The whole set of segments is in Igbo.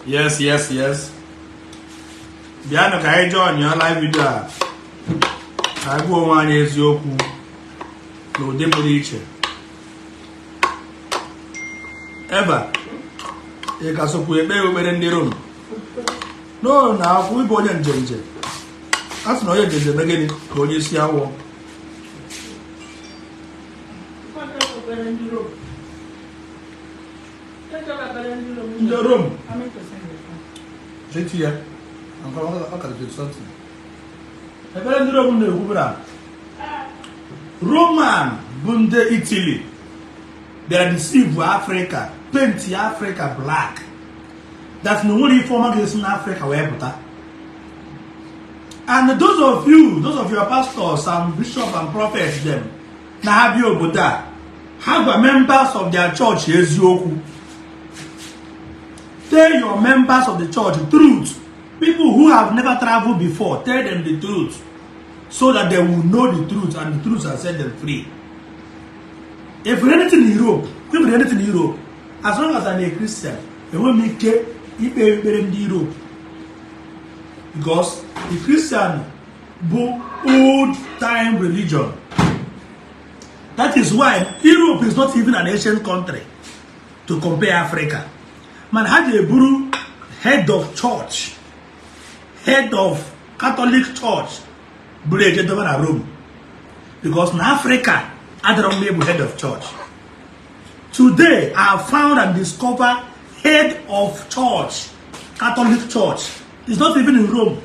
Yes. Bịanụ ka anyị join ya live video a ka anyị gwa onwe anyị eziokwu n'ụdị pụrụ iche. Eva, ị ka sokwu ekpe ekpere ndị Rom? No, na akwụ ịbụ onye njenje. A sị na onye njenje mee gịnị ka onye isi awọ. Ndị Rom. Jeti ya. Ekpere ndị Rom na-ekwu bụ na Roman bụ ndị Italy bịara deceive Africa, paint Africa black. That na nwere ife ọma ga-esi n'Africa wee pụta. And those of you, those of your pastors and bishops and prophets them na ha bịa obodo a, ha gwa members of their church eziokwu. Tell your members of the church truth. People who have never traveled before, tell them the truth so that they will know the truth and the truth shall set them free. If anything in Europe, if anything in Europe, as long as I'm a Christian, enwe m ike ikpe ekpere ndị Europe because the Christian bụ old time religion. That is why Europe is not even an ancient country to compare Africa. Mana ha ji eburu head of church, head of Catholic Church buru eje dobe na Rome because na Africa adịrọ mma ịbụ head of church. Today, I found and discovered head of church, Catholic Church, is not even in Rome.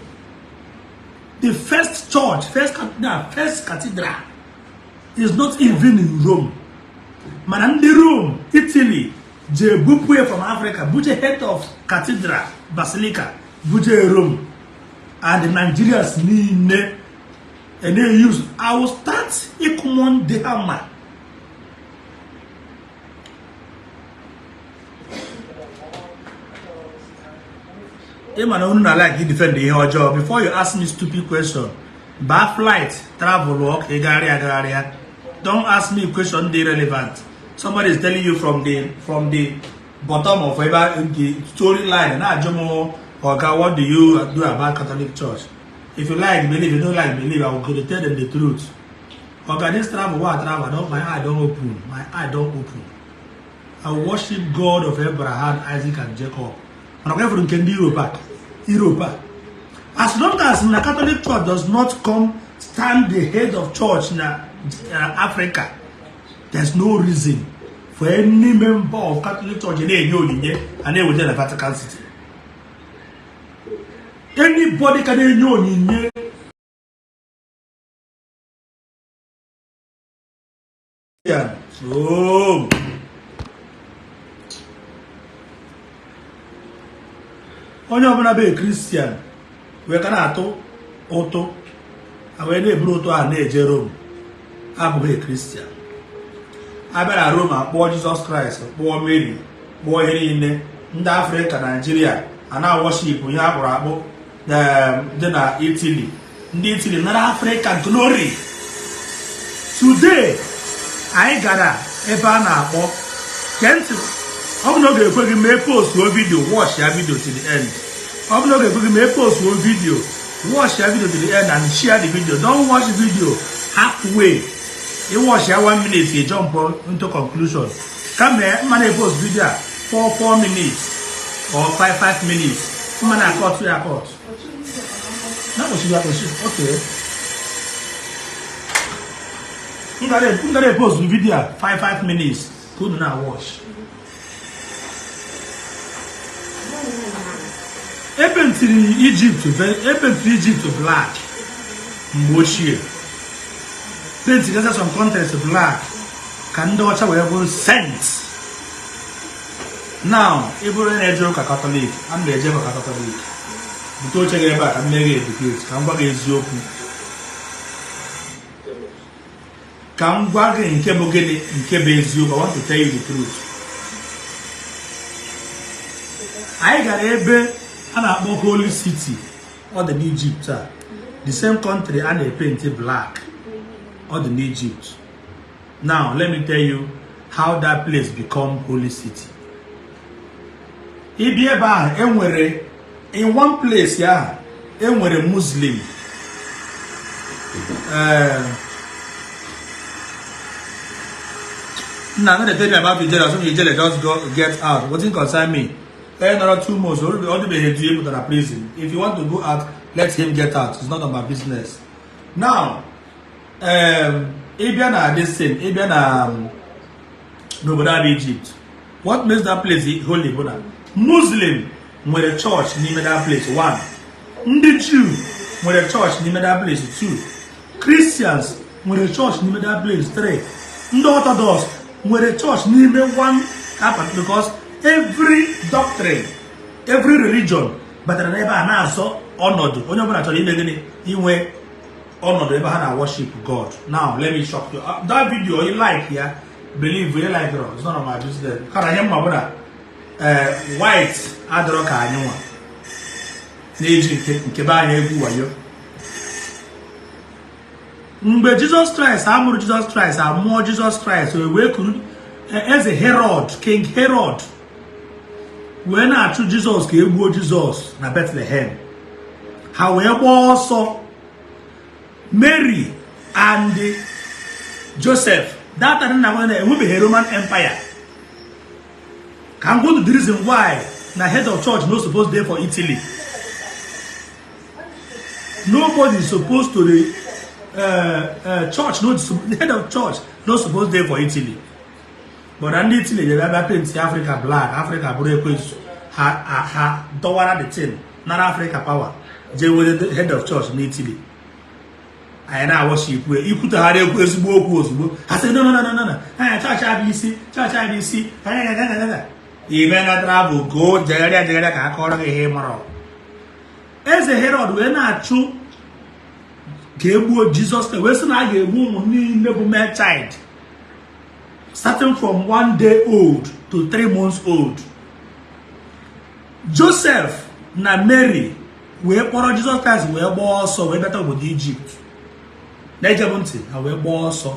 The first church, first cathedral is not even in Rome. Mana ndị Rome, Italy, je bupụ ya from Africa, buje head of cathedral, basilica, buje Rome. And the Nigerians niile and they use, I will start ịkụmọ ndị ha ma. Ị ma na unu na like defend ihe ọjọọ. Before you ask me stupid question, baa flight, travel ọ ka ị gagharịa agagharịa. Don't ask me question dị relevant. Somebody is telling you from the bottom of ebe the storyline na-ajụ m, Oga, what do you do about Catholic Church? If you like, believe. If you don't like, believe. I will go to tell them the truth. Oga, this travel, what I travel, my eye don't open. My eye don't open. I worship God of Abraham, Isaac, and Jacob. And I'm going from Europe. Europe. As long as the Catholic Church does not come stand the head of church in Africa, there's no reason for any member of Catholic Church in and they will the Vatican City. Anybody can enye. Oh. Onye ọbụla bụ Christian wee ka na-atụ ụtụ wee na-eburu ụtụ ahụ na-eje Rome abụghị Christian. A bịara Rome akpọọ Jizọs Kraịst, kpọọ Mary, kpọọ ihe niile. Ndị Afrịka, Naijiria a na-worship ihe akpụrụ akpụ dị na Italy. Ndị Italy nara Afrịka glory. Today anyị gara ebe a na-akpọ kentị. Ọ bụ na ọ ga-ekwe gị mee postuo video, watch ya video to the end. Ọ bụ na ọ ga-ekwe gị mee postuo video, watch ya video to the end and share the video. Don't watch the video halfway. You watch ya 1 minute, you jump into conclusion. Kama mma na-epost video a 4 minutes or 5 minutes. Mma na-akọtụ ya akọtụ. Na kpochiri akpochi. Okay. M gara epost video a 5 minutes ka unu na-watch. Epentiri Egypt black mgbe ochie. Paint some countries black ka ndị ọcha wee bụrụ saints. Now, ị bụrụ na-eje ụka Katọlik, a m na-eje ụka Katọlik. Bute oche gị ebe a ka m mee gị educate, ka m gwa gị eziokwu. Ka m gwa gị nke bụ gịnị, nke bụ eziokwu. I want to tell you the truth. Anyị gara ebe a na-akpọ Holy City, ọ dị n'Egypt a. The same country a na-epenti black, ọ dị n'Egypt. Now, let me tell you how that place become Holy City. Ịbịa ebe ahụ, enwere in one place ahụ enwere Muslim. Nna, no dey tell me about Ijele. Ọsọ Ijele, just go get out. Wetin concern me? Nọrọ 2 months, ọ dịbeghị etu e pụtara prison. If you want to go out, let him get out. It's none of my business. Now, ịbịa na this thing, ịbịa na n'obodo a bụ Egypt, what makes that place holy bụ na Muslim nwere church n'ime that place, one. Ndị Jew nwere church n'ime that place, two. Christians nwere church n'ime that place, three. Ndị Orthodox nwere church n'ime one happen, because every doctrine, every religion batara n'ebe a na-azọ ọnọdụ. Onye ọbụla chọrọ ime gịnị? Inwe ọnọdụ ebe ha na worship God. Now let me shock you. That video you like ya, believe you like it, it's none of my business. Kara ihe mma bụ na white adịrọ ka anyị nwa na-eji nke be anyị egwu wayo. Mgbe Jizọs Kraịst amụrụ, Jizọs Kraịst amụọ, Jizọs Kraịst wee kuru eze Herod, King Herod wee na-achụ Jizọs ka e gbuo Jizọs na Bethlehem. Ha wee gbaa ọsọ, Mary and Joseph. That time na nwere enwebeghị Roman Empire. Ka m go to the reason why na head of church no suppose dey for Italy. Nobody is supposed to dey church no, the head of church no suppose dey for Italy. But na ndị Italy bịara bịa paint Africa black, Africa bụrụ ekwensu. Ha dọwara the thing, nara Africa power, jee were the head of church n'Italy. Anyị na-awọchipụ ikwutagharị ekwu ezigbo okwu ozugbo, ha sị, "No, no, no, no, no, anyị chọọchị abụ isi, chọọchị abụ isi." Ime na travel go jegharịa jegharịa ka a kọrọ gị ihe ị mara. Eze Herod wee na-achụ ka egbuo Jizọs, wee sị na a ga-egbu ụmụ niile bụ male child starting from 1 day old to 3 months old. Joseph na Mary wee kpọrọ Jizọs Kraịst wee gbaa ọsọ wee bịata obodo Ijipt. Na-ejebụ ntị, ha wee gbaa ọsọ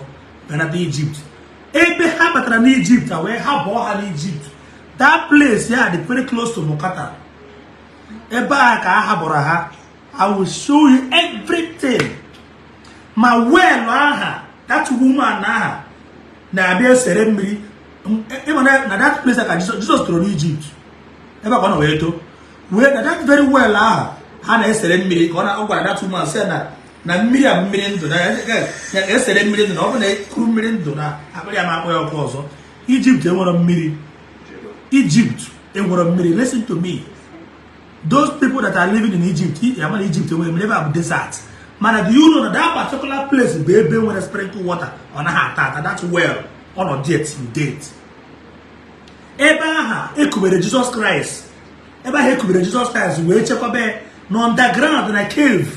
bịanata Ijipt. Ebe ha batara n'Ijipt, ha wee ha bụọ ha n'Ijipt. That place ya dị very close to Mokata. Ebe a ka a habụrụ ha. I will show you everything. Ma well aha that woman aha na-abịa esere mmiri. Ịma na that place ka Jizọs toro n'Ijipt, ebe a ka ọ nọ wee too. Wee na that very well aha ha na-esere mmiri ka ọ na ọ gwara that woman sị na mmiri a bụ mmiri ndụ, na ya esere mmiri ndụ, na ọ bụ na ekuru mmiri ndụ na akpịrị ya ma akpọ ya ọkụ ọzọ. Egypt enwere mmiri. Egypt enwere mmiri. Listen to me, those people that are living in Egypt, ya mana Egypt enwere mmiri. Ebe a bụ desert. Mana do you know na that particular place bụ ebe nwere spiritual water? Ọ naghị ata ata. That well, ọ nọ there till date. Ebe aha ekubere Jesus Christ, ebe ahụ ekubere Jesus Christ wee chekwaba ya na underground, na cave,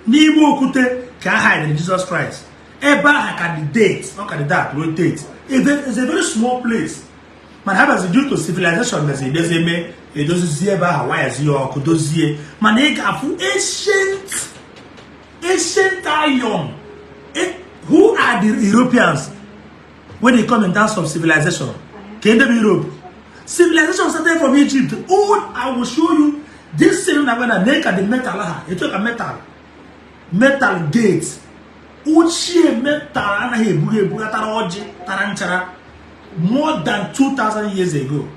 n'ime okwute ka a hidere Jesus Christ. Ebe ahụ ka the date ọ ka the date rotate. It's a very small place, mana ha bịazi due to civilization bịazi edozi eme edozizie ebe ahụ, wayazi ya ọkụ, dozie. Mana ị ga-afụ ancient iron. Who are the Europeans when they come in terms of civilization? Ka ndị bụ Europe, civilization started from Egypt. Old, I will show you this thing na na ka the metal ha etu ka metal gate ochie, metal anaghị ebuga ebuga, tara ọjị, tara nchara more than 2000 years ago.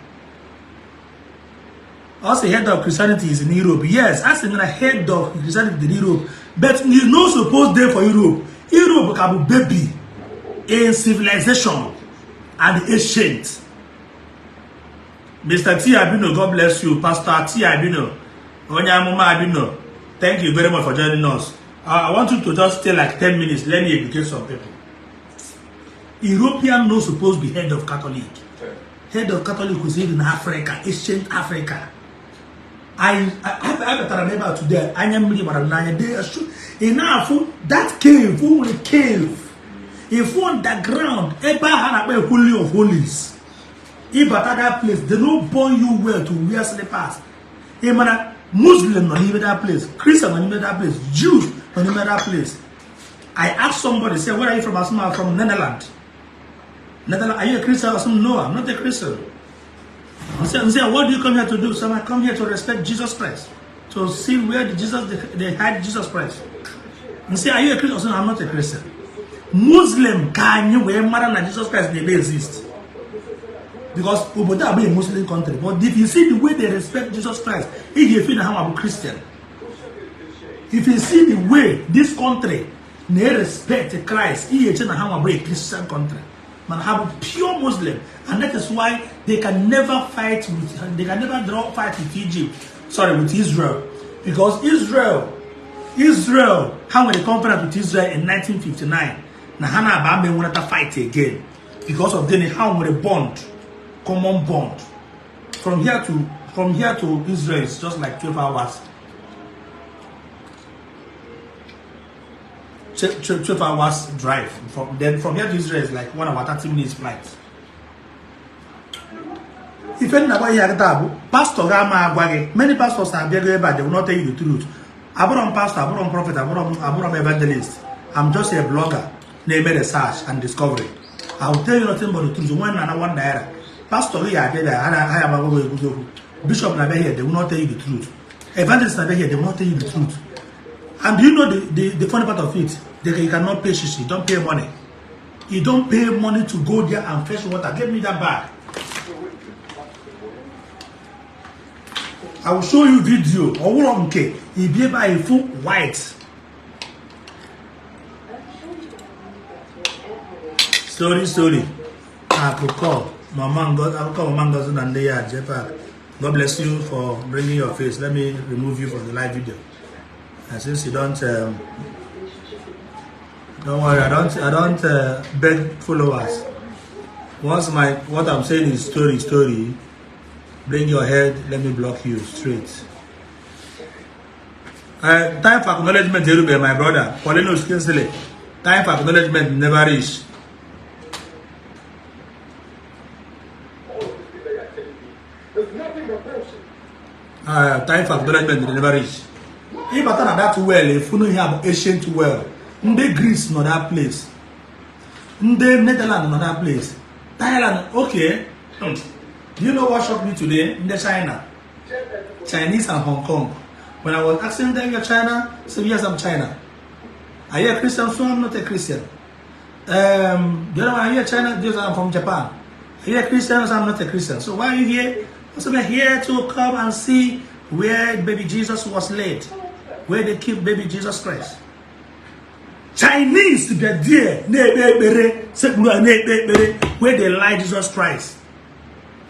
Also, head of Christianity is in Europe. Yes, a sị na head of Christianity in Europe, but you no suppose dey for Europe. Europe ka bụ baby in civilization and ancient. Mr. T. Abino, God bless you. Pastor T. Abino, onye amụma Abino, thank you very much for joining us. I want you to just stay like 10 minutes. Let me educate some people. European no suppose be head of Catholic. Head of Catholic was in Africa, ancient Africa. I batara m ebe a today, anya mmiri gbara m n'anya. Ị na-afụ that cave, o nwere cave ifu underground ebe ahụ a na-akpọ Holy of Holies. Ịbata that place, they no born you well to wear slippers. Ị mara Muslim nọ n'ime that place, Christian nọ n'ime that place, Jews nọ n'ime that place. I asked somebody, say, "Where are you from?" I said, "I'm from Netherlands." "Netherlands, are you a Christian?" I said, "No, I'm not a Christian." M sị, what do you come here to do? So I come here to respect Jesus Christ, to see where the Jesus they hide Jesus Christ. M sị, are you a Christian? I'm not a Christian. Muslim ka anyị wee mara na Jesus Christ na-ebe exist. Because obodo a bụ a Muslim country, but if you see the way they respect Jesus Christ, ị ga-efe na ha nwa bụ Christian. If you see the way this country na-respect Christ, ị ga-eche na ha nwa bụ a Christian country. Mana ha bụ pure Muslim, and that is why they can never fight with, they can never draw fight with Egypt, sorry, with Israel. Because Israel, ha nwere conference with Israel in 1959 na ha na-aba ama enwenata fight again because of gịnị? Ha nwere bond, common bond. From here to Israel is just like 12 hours. 12 hours drive. From here to Israel is like 1 hour 30 minutes flight. Ife nna gwa ihe taa bụ pastor ga-ama agwa gị. Many pastors abịago ebe a, they will not tell you the truth. Abụrọ m pastor, abụrọ m prophet, abụrọ m evangelist. I'm just a blogger na-eme research and discovery. I will tell you nothing but the truth. Onwe na na ₦1. Pastor gị ga-abịa there, ha ya agwa gị ekwuzi okwu. Bishop na-abịa here, they will not tell you the truth. Evangelist na-abịa here, they will not tell you the truth. And do you know the funny part of it? You cannot pay shishi. You don't pay money. You don't pay money to go there and fetch water. Give me that bag. I will show you video. Ọwụrọ nke ibi ebe a efu white. Sorry, sorry. Akụkọ Mama Ngozi, akụkọ Mama Ngozi na ndị ya Jepak. God bless you for bringing your face. Let me remove you from the live video. And since you don't worry, I don't beg followers. Once what I'm saying is story, bring your head, let me block you straight. Time for acknowledgement, Erube, my brother. Paulinus Kinsley. Time for acknowledgement never reach. Time for acknowledgement never reach. If I turn that well, if you know you have ancient well, ndị Greece nọ that place, ndị Netherlands nọ that place, Thailand, okay. Do you know what shocked me today? Ndị China, Chinese and Hong Kong. When I was asking them, you're China? They said, yes, I'm China. Are you a Christian? So I'm not a Christian. The other one, are you a China? Yes, I'm from Japan. Are you a Christian? So I'm not a Christian. So why are you here? So we're here to come and see where baby Jesus was laid, where they keep baby Jesus Christ. Chinese be there, where they lie Jesus Christ.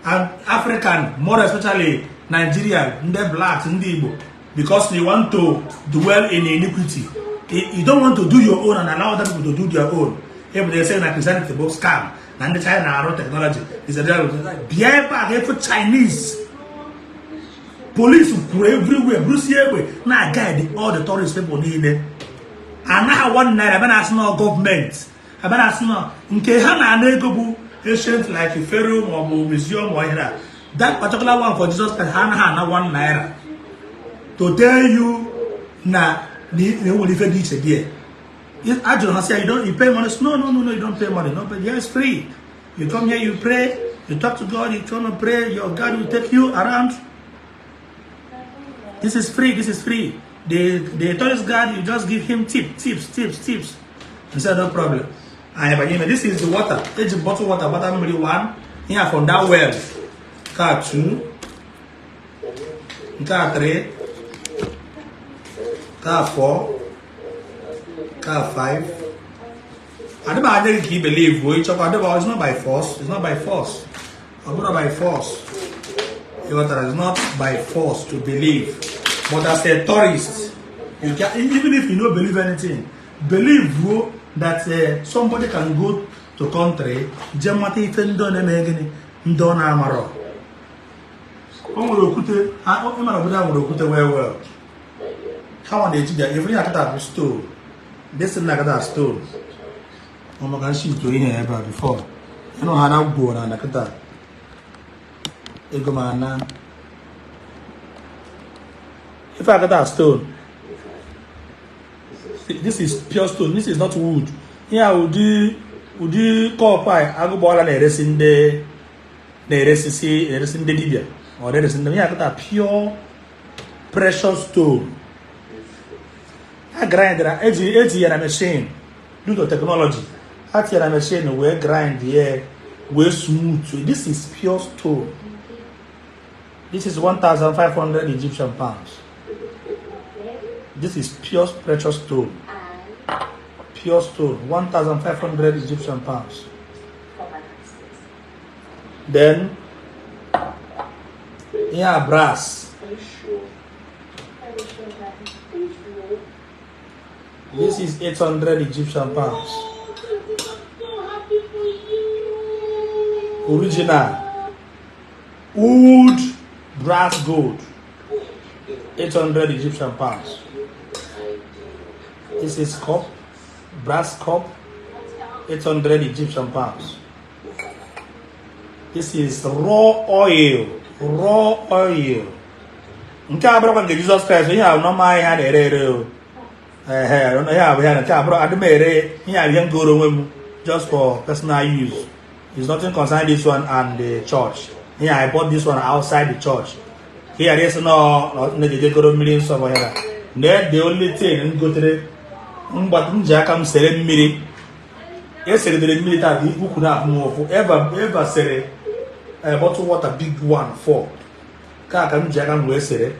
And African, more especially Nigeria, the blacks, ndị Igbo, because they want to dwell in iniquity. You don't want to do your own and allow other people to do their own. If they say that Christianity is scam, and the China technology is a bịa ebe a for Chinese. Police kwuru everywhere, Bruce egbe na guide all the tourist people niile. Anaghị ₦1 ebe na-asị na gọọmenti, ebe na-asị na nke ha na-ana ego bụ ancient like Pharaoh ma ọ bụ museum or ihe. That particular one for Jesus Christ, ha anaghị ana ₦1. To tell you na enwere ife dị iche there. Ajụrụ ha sị, you pay money? No, no, no, no, you don't pay money. No, but yeah, it's free. You come here, you pray, you talk to God, you come and pray, your God will take you around. This is free, this is free. The tourist guide, you just give him tips. He said, no problem. This is the water. It's bottled water, water 1. Here from that well. Car 2. Car 3. Car 4. Car 5. I don't know if you believe. It's not by force. It's not by force. It's not by force. It's not by force to believe. But as a tourist, you can, even if you don't believe anything, believe that somebody can go to country, jemata ife ndị na-eme gịnị, ndị ọ na-amarọ. O nwere okwute, ịmara obodo a nwere okwute well. Ha nwa na-eji bịa, every akata bụ stone. This thing akata stone. Ọ maka nshi ito ihe ebe a before. Ịnụ ha na gwuo na nakata. Ego ma na. If I got that stone, this is pure stone. This is not wood. Here, ụdị cup a agụgbọala na-eresi ndị Na-eresisi eresi ndị dibịa, ọ na-eresi ndị ihe akụta. Pure precious stone ha grindara, eji ya na machine. Due to technology, ha tinyere na machine wee grind ya wee smooth. This is pure stone. This is 1500 Egyptian pounds. This is pure precious stone, pure stone, 1500 Egyptian pounds. Then yeah, brass. Are you sure? Are you sure, Daddy? Are you sure? This is 800 Egyptian pounds. Oh, I'm so happy for you. Original wood, brass, gold, 800 Egyptian pounds. This is cup, brass cup, 800 Egyptian pounds. This is raw oil, raw oil. Nke a bụrụkwa nke Jizọs Kraịst. Ihe a bụ normal ihe a na-ere ere o. Ehe, ihe a bụ ihe nke a bụrụ adị m ere. Ihe a bụ ihe m goro onwe m just for personal use. It's nothing concern this one and the church. Here I bought this one outside the church. Here is no na-ejeje goro mmiri nsọ bụ ya na the only thing m gotere mgbata m ji aka m sere mmiri. Eseridere mmiri taa ka ukwu na-afụ m ụfụ. Eva eva sere bottle water, big one, four ka m ji aka m wee sere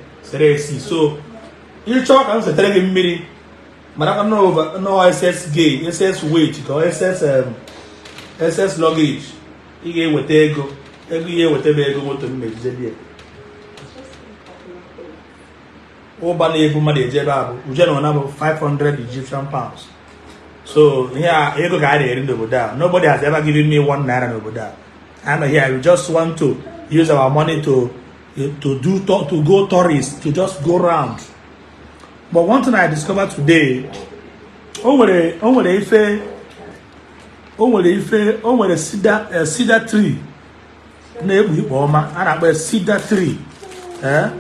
esi. So ịchọọ ka m setere gị mmiri, marakwa no SS gauge, SS weight ka ọ SS SS luggage. Ị ga-eweta ego ihe eweta bụ ego moto m mejije bịa. Ụba na-ebu mmadụ eje ebe a bụ uje na ọna bụ 500 Egyptian pounds. So ihe a ego ka a na-eri n'obodo a. Nobody has ever given me ₦1 n'obodo a. I'm here, we just want to use our money to go tourist, to just go round. But one thing I discovered today, o nwere ife, o nwere cedar tree na-ekpu ikpe ọma a na-akpọ ya cedar tree. Eh,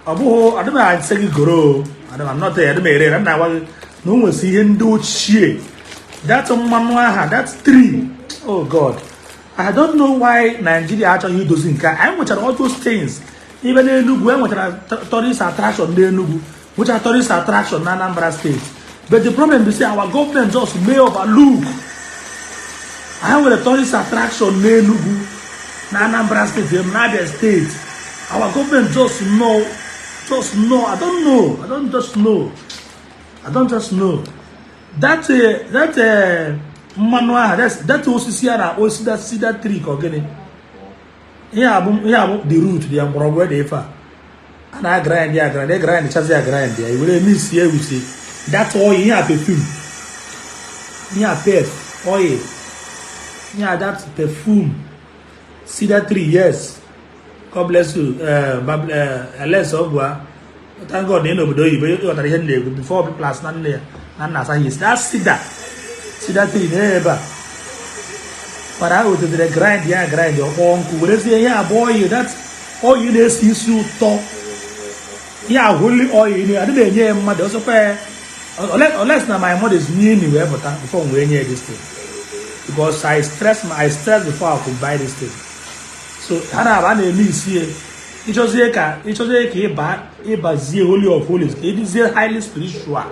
ọ bụghị adị m asị gị goro, adị m not, adị m ere ere. M na-agwa gị na o nwesị ihe ndị ochie, that mmanụ aha, that tree. Oh God, I don't know why Nigeria achọghị idozi nke a. Anyị nwechara all those things ibe n'Enugu, e nwechara tourist attraction n'Enugu, nwechara tourist attraction na Anambra State, but the problem is say our government just may overlook. Anyị nwere tourist attraction n'Enugu, na Anambra State, na Abia State. Our government just know, just know, I don't know, I don't just know, I don't just know that mmanụ aha, that osisi a na-akpọ cedar tree ka ọ gịnị. Ihe a bụ the root dị ya, mgbọrọgwụ dị ife a. A na-agrind ya, agrind, grind chazi, agrind ya, were mix ya with that oil. Ihe a perfume, ihe a perf oil, ihe a that perfume, cedar tree. Yes, God bless you. Ales Ogwa, thank God na ị n'obodo oyibo ịghọtara ihe m na-ekwu before people asị na nne ya na nna asa his. That cedar tree na ebe a mana ha wetadere grind ya, grind ọkpọọ nkụ, werezie ihe abụọ oil, that oil na-esi isi ụtọ. Ihe a holy oil adịghị enye ya mmadụ ọsọkwa ya unless na my mother is near me wee pụta before m wee nye ya this thing, because I stress before I could buy this thing. So ha na-aba a na-eme isi ya. Ịchọzie ka ịba ịbazie holy of holies, ka ịdịzie highly spiritual.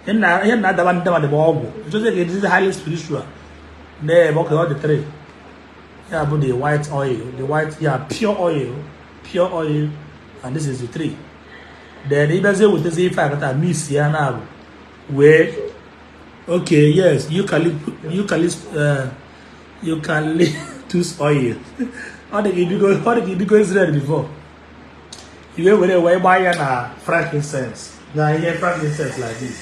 Ihe na-adaba ndị mmadụ bụ ọgwụ. Ịchọzie ka ịdịzie highly spiritual na-ebe ọka ọ dị three ya bụ the white oil, the white ya, pure oil, pure oil, and this is the tree. Then ịbịazie wetazie ife akata mix ya na abụ wee. Okay, yes, eucalyptus oil. Ọ dị ka ibigo Israel before iwe were wee gbaa ya na frankincense, na ihe frankincense like this.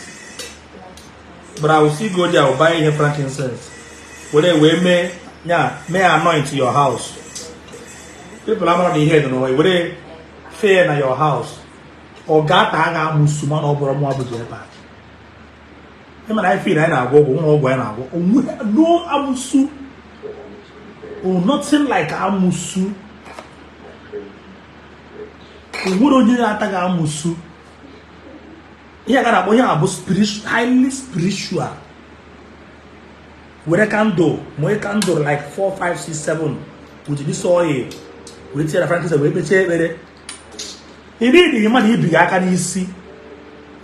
But I will still go there, I will buy ihe frankincense were wee mee ya, mee anoint your house. People amara na ihe dị n'ụwa were fee na your house, ọ ga-ata agha amụsụ. Mana ọ bụrụ mụ abụghị ebe a ịma na anyị feel anyị na-agwọ ọgwụ nwa ọgwụ anyị na-agwọ onwe no amụsụ oh, nothing like amụsụ. O nwere onye na-ataghị amụsụ. Ihe a ga na-akpọ ihe a bụ spiritual, highly spiritual. Were candle, nwee candle like 4, 5, 6, 7. With this oil wee tinye na frankincense wee kpechie ekpere. Ị dịghị mmadụ ibi gị aka n'isi.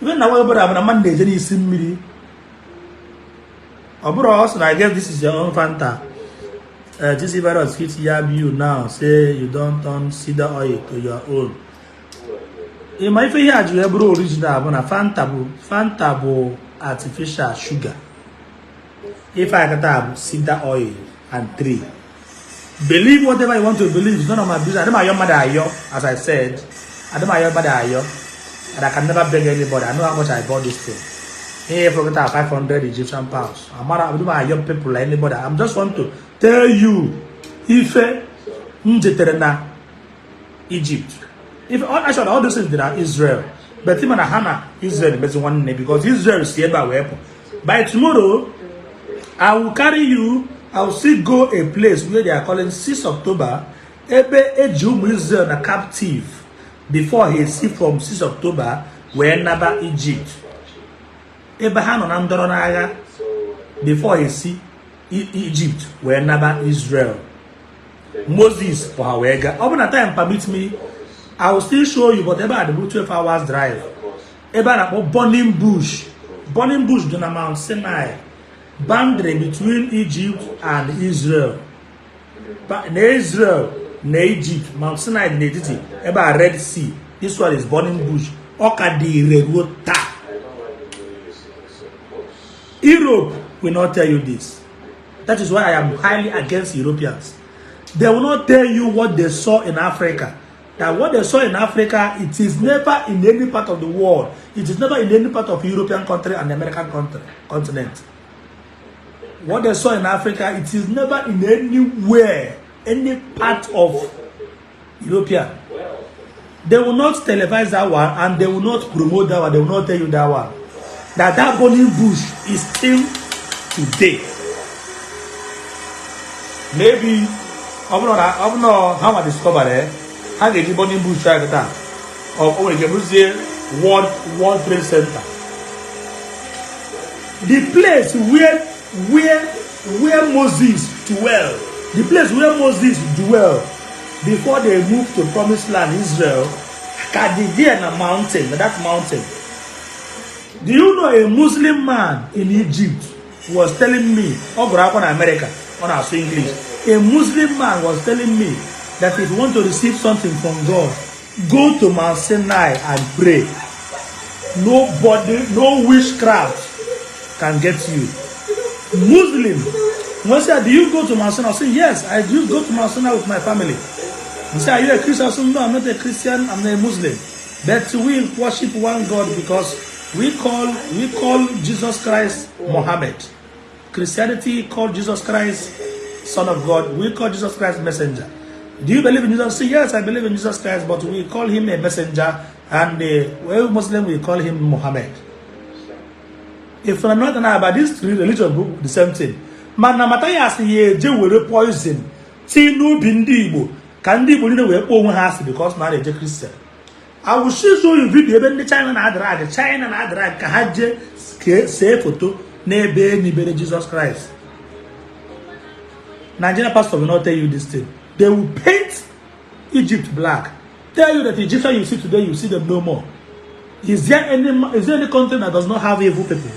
Ife na nwa obere bụ na mmadụ na-eje n'isi mmiri. Ọ bụrụ ọ sị na, "I guess this is your own Fanta." This virus fit yab you now, say you don turn cedar oil to your own. Ị ma ife ihe a ji wee bụrụ original bụ na Fanta bụ artificial sugar. Ife a kata bụ cedar oil and tree. Believe whatever you want to believe, it's none of my business. Adị m ayọ mmadụ ayọ. As I said, adị m ayọ mmadụ ayọ, and I can never beg anybody. I know how much I bought this thing. Ihe for 500 Egyptian pounds. Amara adị m ayọ people like anybody. I'm just want to tell you ife m jetere na Egypt. If actually all those things dị na Israel, but ịma na ha na Israel emezi nwanne, because Israel si ebe a wee pụ. By tomorrow I will carry you. I will still go a place where they are calling 6 October, ebe eji ụmụ Israel na captive before he si from 6 October wee naba Egypt, ebe ha nọ na ndọrọ n'agha before he si Egypt wee naba Israel. Moses for ha wee gaa. Ọ bụ na time permit me, I will still show you, but ebe a dị bụ 12 hours drive, ebe a na-akpọ Burning Bush. Burning Bush dị na Mount Sinai, boundary between Egypt and Israel. Na Israel na Egypt, Mount Sinai dị n'etiti ebe a, Red Sea. This one is Burning Bush. Ọ ka dị ire ruo taa. Europe will not tell you this. That is why I am highly against Europeans. They will not tell you what they saw in Africa. That what they saw in Africa, it is never in any part of the world. It is never in any part of European country and American country, continent. What they saw in Africa, it is never in anywhere, any part of European. They will not televise that one and they will not promote that one. They will not tell you that one. That burning bush is still today. Maybe ọ bụrụ na ha nwa discover, ha ga-eji burning bush ahụ taa, ọ nwere ike bụrụzie World Trade Center. The place where Moses dwell, the place where Moses dwell before they moved to Promised Land, Israel, ka dị there na mountain, na that mountain. Do you know a Muslim man in Egypt was telling me, ọ gụrụ akwụkwọ na America, ọ na-asụ English. A Muslim man was telling me that if you want to receive something from God, go to Mount Sinai and pray. Nobody, no witchcraft can get you. Muslim. When say, "Do you go to Mount Sinai?" I say, "Yes, I do go to Mount Sinai with my family." He say, "Are you a Christian?" I say, "No, I'm not a Christian, I'm a Muslim. But we worship one God because we call Jesus Christ Mohammed. Christianity called Jesus Christ Son of God. We call Jesus Christ messenger. Do you believe in Jesus?" Say, "Yes, I believe in Jesus Christ, but we call him a messenger, and the well, Muslim, we call him Muhammad." If I'm not about these three religion bụ the same thing. Mana Mathias ya eje were poison tii n'ubi ndị Igbo ka ndị Igbo niile wee kpọọ onwe ha asị because na a na-eje Christian. I will still show you video ebe ndị China na-adrag China na-adrag ka ha jee see foto n'ebe enibere Jesus Christ. Nigerian pastor will not tell you this thing. They will paint Egypt black. Tell you that the Egyptian you see today, you see them no more. Is there any country that does not have evil people?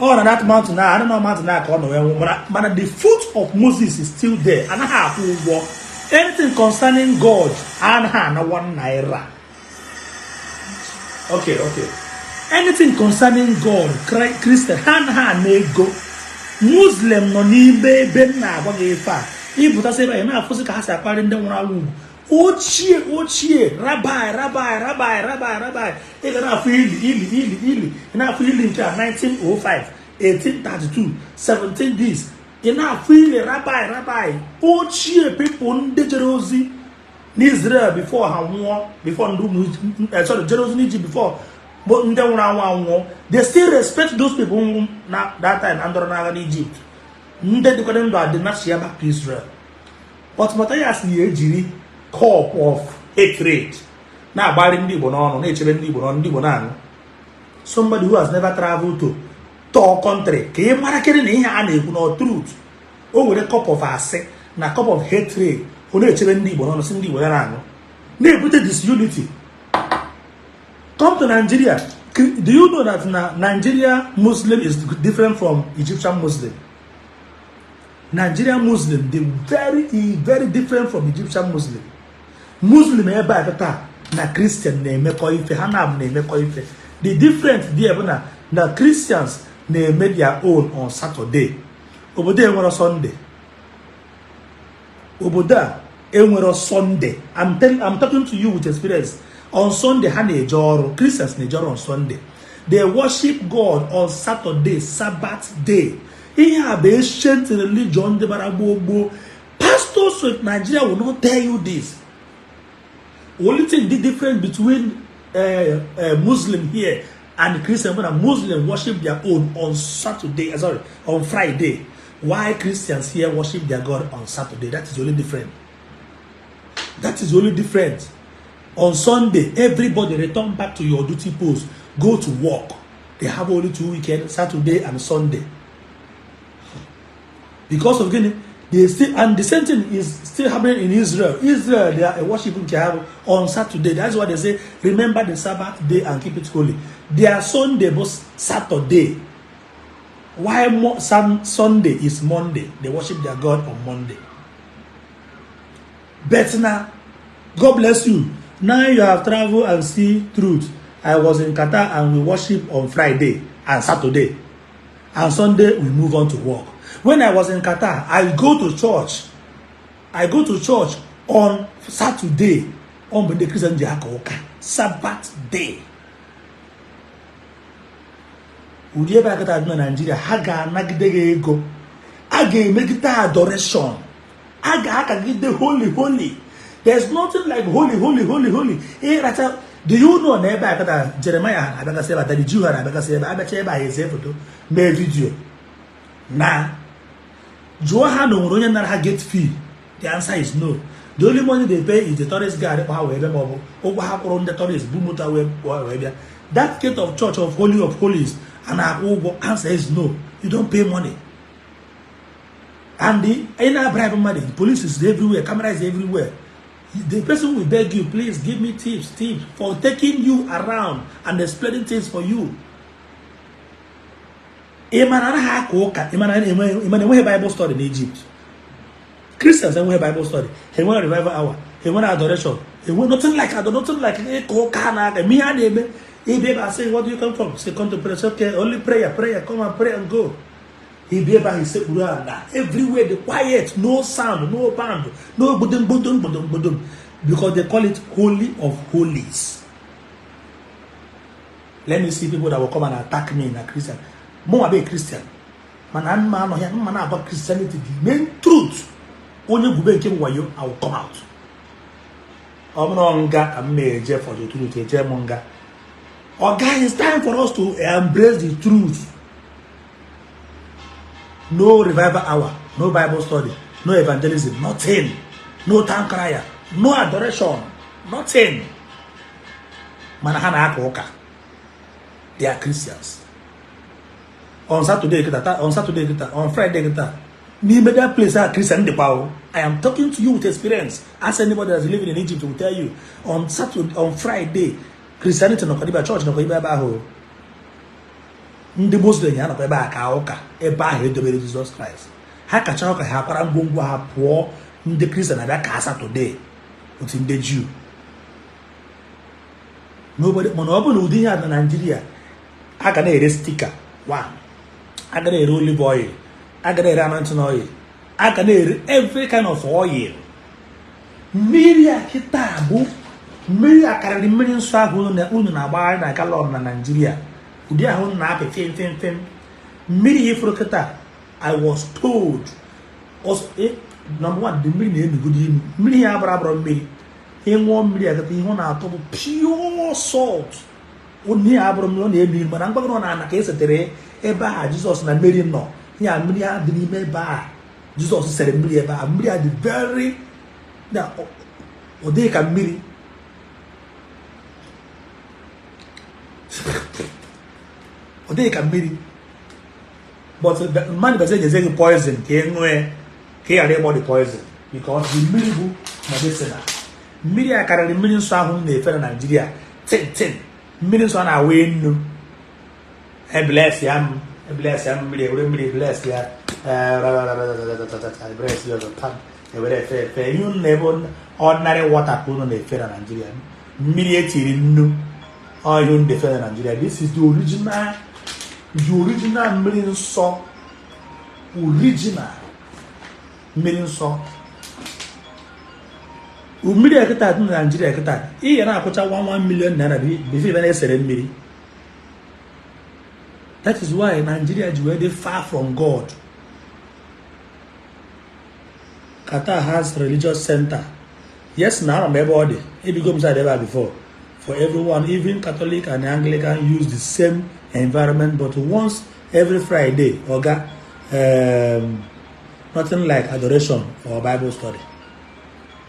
Oh, na that mountain now, I don't know mountain now ka ọ nọ wee nwụ, mana the foot of Moses is still there. Anaghị akwụ ụgwọ. Anything concerning God, anaghị ana ₦1. Okay. Anything concerning God, Christian, ha anaghị ana ego. Muslim nọ n'ime ebe m na-agwa gị ife a. Ịpụtasị ebe a, ị na-afụsị ka ha si akparị ndị nwụrụ anwụ ugwu. Ochie ochie, rabbi, rabbi, rabbi, rabbi, rabbi. Ị ga na-afụ ili, ili, ili, ili. Ị na-afụ ili nke a 1905, 1832, 17 this. Ị na-afụ ili rabbi, rabbi. Ochie people ndị jere ozi n'Israel before ha nwụọ, before ndị ụmụ sorry, jere ozi n'Egypt before bụ ndị nwụrụ anwụ anwụọ. They still respect those people nwụrụ na that time na ndọrọ n'agha n'Egypt. Ndị dịkwara ndụ adị na ya back to Israel. But Mathias ya ejiri cup of hatred na-agbari ndị Igbo n'ọnụ, na-echere ndị Igbo n'ọnụ, ndị Igbo na-aṅụ. Somebody who has never traveled to Tọọ country ka ị mara kere na ihe a na-ekwu na truth. O were cup of asị na cup of hatred ọ na-echere ndị Igbo n'ọnụ, si ndị Igbo ya na-aṅụ, na-ebute disunity. Come to Nigeria. Do you know that na Nigeria Muslim is different from Egyptian Muslim? Nigerian Muslim dey very, very different from Egyptian Muslim. Muslim ebe a taa na Christian na-emekọ ife, ha na na-emekọ ife. The difference there bụ na Christians na-eme their own on Saturday. Obodo enwero Sunday. Obodo a enwero Sunday. I'm talking to you with experience. On Sunday ha na-eje ọrụ. Christians na-eje ọrụ on Sunday. They worship God on Saturday, Sabbath day. Ihe a bụ ancient religion ndị bara gboo gboo. Pastors of Nigeria will not tell you this. Only thing the difference between Muslim here and Christian, when a Muslim worship their own on Saturday, sorry, on Friday, why Christians here worship their God on Saturday? That is the only difference. That is the only difference. On Sunday, everybody return back to your duty post, go to work. They have only 2 weekends, Saturday and Sunday. Because of gịnị? They still, and the same thing is still happening in Israel. Israel, they are worshiping Jehovah on Saturday. That's why they say, "Remember the Sabbath day and keep it holy." Their Sunday was Saturday. Why Sunday is Monday? They worship their God on Monday. But now, God bless you. Now you have traveled and see truth. I was in Qatar and we worship on Friday and Saturday. And Sunday we move on to work. When I was in Qatar, I go to church. I go to church on Saturday. On the Christian ji aka ụka. Sabbath day. Ụdị ebe akata dị na Nigeria, ha ga-anagide gị ego. A ga-emegide adoration. A ga-akagide holy holy. There's nothing like holy holy holy holy. Ịracha. Do you know na ebe akata Jeremiah na-abịagasị ebe a, Daddy Jew ha na-abịagasị ebe a, abịacha ebe a, eze foto, mee video na jụọ ha na onwere onye nara ha gate fee? The answer is no. The only money they pay is the tourist guide kpọ ha wee bịa, ma ọ bụ ụgwọ ha kwụrụ ndị tourist bu moto wee bịa. That gate of church of Holy of Holies, a na-akwụ ụgwọ? Answer is no, you don't pay money. And the ị na-bribe mmadụ, the police is everywhere, camera is everywhere. The person will beg you, "Please give me tips, tips," for taking you around and explaining things for you. Ị mara anaghị aka ụka? Ị mara enweghị Bible study na Egypt? Christians enweghị Bible study, ha enweghị revival hour, ha enweghị adoration, enwe nothing like nothing like ịka ụka na-aga eme. Ihe a na-eme ibi ebe asị, "What do you come from?" Say, "Come to pray." Say, "Okay, only prayer, prayer, come and pray and go." Ibi ebe ahụ isekpuru ala, everywhere the quiet, no sound, no band, no gbodom gbodom gbodom gbodom, because they call it Holy of Holies. Let me see people that will come and attack me na Christian. Mụ be Christian, mana mma anọghị mma na-agba Christianity the main truth. Onye gwube nke bụ wayo, I will come out. Ọ bụrụ nga ka m na-eje for the truth, eje m nga. Oga, it's time for us to embrace the truth. No revival hour, no Bible study, no evangelism, nothing, no town crier, no adoration, nothing. Mana ha na-aka ụka. They are Christians. On Saturday kịta, on Saturday kịta, on Friday kịta, n'ime that place a Christian dịkwa o. I am talking to you with experience. Ask anybody that's living in Egypt will tell you. On Saturday, on Friday, Christianity nọkwa dibịa, church nọkwa ebe ahụ. Ndị Muslim ya nọkwa ebe a ka ụka ebe ahụ edobere Jizọs Kraịst. Ha kacha ụka ha akwara ngwongwo ha pụọ. Ndị Christian abịa ka Saturday otu ndị Jew. Nobody. Mana ọ bụ na ụdị ihe a na Nigeria, a ga na-ere sticker one, a ga na-ere olive oil, a ga na-ere anointing oil, a ga na-ere every kind of oil. Mmiri a kịta bụ mmiri a karịrị mmiri nsọ ahụ unu na-agbagharị na gallon na Nigeria. Ụdị ahụ unu na-apị fim fim fim mmiri ifuru kịta. I was told also, number one, the mmiri na-enugodo inu. Mmiri ya abụrụ abụrụ mmiri ịṅụọ mmiri agata ihe ọ na-atọ bụ pure salt. Onye ya abụrụ mmiri ọ na-enu ilu, mana mgbagoro na ana ka esetere ebe a Jizọs na Mary nọ ya. Mmiri a dị n'ime ebe a Jizọs sere mmiri ebe a, mmiri a dị very na ọ dịghị ka mmiri, ọ dịghị ka mmiri. But mmadụ bịazi enyezi gị poison ka ị ṅụọ ka ị ghara ịgbọ the poison, because the mmiri bụ medicinal. Mmiri a karịrị mmiri nsọ ahụ m na-efe na Naijiria tin tin. Mmiri nsọ na-awa enu, ebless ya, m ebless ya mmiri, ewere mmiri bless ya, bless ya, ewere efe efe. Ihe unu na-ebe ordinary water ka unu na-efe na Naijiria, mmiri etiri nnu, ọ ihe unu na-efe na Naijiria. This is the original, the original mmiri nsọ, original mmiri nsọ. Mmiri a kịta dị na Naijiria kịta, ị ga na-akwụcha 1 million naira before ebe na-esere mmiri. That is why Nigeria ji wee dị far from God. Qatar has religious center. Yes, na ama m ebe ọ dị. Ebigo m side ebe a before. For everyone, even Catholic and Anglican use the same environment, but once every Friday, oga, nothing like adoration or Bible study.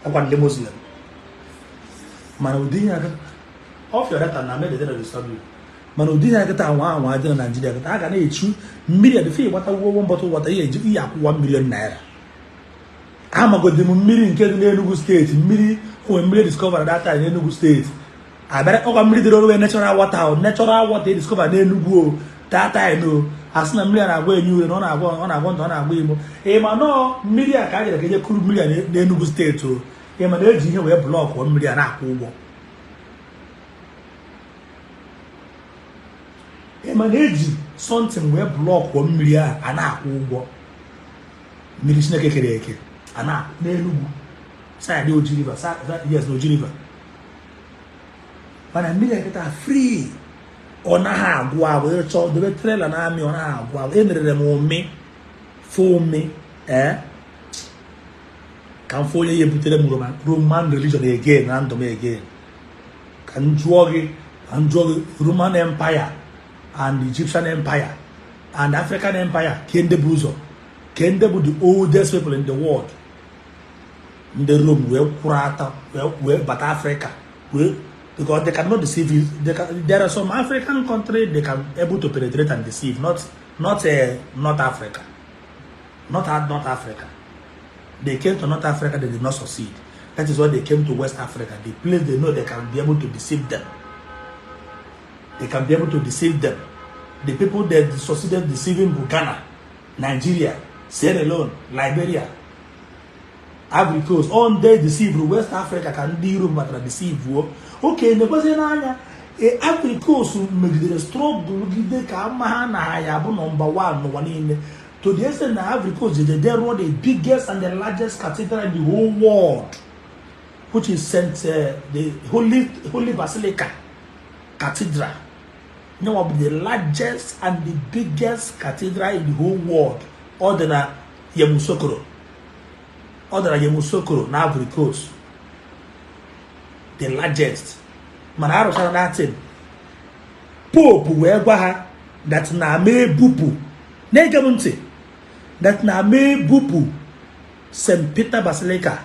Ọkwa ndị Muslim. Mana ụdị ihe aka off your data na made the disturb you. Mana ụdị ihe akịta anwa anwa dị na Naijiria kịta, a ga na-echu mmiri a before ịgbata ụgwọ bottle water, ihe eji ihe akwụ 1 million naira. Amagodi m mmiri nke dị n'Enugu Steeti, mmiri onwe mmiri discover that time n'Enugu Steeti. Abịara ọkwa mmiri dịrị onwe natural water o, natural water discover n'Enugu o that time o. Asị na mmiri a na-agwọ enyi ure, na ọ na-agwọ, ọ na-agwọ ntụ, ọ na-agwọ imo. Ị ma nọọ mmiri a ka a jere ka eje kuru mmiri a n'Enugu Steeti o. Ị ma na eji ihe wee block mmiri a na-akwụ ụgwọ? Ị ma na eji something wee block mmiri a, a na-akwụ ụgwọ? Mmiri Chineke kere eke a na n'Enugu side Oji River, yes, na Oji River. Mana mmiri a kịta free, ọ naghị agwụ agwụ. Ịchọ dobe trailer na-amị, ọ naghị agwụ agwụ. Enerere m ụmị fụ ụmị ee ka m fụ onye ya ebutere m Roman religion again na ndụ m again. Ka m jụọ gị, ka m jụọ gị, Roman Empire and Egyptian Empire and African Empire, ke ndị bụ ụzọ, ke ndị bụ the oldest people in the world? Ndị Rome wee kwụrụ ata wee bata Africa wee, because they cannot deceive you. There are some African country they can able to penetrate and deceive, not North Africa, not North Africa. They came to North Africa, they did not succeed. That is why they came to West Africa, the place they know they can be able to deceive them. They can be able to deceive them. The people that succeeded deceiving bụ Ghana, Nigeria, Sierra Leone, Liberia, Ivory Coast. All ndị deceive West Africa ka ndị Europe batara deceive o. Oke nekwazie n'anya, Ivory Coast megidere struggle gide ka ama ha na ha ya bụ number 1 n'ụwa niile, to the extent na Ivory Coast jeje rụọ the biggest and the largest cathedral in the whole world, which is St. The Holy Basilica Cathedral. Nyawa bụ the largest and the biggest cathedral in the whole world. Ọ dị na Yamoussoukro, ọ dị na Yamoussoukro na Ivory Coast, the largest. Mana arụchara that thing, Pope wee gwa ha that na ama ebupụ, na-ege m ntị, that na ama ebupụ St. Peter Basilica,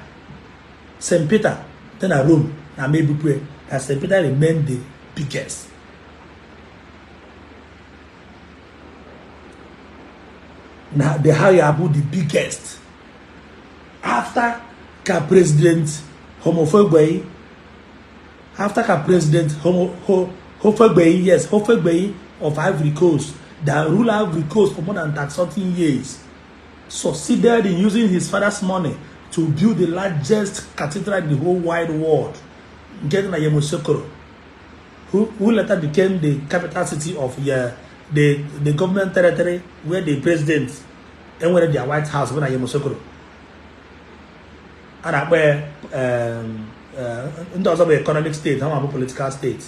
St. Peter dị na Rome, na ama ebupụ ya, that St. Peter remain the biggest. Na the ha ya bụ the biggest. After ka President Houphouët, after ka President Houphouët, yes, Houphouët of Ivory Coast, that ruled Ivory Coast for more than 30 something years, succeeded in using his father's money to build the largest cathedral in the whole wide world, nke dị na Yamoussoukro, who later became the capital city of the government territory where the president enwere their White House bụ na Yamoussoukro. A na-akpọ ya ndị ọzọ bụ economic state, ha ma bụ political state.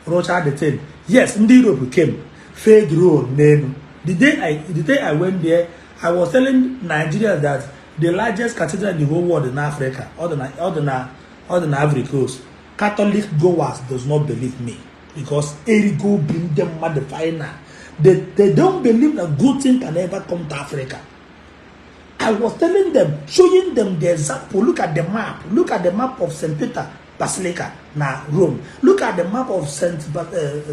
Rụchaa the thing, yes, ndị Europe came fee drone n'elu. The day I went there, I was telling Nigeria that the largest cathedral in the whole world in Africa, ọ dị na Ivory Coast. Catholic goers does not believe me because erigo bi ndị mmadụ final. They don't believe that good thing can ever come to Africa. I was telling them, showing them the example. Look at the map. Look at the map of St. Peter. Basilica na Rome. Look at the map of St.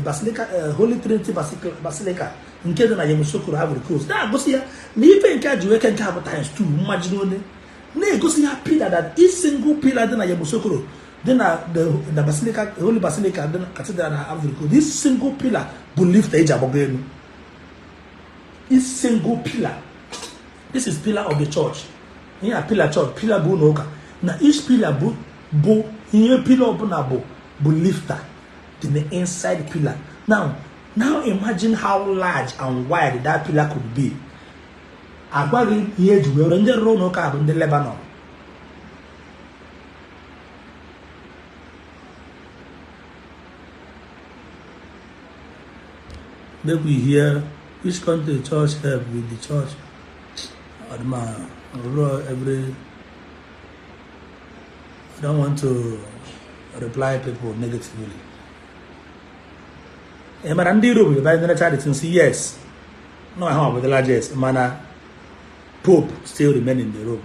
Basilica, Holy Trinity Basilica nke dị na Yamoussoukro, Ivory Coast. Na-egosi ya na ife nke a ji weke nke a bụ times 2 mmaji n'one. Na-egosi ya pillar that each single pillar dị na Yamoussoukro dị na the Basilica, Holy Basilica dị na Cathedral na Ivory Coast. This single pillar bụ lift eji agbago elu. Each single pillar. This is pillar of the church. Ihe a pillar church, pillar bụ ụlọ ụka. Na each pillar bụ ihe pillar ọbụla bụ lifter dị na inside pillar. Now imagine how large and wide that pillar could be. Agwaghị ihe eji were ndị rụrụ ụlọ ụka bụ ndị Lebanon. Make we hear which country church help with the church. Every I don't want to reply people negatively. Mana ndị Europe bụ ndị charity say yes. No, I have the largest. Mana Pope still remain in the Rome.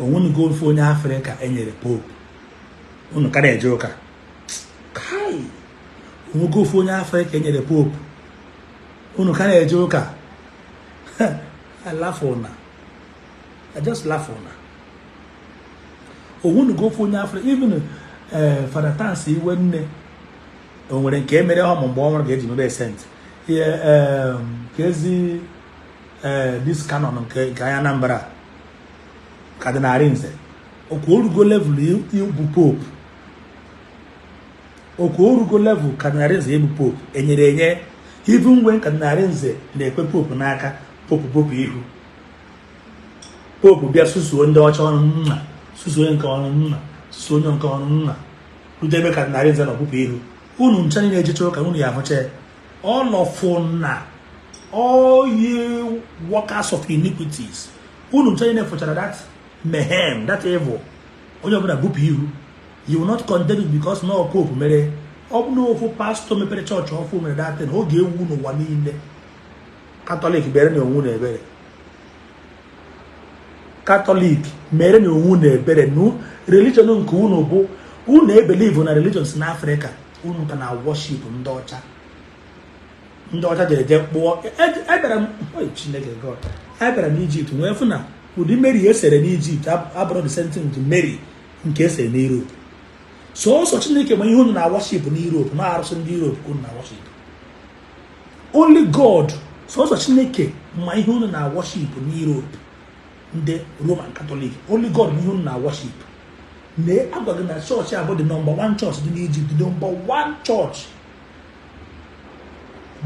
Onwunu go for onye Africa enyere Pope. Unu ka na-eje ụka. Kai. Onwunu go for onye Africa enyere Pope. Unu ka na-eje ụka. I laugh una. I just laugh una. Onwunu go for onye Africa even Father Tansi Iwenne o nwere nke emere ha mgbe ọ nwụrụ ka eji mebe sent. Ihe ka ezi this canon nke anya Anambra Cardinal Arinze okwu orugo level ịbụ Pope. Okwu orugo level Cardinal Arinze ịbụ Pope enyere enye. Even when Cardinal Arinze na-ekwe Pope n'aka, Pope bopụ ihu. Pope bịa susuo ndị ọcha ọnụ nna, susuo onye nke ọnụ nna, susuo onye nke ọnụ nna, rute ebe Cardinal Arinze na ọbụpụ ihu. Unu ncha niile ejecha ụka unu ya afụcha. All of una, all ye workers of iniquities, unu ncha niile fụchara that mayhem, that evil. Onye ọbụla bupụ ihu. You will not condemn it because no Pope mere. Ọ bụ na ofu pastọ mepere chọọchị ọfụ mere that thing, ọ ga-ewu n'ụwa niile. Katọlik mere na onwu na ebere. Katọlik mere na onwu na ebere. Nu religion nke unu bụ unu ebelieve na religion si n'Africa. Unu ka na worship ndị ọcha. Ndị ọcha jere jee kpụọ. Ebere m Chineke God. Ebere m Egypt nwee fụ na ụdị Mary esere n'Egypt abụrụ the same thing to Mary nke esere n'Europe. Sọọsọ Chineke ma ihe unu na worship n'Europe na arụsị ndị Europe ka unu na worship. Only God, sọọsọ Chineke ma ihe unu na worship n'Europe ndị Roman Catholic. Only God ma ihe unu na worship. Na agwaghị na chọọchị abụ the number 1 church dị n'Egypt, the number 1 church.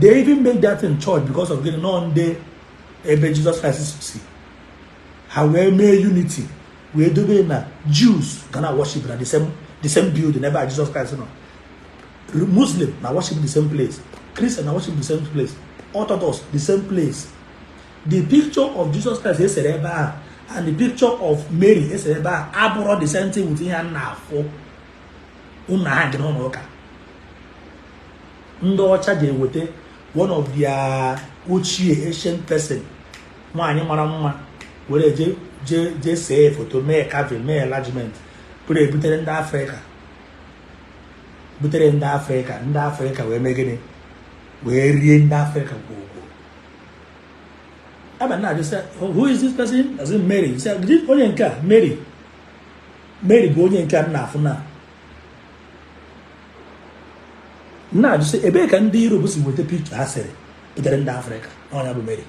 They even make that in church because of getting on the ebe Jesus Christ si. Ha wee mee unity wee dobe na Jews ga na worship na the same building ebe a Jesus Christ nọ. Muslim na worship the same place. Christian na worship the same place. Orthodox the same place. The picture of Jesus Christ esere ebe a and the picture of Mary esere ebe a abụrụ the same thing with ihe a na-afụ unu ha gị n'ụlọ ụka. Ndị ọcha ga-eweta one of their ochie ancient person, nwaanyị mara mma, were jee see foto, mee carving, mee enlargement, pụrụ ebutere ndị Afrịka, butere ndị Afrịka, ndị Afrịka wee mee gịnị? Wee rie ndị Afrịka gwogwo. Aba na just say, who is this person? As in Mary. Say, onye nke a, Mary. Mary bụ onye nke a na-afụ na. Na just say, ebee ka ndị Europe si weta picture ha sere butere ndị Afrịka, onye bụ Mary.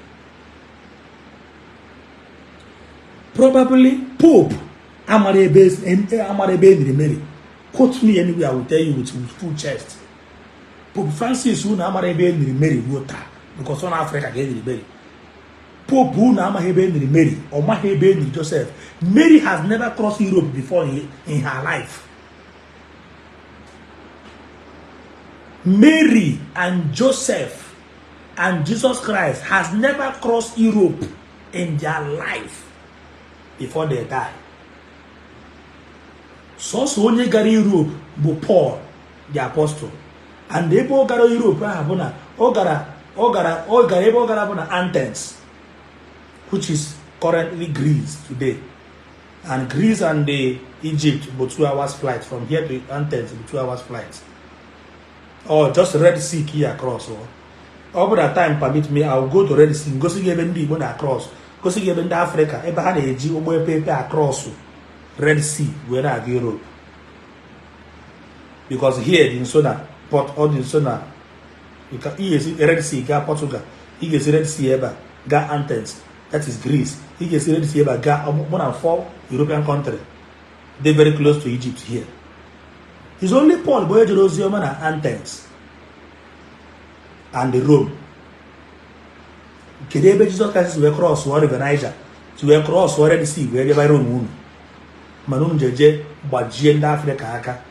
Probably Pope amara ebe eniri Mary. Quote me anywhere, I will tell you with full chest. Pope Francis unu amara ebe eniri Mary ruo taa because ọ na Afrịka ka eniri Mary. Pope unu amaghị ebe eniri Mary, ọ maghị ebe eniri Joseph. Mary has never crossed Europe before in her life. Mary and Joseph and Jesus Christ has never crossed Europe in their life before they die. Sọsọ onye gara Europe bụ Paul the apostle. And ebe ọ gara Europe ahụ bụ na ọ gara ebe ọ gara bụ na Athens, which is currently Greece today. And Greece and the Egypt bụ 2 hours flight. From here to Athens bụ 2 hours flight, or just Red Sea ka ya cross. Ọ bụrụ na time permit me, I will go to Red Sea, gosi gị ebe ndị Igbo na cross, gosi gị ebe ndị Afrịka, ebe ha na-eji ụgbọ epepe across Red Sea wee na-aga Europe, because here dị nso na port, ọ dị nso na ị ga-esi Red Sea gaa Portugal, ị ga-esi Red Sea ebe a gaa Athens, that is Greece, ị ga-esi Red Sea ebe a gaa more than four European country dey very close to Egypt. Here is only Paul bụ onye jere ozi ọma na Athens and Rome. Kedu ebe Jesus Christ wee cross River Niger, wee cross Red Sea, wee bịaba Rome unu? Mana unu jeje gbajie ndị Afrịka aka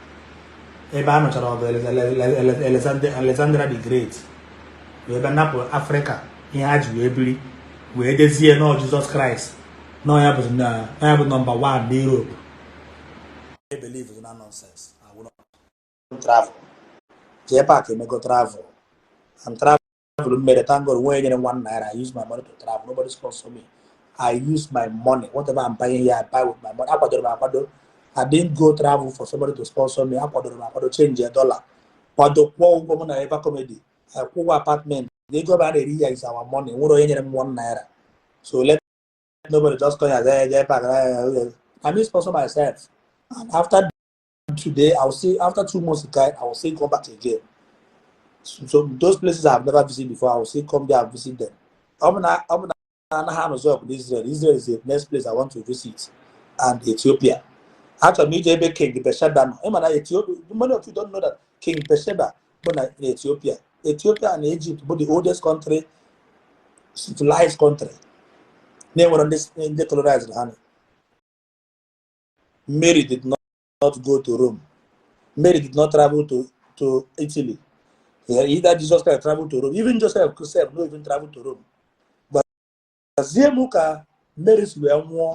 ebe a nụchara ọgụ Alexander the Great, wee bịa napụ Afrịka ihe ha ji wee biri, wee dezie nọọ Jesus Christ nọọ ya bụ number one na Europe. I believe in that nonsense. I will not travel. JPAC emego travel and travel mere. Thank God, nwee nyere ₦1. I use my money to travel. Nobody sponsor me. I use my money. Whatever I'm buying here, I buy with my money. Akwadoro m akwado. I didn't go travel for somebody to sponsor me. Akwadoro m akwado, change a dollar, kwado, kwụọ ụgwọ mụ na Eva Comedy, kwụọ ụgwọ apartment. Ego ebe a na-eri ya is our money. Nwere onye nyere m ₦1, so let nobody just come here say JPAC. I mean, sponsor myself. And after today, I will see, after 2 months, guy, I will still come back again. So those places I've never visited before, I will still come there and visit them. Ọ bụ na anaghị anọzi ọgụ Israel. Israel is the next place I want to visit, and Ethiopia. Achọrọ m ije ebe King Bathsheba nọ. Ịma na Ethiopia, many of you don't know that King Bathsheba bụ na Ethiopia. Ethiopia and Egypt bụ the oldest country, civilized country na-enwere ndị colonized ha. Mary did not go to Rome. Mary did not travel to Italy. Yeah, either Jesus Christ traveled to Rome. Even Joseph himself no even travel to Rome. Gwazie m ka Mary si wee nwụọ,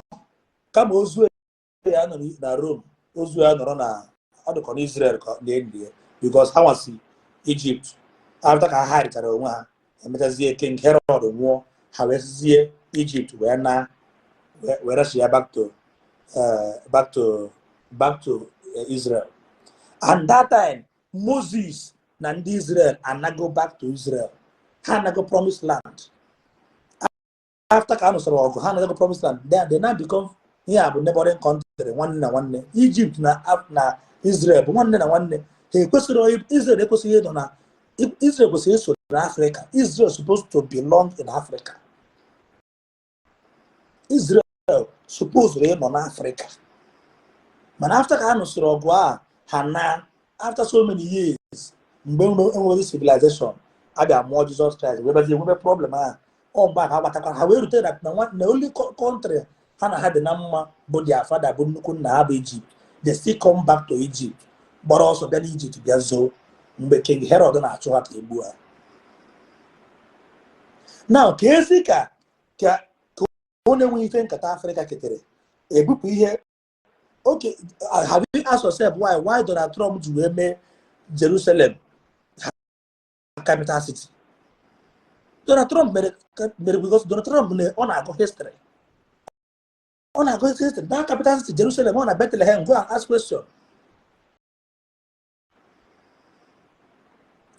kama ozu ya nọ na Rome, ozu ya nọrọ na ọ dịkọ na Israel ka na-enyi ya, because ha nwasi Egypt after ka ha richara onwe ha, emechazie King Herod nwụọ, ha wee sizie Egypt wee na wee rush ya back to Israel. And that time Moses na ndị Israel anago back to Israel, ha anago promised land. After ka a nụsịrị ọgụ, ha anago promised land. They now become, ihe a bụ neighboring country, nwanne na nwanne. Egypt na Israel bụ nwanne na nwanne. Ha ekwesịrị, Israel ekwesịghị ịnọ na Israel, kwesịrị iso na Africa. Israel supposed to belong in Africa. Israel supposed ịnọ n'Africa, mana after ka ha nụsịrị ọgụ a, ha na after so many years, mgbe enweghị civilization, abịa mụọ Jesus Christ, wee bazie nwebe problem ahụ. Ọ mgbe a ka agbatakwara ha wee rute na only country ha na ha dị na mma bụ their father, bụ nnukwu nna ha, bụ Egypt. They still come back to Egypt, gbara ọsọ bịa n'Egypt, bịa zoo mgbe King Herod na-achụ ha ka egbuo ha. Now ka esi ka ọ na-enwe ife nkata Afrịka ketere ebupụ ihe. Okay, have you asked yourself why Donald Trump ji wee mee Jerusalem capital city? Donald Trump mere because Donald Trump ọ na-agụ history, ọ na-agụ history. That capital city Jerusalem, ọ na Bethlehem. Go and ask question.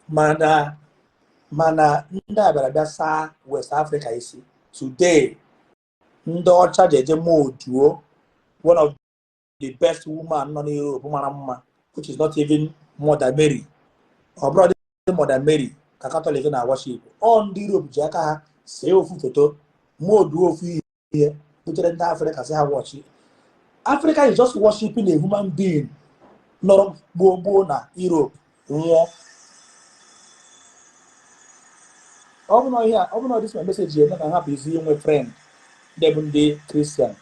Mana ndị a bịara bịa saa West Africa isi. Today ndị ọcha ji eje moduo one of the best woman nọ n'Europe mara mma, which is not even Mother Mary. Ọ bụrụ dị Mother Mary ka Catholic na worship, ọ ndị Europe ji aka ha see ofu foto, moduo ofu ihe, butere ndị Africa, si ha worship. Africa is just worshiping a human being nọrọ gboo gboo na Europe nwụọ. Ọ bụ na ihe a, ọ bụ na this my message eme ka ha hapụ isi inwe friend ndị bụ ndị Christian.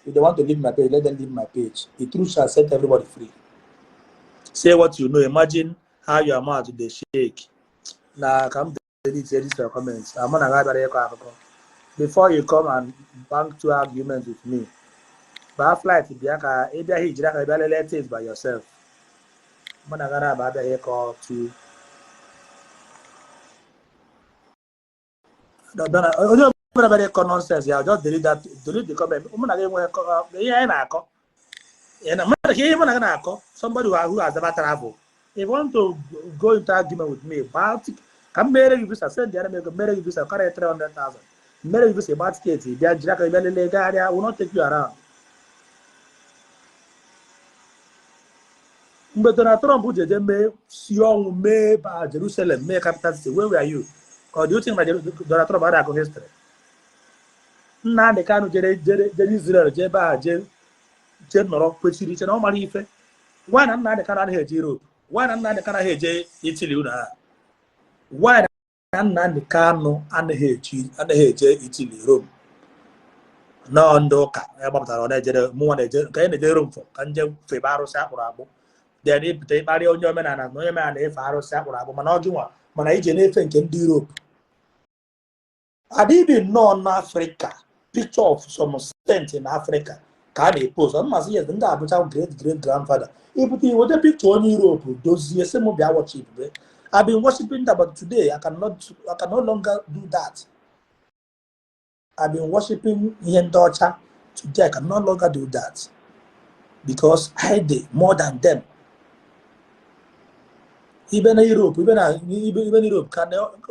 If they want to leave my page, let them leave my page. The truth shall set everybody free. Say what you know. Imagine how your mouth dey shake na ka m delete this your comments. Amụ na ga bịara ịkọ akụkọ before you come and bank two arguments with me. Baa flight bịa ka ị bịa ijiri aka bịa lelee things by yourself. Mụ na gara aba abịaghị ịkọ two. Onye Bụla bịara ịkọ nonsense ya, just delete that, delete the comment. Mụ na gị enweghị ihe anyị na-akọ. Ihe mụ na gị na-akọ, somebody who has never traveled. If you want to go into argument with me, gbaa, ka m mere gị visa, send ya m ego, mere gị visa karịa 300,000, mere gị visa, gbaa ticket, bịa jiri aka bịa lelee gagharịa. Will not take you around. Mgbe Donald Trump ji eje mee si ọnwụ mee ba Jerusalem mee capital city, where were you? Ka ọ dị otu na Donald Trump adịghị akụ history. Nnamdi Kanu jere jere jere Israel, jee ebe a, jee jee nọrọ kwesịrị iche na ọ mara ife. Why na Nnamdi Kanu anaghị eje Europe? Why na Nnamdi Kanu anaghị eje Italy unu ha? Why na Nnamdi Kanu anaghị eje Italy, Rome? Nọọ ndị ụka ya gbapụtara, ọ na-ejere mụnwa na-eje nke anyị na-eje Rome fọ ka nje febe arụsị akpụrụ akpụ. Then ịpụta ịkparị onye omenala na onye omenala na-efe arụsị akpụrụ akpụ, mana ọ gị nwa mana ije na-efe nke ndị Europe. Adịbi nnọọ n'Africa, picture of some saint in Africa ka a na-epost mmasị. Yes, ndị abụcha great great grandfather. Ịpụta iweta picture onye Europe dozie, sị m bịa worship be. I've been worshiping that, but today I can no longer do that. I've been worshiping ihe ndị ọcha. Today I can no longer do that because I dey more than them. Ibe na Europe, ibe na ibe na Europe ka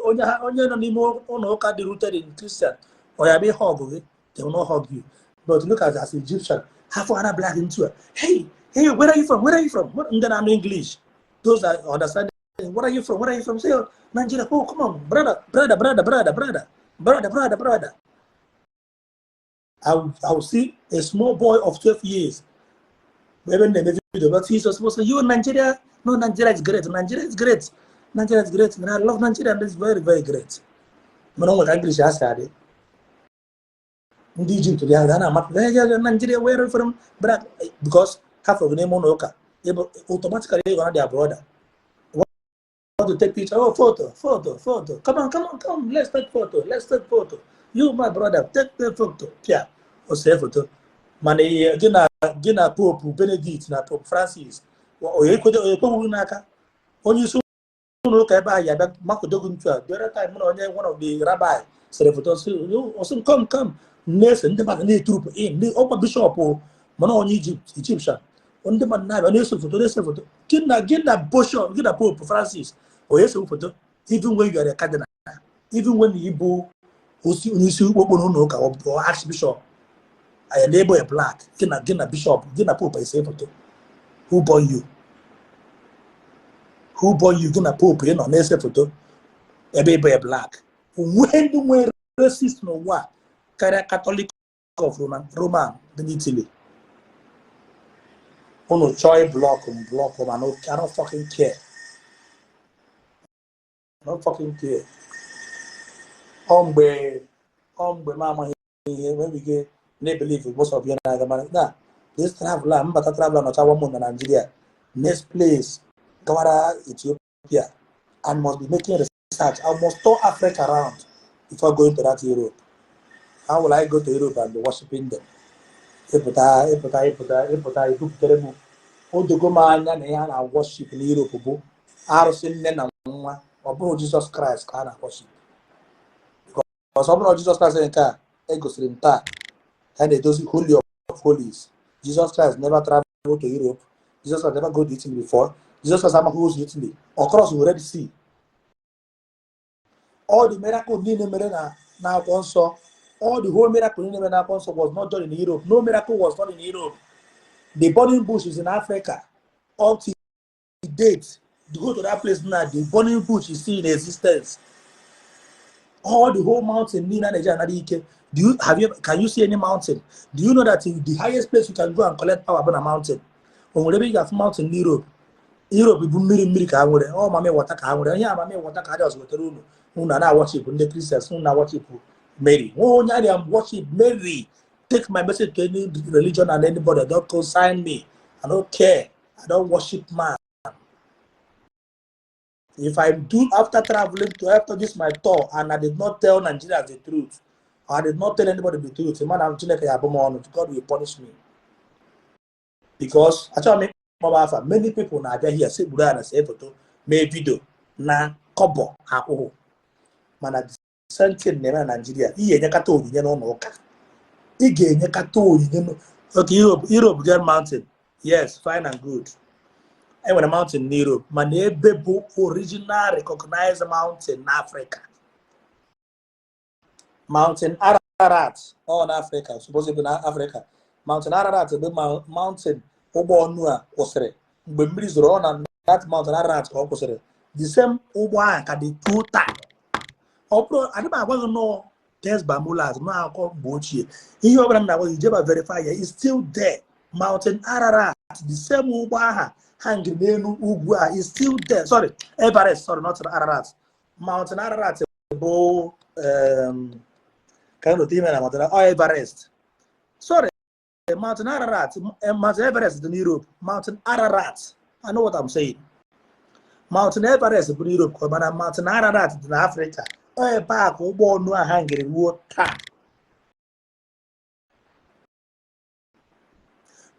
onye ha onye nọ n'ime ụlọ ụka dị rooted in Christian, ọ ya bụ ihe ọgụ gị, they will not hug you. But look at as Egyptian, half ana black into it. Hey, hey, where are you from? Where are you from? Ndị na-anụ English, those that understand, where are you from? Where are you from? Say, "Oh, Nigeria." Oh, come on, brother, brother, brother, brother, brother, brother, brother, brother. I will see a small boy of 12 years ebe m na-eme video, but he's supposed to you Nigeria. No, Nigeria is great. Nigeria is great. Nigeria is great, and I love Nigeria, and it's very, very great. Mana o nwere English asị adị ndị Egypt dị ahụ a na-amapụ Nigeria, where are you from, brother? Because half of n'ime ụlọ ụka automatically you're gonna their brother. Want to take picture? Oh, photo, photo, photo, come on, come on, come, let's take photo, let's take photo. You, my brother, take the photo. Pịa o see photo. Mana ihe gị na Pope Benedict na Pope Francis onye ekweghị n'aka onye isi ụlọ ụka ebe ahụ ya bịa makodogo ntu a. The other time, mụ na onye, one of the rabbi, sere foto, ọsị m come, come, na-ese ndị mmadụ na-eturupu in ndị ọkwa bishọp, mana onye Egypt, Egyptian. Ndị mmadụ na-abịa na-ese foto, na-ese foto. Gị na bishọp, gị na Pope Francis, onye ese foto? Even when you are a cardinal, even when you bụ onye isi okpokpo n'ụlọ ụka or archbishop, I label a black, gị na bishop, gị na Pope ese foto. Who born you? Who born you? Gị na Pope ị nọ na-ese foto ebe ịbụ a black. Onwe ndị nwere racist n'ụwa karịa Catholic of Roman dị n'Italy. Unu chọọ block m, block m. I don't fucking care. I don't fucking care. Ọ mgbe m amaghị ihe nwere ike na-ebelieve most of you na-aga, mana na this traveler mbata, traveler nọcha one month na Nigeria, next place gawara Ethiopia, and must be making research. I must tour Africa around before going to that Europe. How will I go to Europe and be worshiping them? Ịpụta, ịpụta, ịpụta, ịpụta, ebupụtere m odogo m anya na ihe a na-worship na Europe bụ arụsị nne na nwa. Ọ bụrụ Jizọs Kraịst ka a na-worship, because ọ bụrụ Jizọs Kraịst nke a egosiri m taa ha na-edozi Holy of Holies. Jesus Christ never traveled to Europe. Jesus Christ never go to Italy before. Jesus Christ amaghị ụzọ Italy or cross the Red Sea. All the miracle niile mere na n'akwụkwọ nsọ, all the whole miracle niile mere n'akwụkwọ nsọ was not done in Europe. No miracle was done in Europe. The burning bush is in Africa up to date. You go to that place now, the burning bush is still in existence. All the whole mountain niile na-eji anara ike. Do you have you can you see any mountain? Do you know that the highest place you can go and collect power bụ na mountain? O nwere ebe ị ga-afụ mountain n'Europe? Europe bụ mmiri, mmiri ka ha nwere. Ọ mami water ka ha nwere. Ihe amami water ka ha just wetara unu. Unu na worship ndị Christians, unu na worship Mary. Nwa onye a worship Mary. Take my message to any religion and anybody. Don't consign me. I don't care. I don't worship man. If I do, after traveling to, after this my tour, and I did not tell Nigerians the truth, I did not tell anybody the truth, man, I'm Chineke ya abụ m ọnụ. God will punish me. Because achọrọ m ịkpọba afa. Many people na-abịa here sekpuru ala, see foto, mee video na kọbọ akwụkwụ, mana the Same thing na-eme na Nigeria. Ị ga-enyekata onyinye n'ụlọ ụka, ị ga-enyekata onyinye. Okay, Europe get mountain. Yes, fine and good. Enwere mountain na Europe, mana ebe bụ original recognized mountain na Africa, Mountain Ararat, ọ na Africa, supposedly na Africa. Mountain Ararat bụ mountain ụgbọ ọnụ a kwụsịrị mgbe mmiri zoro. Ọ na that Mountain Ararat ka ọ kwụsịrị. The same ụgbọ ahụ ka dị taa. Ọ bụrụ adị m agwa gị nọọ test by mulas nọ akụkọ mgbe ochie, ihe ọbụla m na-agwa gị, jeba verify ya, is still there. Mountain Ararat, the same ụgbọ aha hanging n'elu ugwu a is still there. Sorry, Everest, sorry, not Ararat. Mountain Ararat bụ ka m rote ime na Mountain, oh, Everest, sorry. Mountain Ararat, Mountain Everest dị n'Europe. Mountain Ararat, I know what I'm saying. Mountain Everest bụ n'Europe ka ọ, mana Mountain Ararat dị n'Africa. Ọ ebe a ka ụgbọ ọnụ a hangiri ruo taa.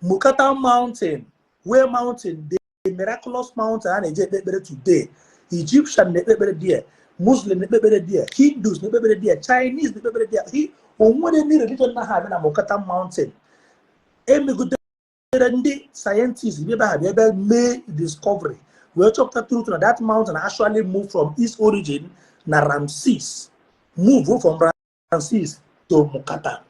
Mukata Mountain, where mountain, the miraculous mountain a na-eji ekpe ekpere today. Egyptian na-ekpe ekpere there, Muslim na-ekpe ekpere there, Hindus na-ekpe ekpere there, Chinese na-ekpe ekpere there. O nwere ndị religion na ha abịa na Mukata Mountain. Emegidere ndị scientists bịa ebe ha bịa ebe mee discovery wee chọpụta truth na that mountain actually moved from its origin na Ramses, move from Ramses to Mukata.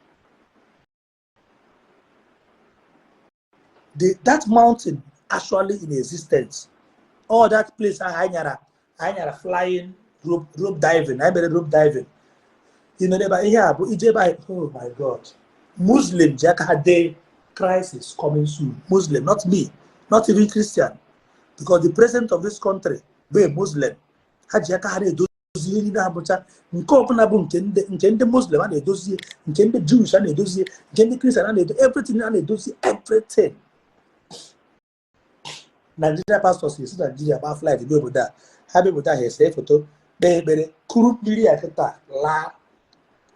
That mountain actually in existence. All that place ahụ anyị nyara flying rope diving, anyị mere rope diving. Ị nọ ebe ihe a bụ ije ebe anyị. Oh my God, Muslim ji aka ha dee "Christ is coming soon". Muslim, not me, not even Christian, because the president of this country bụ a Muslim. Ha ji aka ha na-edozi ihe niile ha bụcha nke ọbụla bụ nke ndị Muslim a na-edozi, nke ndị Jewish a na-edozi, nke ndị Christian a na-edozi, everything a na-edozi, everything. Nigeria pastors esi Nigeria gbaa flight bịa obodo a. Ha bịa obodo a, ha ese foto, kpee ekpere, kuru mmiri a kịta laa,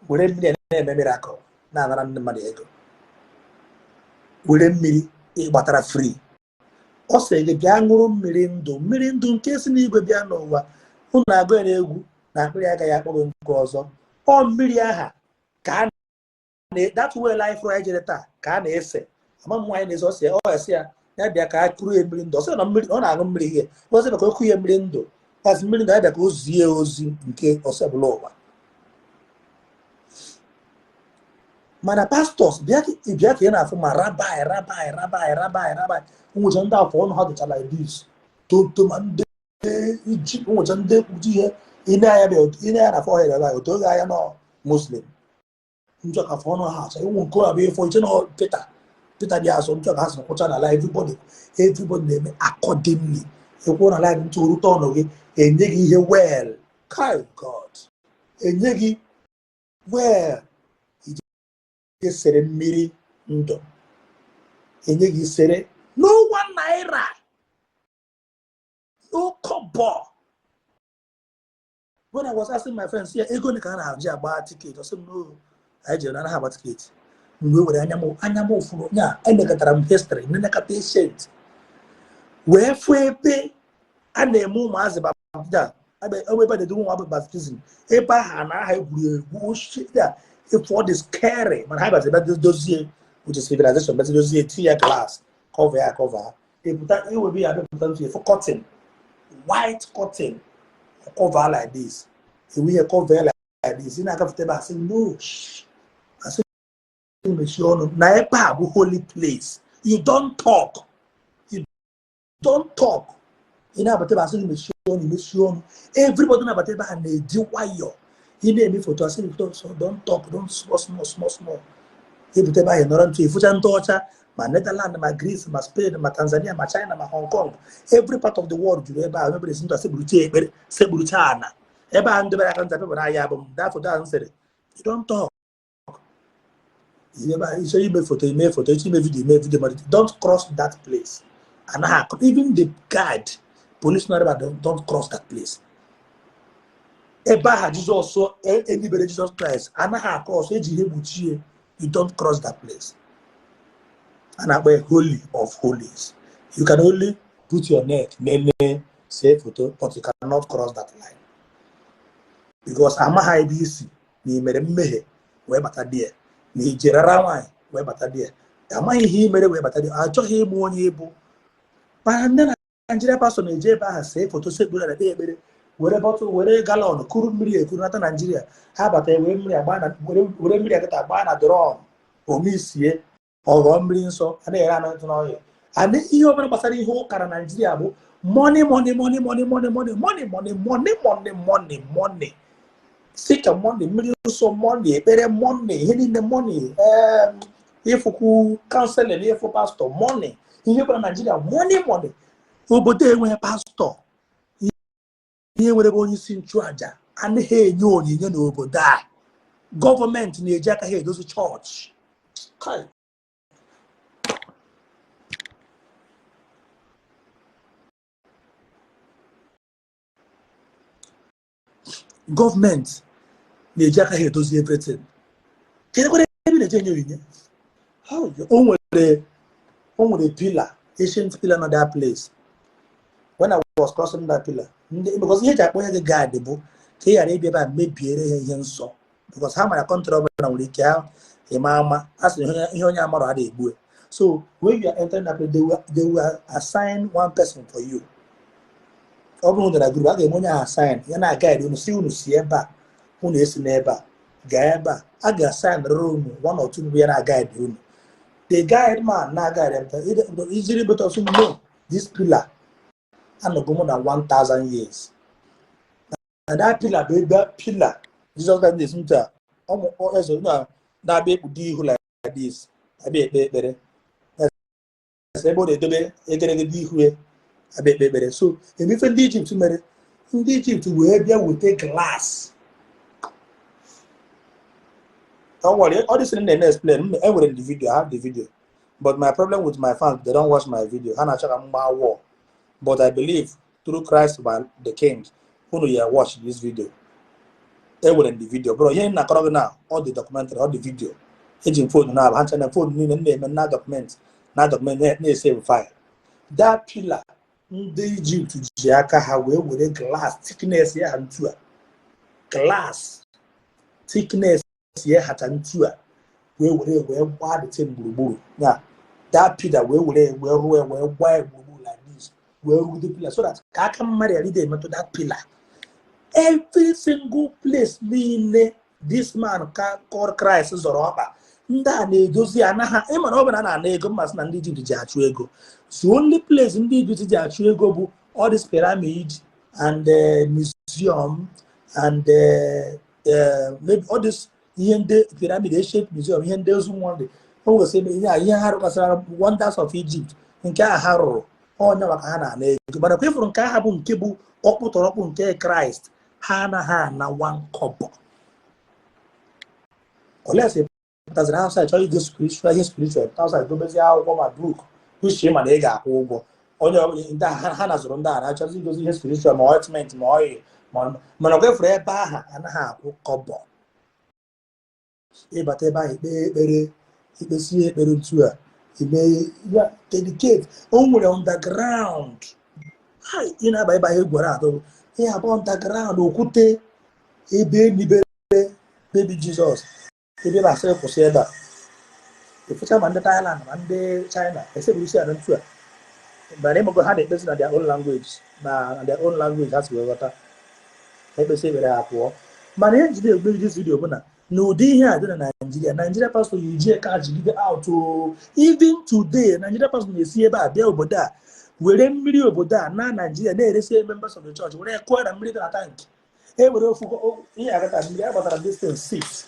were mmiri a na-eme miracle, na-anara ndị mmadụ ego, were mmiri ịgbatara free. Ọ sị gị bịa ṅụrụ mmiri ndụ, mmiri ndụ nke si n'igwe bịa n'ụwa. Unu na-agụ ya n'egwu na akpịrị agaghị akpọ gị nke ọzọ. Ọ mmiri aha ka a na that way life anyị jere taa ka a na-ese. Ama m nwaanyị na-ese, ọ sị ọ esi ya ya bịa ka a kụrụ ya mmiri ndụ. Ọ sị na mmiri ọ na-aṅụ mmiri ihe ọ sị ka o kụ ya mmiri ndụ, kasị mmiri ndụ ya bịa ka o zie ozi nke Osebụla ụwa. Mana pastors bịa ka ị na-afụ ma rabbi rabbi rabbi rabbi rabbi nwụcha ndị afọ ọnụ ha dịcha like this toto, ma ndị iji nwụcha ndị ekpuchi ihe ị na-anya bịa ị na-anya na forehead ebe a otu oge anya nọ Muslim njọ ka afọ ọnụ ha acha ịnwụ nke ọ bụ ịfọ iche na Peter Peter dị azụ njọ ka ha si kwụcha na line. Everybody na-eme accordingly. Ekwu na line ntụ rute ọnụ gị, enye gị ihe well kai God enye gị well ije sere mmiri ndụ, enye gị sere no ₦1, no kobo. When I was asking my friends ya ego ka a na-eji agba ticket, ọ sị m no, anyị jere na anaghị agba ticket. Mgbe were anya m fụrụ nya, elekọtara m history nenekata ancient wee fụ ebe a na-eme ụmụazị baptizim, ebe a na-edobe ụmụ baptizim, ebe ahụ na aha egwuregwu ochie a if all is scary, mana ha bịazi bịa dozie which is civilization, bịazi dozie, tinye ya glass, cover ya, cover epụta iwebe ya bịapụta ntụ efu curtain, white curtain, cover like this, ewe ihe cover like this. Ị na-agafete ebe a, sị no, asị mechie ọnụ na ebe a bụ holy place. You don't talk, you don't talk. Ị na-abata ebe a, sị gị mechie ọnụ, mechie ọnụ. Everybody na-abata ebe a na-eji nwayọọ. Ị na-eme foto, asị gị foto, so don't talk, don't small small small small. Ebute ebe ahụ nọrọ ntụ efucha ndị ọcha, ma Netherlands, ma Greece, ma Spain, ma Tanzania, ma China, ma Hong Kong, every part of the world juru ebe ahụ. Mebere esi ndụ sekpurucha ekpere, sekpurucha ana ebe ahụ ndebere aka nta pepụrụ anya bụ m daa foto ahụ m sịrị you don't talk. Ebe ahụ ịchọrọ ime foto, ime foto, ịchọ ime video, ime video, but don't cross that place. Anaghị akụ even the guard, police nọ ebe a, don't cross that place. Ebe ahụ Jizọs elibere Jizọs Kraịst, anaghị across, eji ihe gbochie. You don't cross that place. A na-akpọ ya holy of holies. You can only put your neck nene see foto, but you cannot cross that line. Because amaghị ebe isi na ị mere mmehie wee bata die, na ije rara nwaanyị wee bata die, amaghị ihe ị mere wee bata die, achọghị ịmụ onye ịbụ. Mana ndị Naijiria pastor na-eje ebe ahụ see foto, sekpuru ala, kpee ekpere, were bottle, were gallon kuru mmiri ekuru nata Naijiria. Ha bata, were mmiri agba na were mmiri akịta gbaa na drum, omisie, ọghọọ mmiri nsọ a na-ere anụ n'ọhịa. And ihe ọbụla gbasara ihe ụka na Naijiria bụ money, money, money, money, money, money, money, money, money, money, money, money, sika money, mmiri nsọ money, ekpere money, ihe niile money, ịfụkwu counseling, ịfụ pastor money, ihe ọbụla Naijiria money, money. Obodo enweghị pastor, ihe nwere bụ onye isi nchụaja, anaghị enye onyinye n'obodo a. Gọọmenti na-eji aka ha edozi chọọchị. Kai. Gọọmenti na-eji aka ha edozi everything. Kedu ebe ị na-eje enye onyinye? O nwere pillar, ancient pillar na that place. When I was crossing that pillar, ndị, because ihe eji akpọnye gị guard bụ ka ị ghara ịbịa ebe a mebiere ha ihe nsọ, because ha mara country ọbụla nwere ike ha ịma ama a sị ihe onye amarọ a na-egbu. So when you are entering that place, they will assign one person for you. Ọ bụrụ na group a ga-eme onye ahụ assign ya na guide unu, si unu si ebe a, unu esi n'ebe a gaa ebe a. A ga-assign rụrụ unu one or two people ya na guide unu. The guide man na guide them easily, but also know this pillar anọgo more than 1000 years, na that pillar bụ ebe pillar Jesus Christ na-esi nta ụmụ eze na na-abịa ekpudo ihu like this, abịa ekpe ekpere. Ebe ọ na-edobe egeregede ihu ya abịa ekpe ekpere. So emefe ndị Ijipt mere, ndị Ijipt wee bịa weta glass. Don't worry, all this thing na explain, enwere the video, I have the video, but my problem with my fans, they don't watch my video. Ha na-achọ ka m gbaa war, but I believe through Christ by the King, unu ya watch this video. Enwere the video, bro. Ihe m na-akọrọ gị na ọ dị documentary, ọ dị video. Eji m phone na ha ncha na phone niile m na-eme na document, na document, na-esave file. That pillar, ndị Ijipt ji aka ha wee were glass thickness ya ha ntu a, glass thickness ya hacha ntu a, wee were wee gbaa the thing gburugburu ya, that pillar, wee were wee rụọ ya, wee gbaa ya gburugburu like this, wee rugide pillar so that ka aka mmadụ ghara ide emetụ that pillar. Every single place niile this man ka called Christ zọrọ ọkpa, ndị a na-edozi anaghị. Ịma na ọ bụ na a na-ana ego mmasị na ndị Ijipt ji achụ ego. So only place ndị Ijipt ji achụ ego bụ all this pyramid and museum and maybe all this ihe ndị pyramid, ancient museum, ihe ndị ozu nwa dị o nwesị ebe ihe a, ihe ha rụkwasịra, wonders of Egypt nke a ha rụrụ, onye maka ha na-ana ego. Mana kwa ịfụrụ nke aha bụ nke bụ ọkpụtọrọkpụ nke Kraịst, ha anaghị ana one kobo unless ị pụtaziri outside chọrọ ige spiritual, ihe spiritual, pụta outside dobezie akwụkwọ ma book uche, mana ị ga-akwụ ụgwọ. Onye ọbụla ndị ha nazụrụ ndị a na-achọzi igozi ihe spiritual, ma ointment ma oil, mana ọ kwefuru ebe ahụ anaghị akwụ kọbọ. Ịbata ebe ahụ, ikpe ekpere, ikpesie ekpere ntu a, ime ya dedicate. O nwere underground. Hai, ị na-aba ebe ahụ, egwara atụ ihe abụọ, underground okwute ebe enibere baby Jizọs, ebe ebe asịrị kwụsị ebe a efecha, ma ndị Thailand ma ndị China eseburu isi ala ntu a. Mana ịmụgo ha na-ekpesi na their own language, na their own language ha si wee ghọta, ha ekpesi ekpere, ha pụọ. Mana ihe njide egbe this video bụ na n'ụdị ihe a dị na Naijiria, Naijiria pastor yi ji ka jigide out o. Even today, Naijiria pastor na-esi ebe a bịa obodo a, were mmiri obodo a na Naijiria na-eresi members of the church, were kụọ na mmiri dị na tank, e were ofu ihe agata mmiri a gbatara distance 6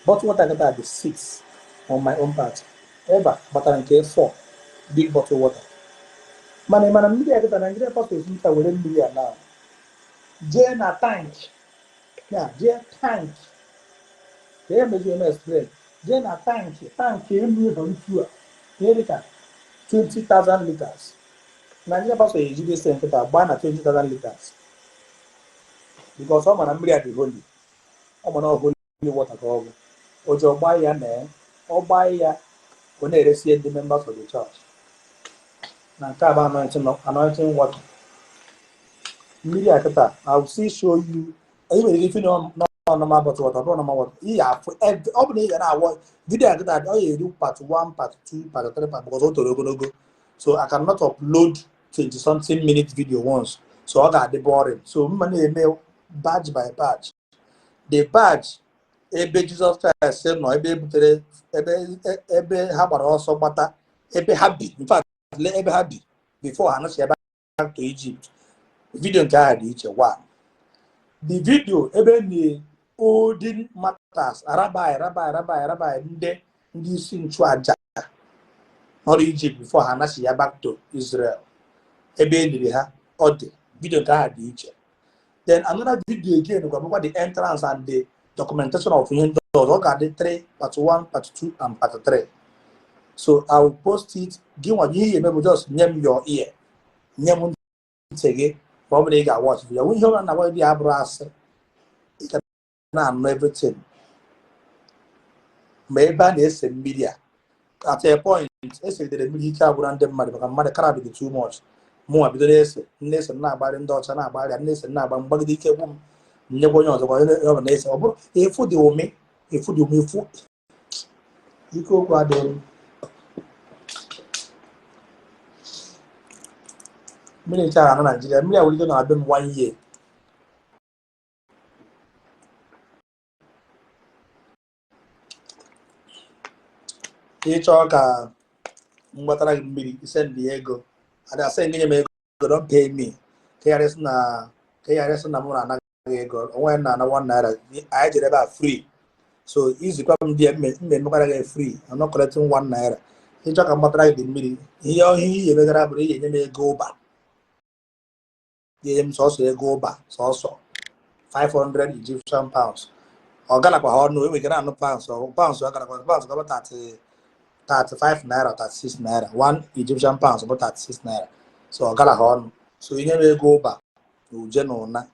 bottle water agata dị 6 on my own part, ebe a gbatara nke 4 big bottle water. Mana ị mana mmiri agata, Naijiria pastor esi nta were mmiri a na jee na tank ya, jee tank ka e mezie eme explain, jee na tank, tank elu ịhọ ntu a, ihe dịka 20,000 liters. Nigeria pastor ejide ese nkịta gbaa na 20,000 liters, because ọ ma na mmiri a dị holy, ọ ma na ọ holy water ka ọ bụ. O ji ọgba ya mee, ọ gbaa ya, ọ na-eresi ndị members of the church na nke a bụ anointing, anointing water. Mmiri a kịta, I will still show you. Ị nwere ike ife na normal bottle water, ọ bụrụ normal water ị ga-afụ. Ọ bụ na ị ga na-awọ video a kịta, ọ ga-eru part 1, part 2, part 3, part, because o toro ogologo. So I cannot upload 20 something minute video once, so ọ ga-adị boring. So mma na-eme batch by batch. The batch ebe Jizọs Kraịst nọ, ebe e butere, ebe ha gbara ọsọ gbata, ebe ha bi, in fact, lee ebe ha bi before ha nọchi ebe back to Egypt, video nke ahụ dị iche. One, the video ebe na olden matters, rabbi rabbi rabbi rabbi ndị isi nchụaja nọrọ Egypt before ha nachi ya back to Israel, ebe e liri ha, ọ dị video nke ahụ dị iche. Then another video again gwa bụkwa the entrance and the documentation of ihe ndị ọzọ. Ọ ga-adị 3, part 1, part 2 and part 3. So I will post it. Gị nwa, ihe eme bụ just nye m your ear, nye m ntị gị, ma ọ bụrụ na ị ga-watch video. Ihe ọbụla na-agwa gị abụrụ asị. Ị ga na-anụ everything, ma ebe a na-ese mmiri a. At a point esegidere mmiri, ike agwụra ndị mmadụ, maka mmadụ kara dị too much. Mụnwa bido na-ese, na-ese, na-agbarị ndị ọcha, na-agbarị, na-ese, na-agba mgbagide, ike gwụ m, nyekwa onye ọzọ, onye ọbụla na-ese. Ọ bụrụ efu dị ome, efu dị ome, efu ike okwu adịghị. Mmiri nche na Naịjirịa, mmiri a nwere ike na-abịa m one year. Ị chọọ ka m gbatara gị mmiri, send ego. Ada asị gị nye m ego, don't pay me, ka ị ghara ịsị na mụ na-anaghị ego onwe na ana ₦1. Anyị jere ebe a free, so izikwa m di ya mme emekwara gị free. I'm not collecting ₦1. Ịchọ ka m gbatara gị dị mmiri, ihe ọhịa ihe emegara bụrụ ihe, nye m ego ụba, nye m sọsọ ego ụba, sọsọ 500 Egyptian pounds. Ọ galakwa ha ọnụ, enwere ike na-anụ pounds, pounds ọ galakwa pounds gaba 30, 35 naira, 36 naira. 1 Egyptian pounds bụ 36 naira, so ọ gala ha ọnụ. So inye m ego ụba na uje na ụna,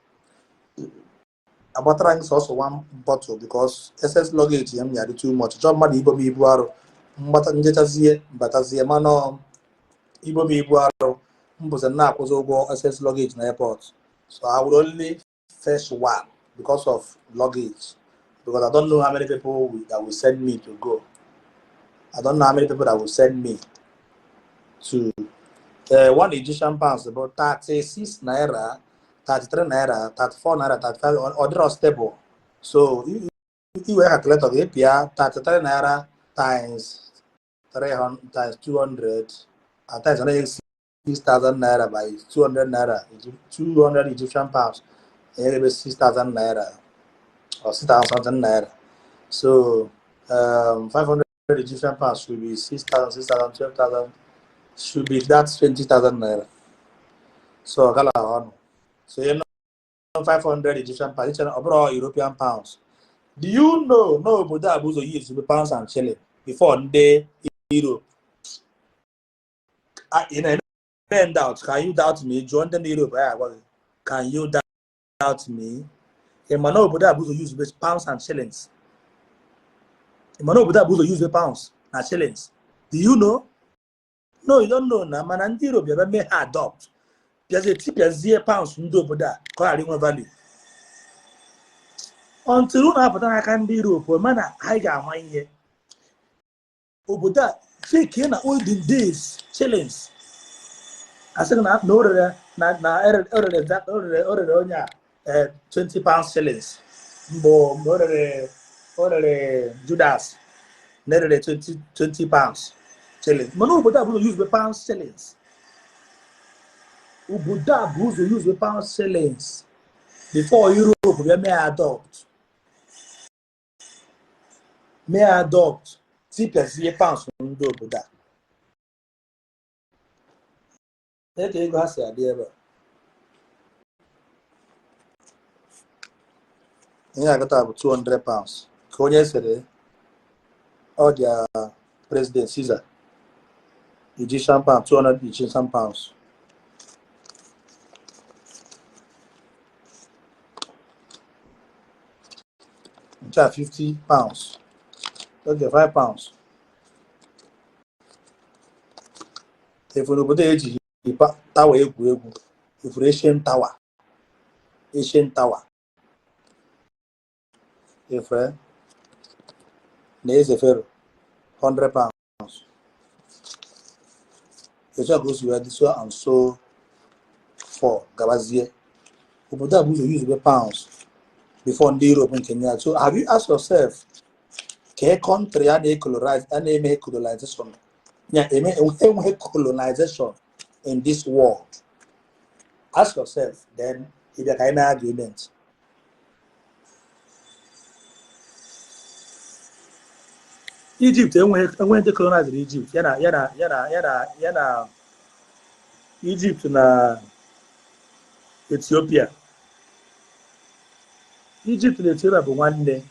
agbatara gị sọsọ one bottle, because excess luggage ya m ya dị too much. Chọọ mmadụ ibo m ibu arụ mgbata njechazie mbatazie, mana ibo m ibu arụ mbụzi na-akwụzi ụgwọ excess luggage na airport. So I will only fetch one because of luggage, because I don't know how many people that will send me to go. I don't know how many people that will send me to one Egyptian pounds about 36 naira, 33 naira, 34 naira, 35. Ọ dịrọ stable. So iwere calculator gị pịa 33 naira times 300 times 200 at times anaghị 6,000 naira by 200 naira, 200 Egyptian pounds ebe 6,000 naira or 6,000 something naira. So 500 Egyptian pounds should be 6,000, 6,000, 12,000, should be that 20,000 naira. So gala ọnụ. So you know 500 Egyptian pounds, ọ bụrụ European pounds. Do you know na obodo a bụ ụzọ use pounds and shilling before ndị Europe? Ị na-eme doubt? Can you doubt me? Jụọ ndị na Europe, anyị agwa gị. Can you doubt me? Ị ma na obodo a bụ ụzọ use pounds and shillings? Ị ma na obodo a bụ ụzọ use pounds na shillings? Do you know? No, you don't know. Na mana ndị Europe bịa mee ha adopt, bịazie tipịazie pounds ndị obodo a ka ọ ghara inwe value until unu apụta n'aka ndị Europe. Mana anyị ga-ama ihe obodo a fake na olden days shillings. Asị gị na o rere na o rere onye a 20 pounds shillings mbụ, mgbe o rere Judas na erere 20 pounds shillings. Mana obodo a bụ ụzọ use pounds shillings. Obodo a bụ ụzọ use pounds shillings before Europe bịa mee adopt, tipịazie pounds ndị obodo a. Ee, ka ego ha si adị ebe a, ihe agata bụ 200 pounds ka onye sere ọ dị President Caesar. Egyptian pound, 200 Egyptian pounds. Nke a 50 pounds, okay, 5 pounds. Efu n'obodo ejighị tower egwu egwu. Efuru Asian tower. Ancient Tower efe na eze Fero £100. Etu a ka o si wee dị, so and so for gabazie. Obodo a bụ ụzọ use pounds before ndị Europe nke nye. So have you asked yourself, ka country a na-ecolonize, a na-eme colonization ya, eme enweghị colonization in this world? Ask yourself, then ị bịa ka anyị mee argument. Egypt enweghị ndị colonized Egypt, ya na Egypt na Ethiopia. Egypt na Ethiopia bụ nwanne,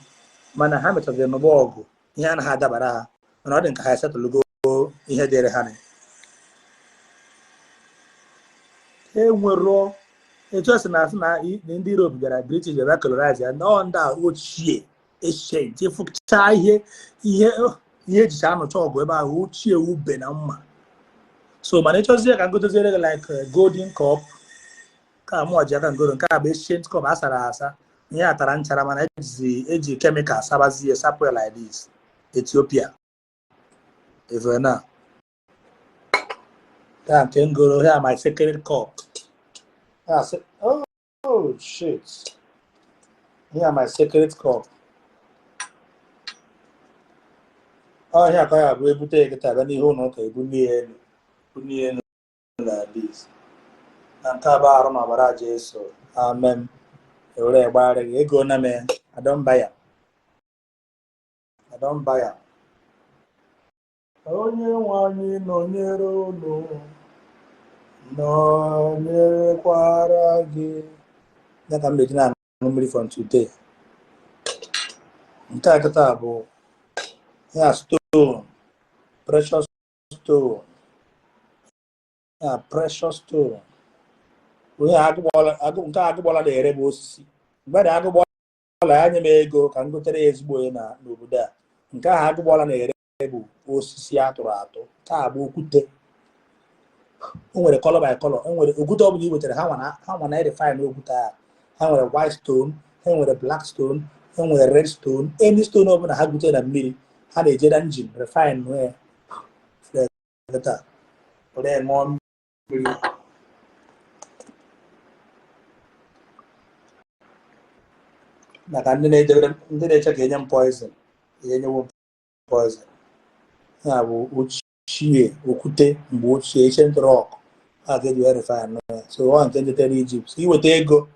mana ha mechaziri n'ụgbọ ọgụ, ihe anaghị adabara ha, mana ọ dị nka ha esetụlụgo ihe dịrị ha. Enwero etu esi na asị na ndị Europe bịara, British bịara colonize ya nọọ. Ndị a ochie, ancient, ịfụcha ihe ihe ihe ejicha anụcha ọgụ ebe ahụ, ochie ube na mma. So mana ịchọzie ka ngodoziere gị like golden cup ka mụ ji aka ngoro. Nke a bụ ancient cup a sara asa, ihe a tara nchara, mana eji chemical sabazie, sapụ ya like this. Ethiopia efe na ya nke ngoro ya, my sacred cup. Oh, shit, here my sacred cup. Ọhịa ka ya bụ ebute ya kịta, abịa n'ihu ụlọ ụka, ebulie elu, bulie elu like this. Na nke a bụ arụ na ọbara Jesu, amen. Ewere gbara gị ego na me. I don buy am, I don buy am. Onye nwe anyị nọnyere unu, nọnyerekwara gị. Ya ka m meji na-aṅụ mmiri from today. Nke a kịta bụ ya stone, precious stone, ya precious stone. Onye nke agụgbọla na-ere bụ osisi mgbe na agụgbọla ya nye m ego ka m gotere ya ezigbo onye na n'obodo a. Nke ahụ agụgbọla na-ere bụ osisi atụrụ atụ. Nke a bụ okwute. O nwere color by color. E nwere okwute ọ bụla i wetara, ha nwa na refine okwute a. Ha nwere white stone, ha nwere black stone, ha nwere red stone. Any stone ọbụla ha gwute na mmiri, ha na-eje na engine refine ya taa were ṅụọ mmiri. Maka ndị na-edebere, ndị na-eche ka enye m poison, enyewo m poison. Ya bụ ochie okwute mgbe ochie, ancient rock a ka eji wee refine ya. So ọ nke njetere Egypt, iweta ego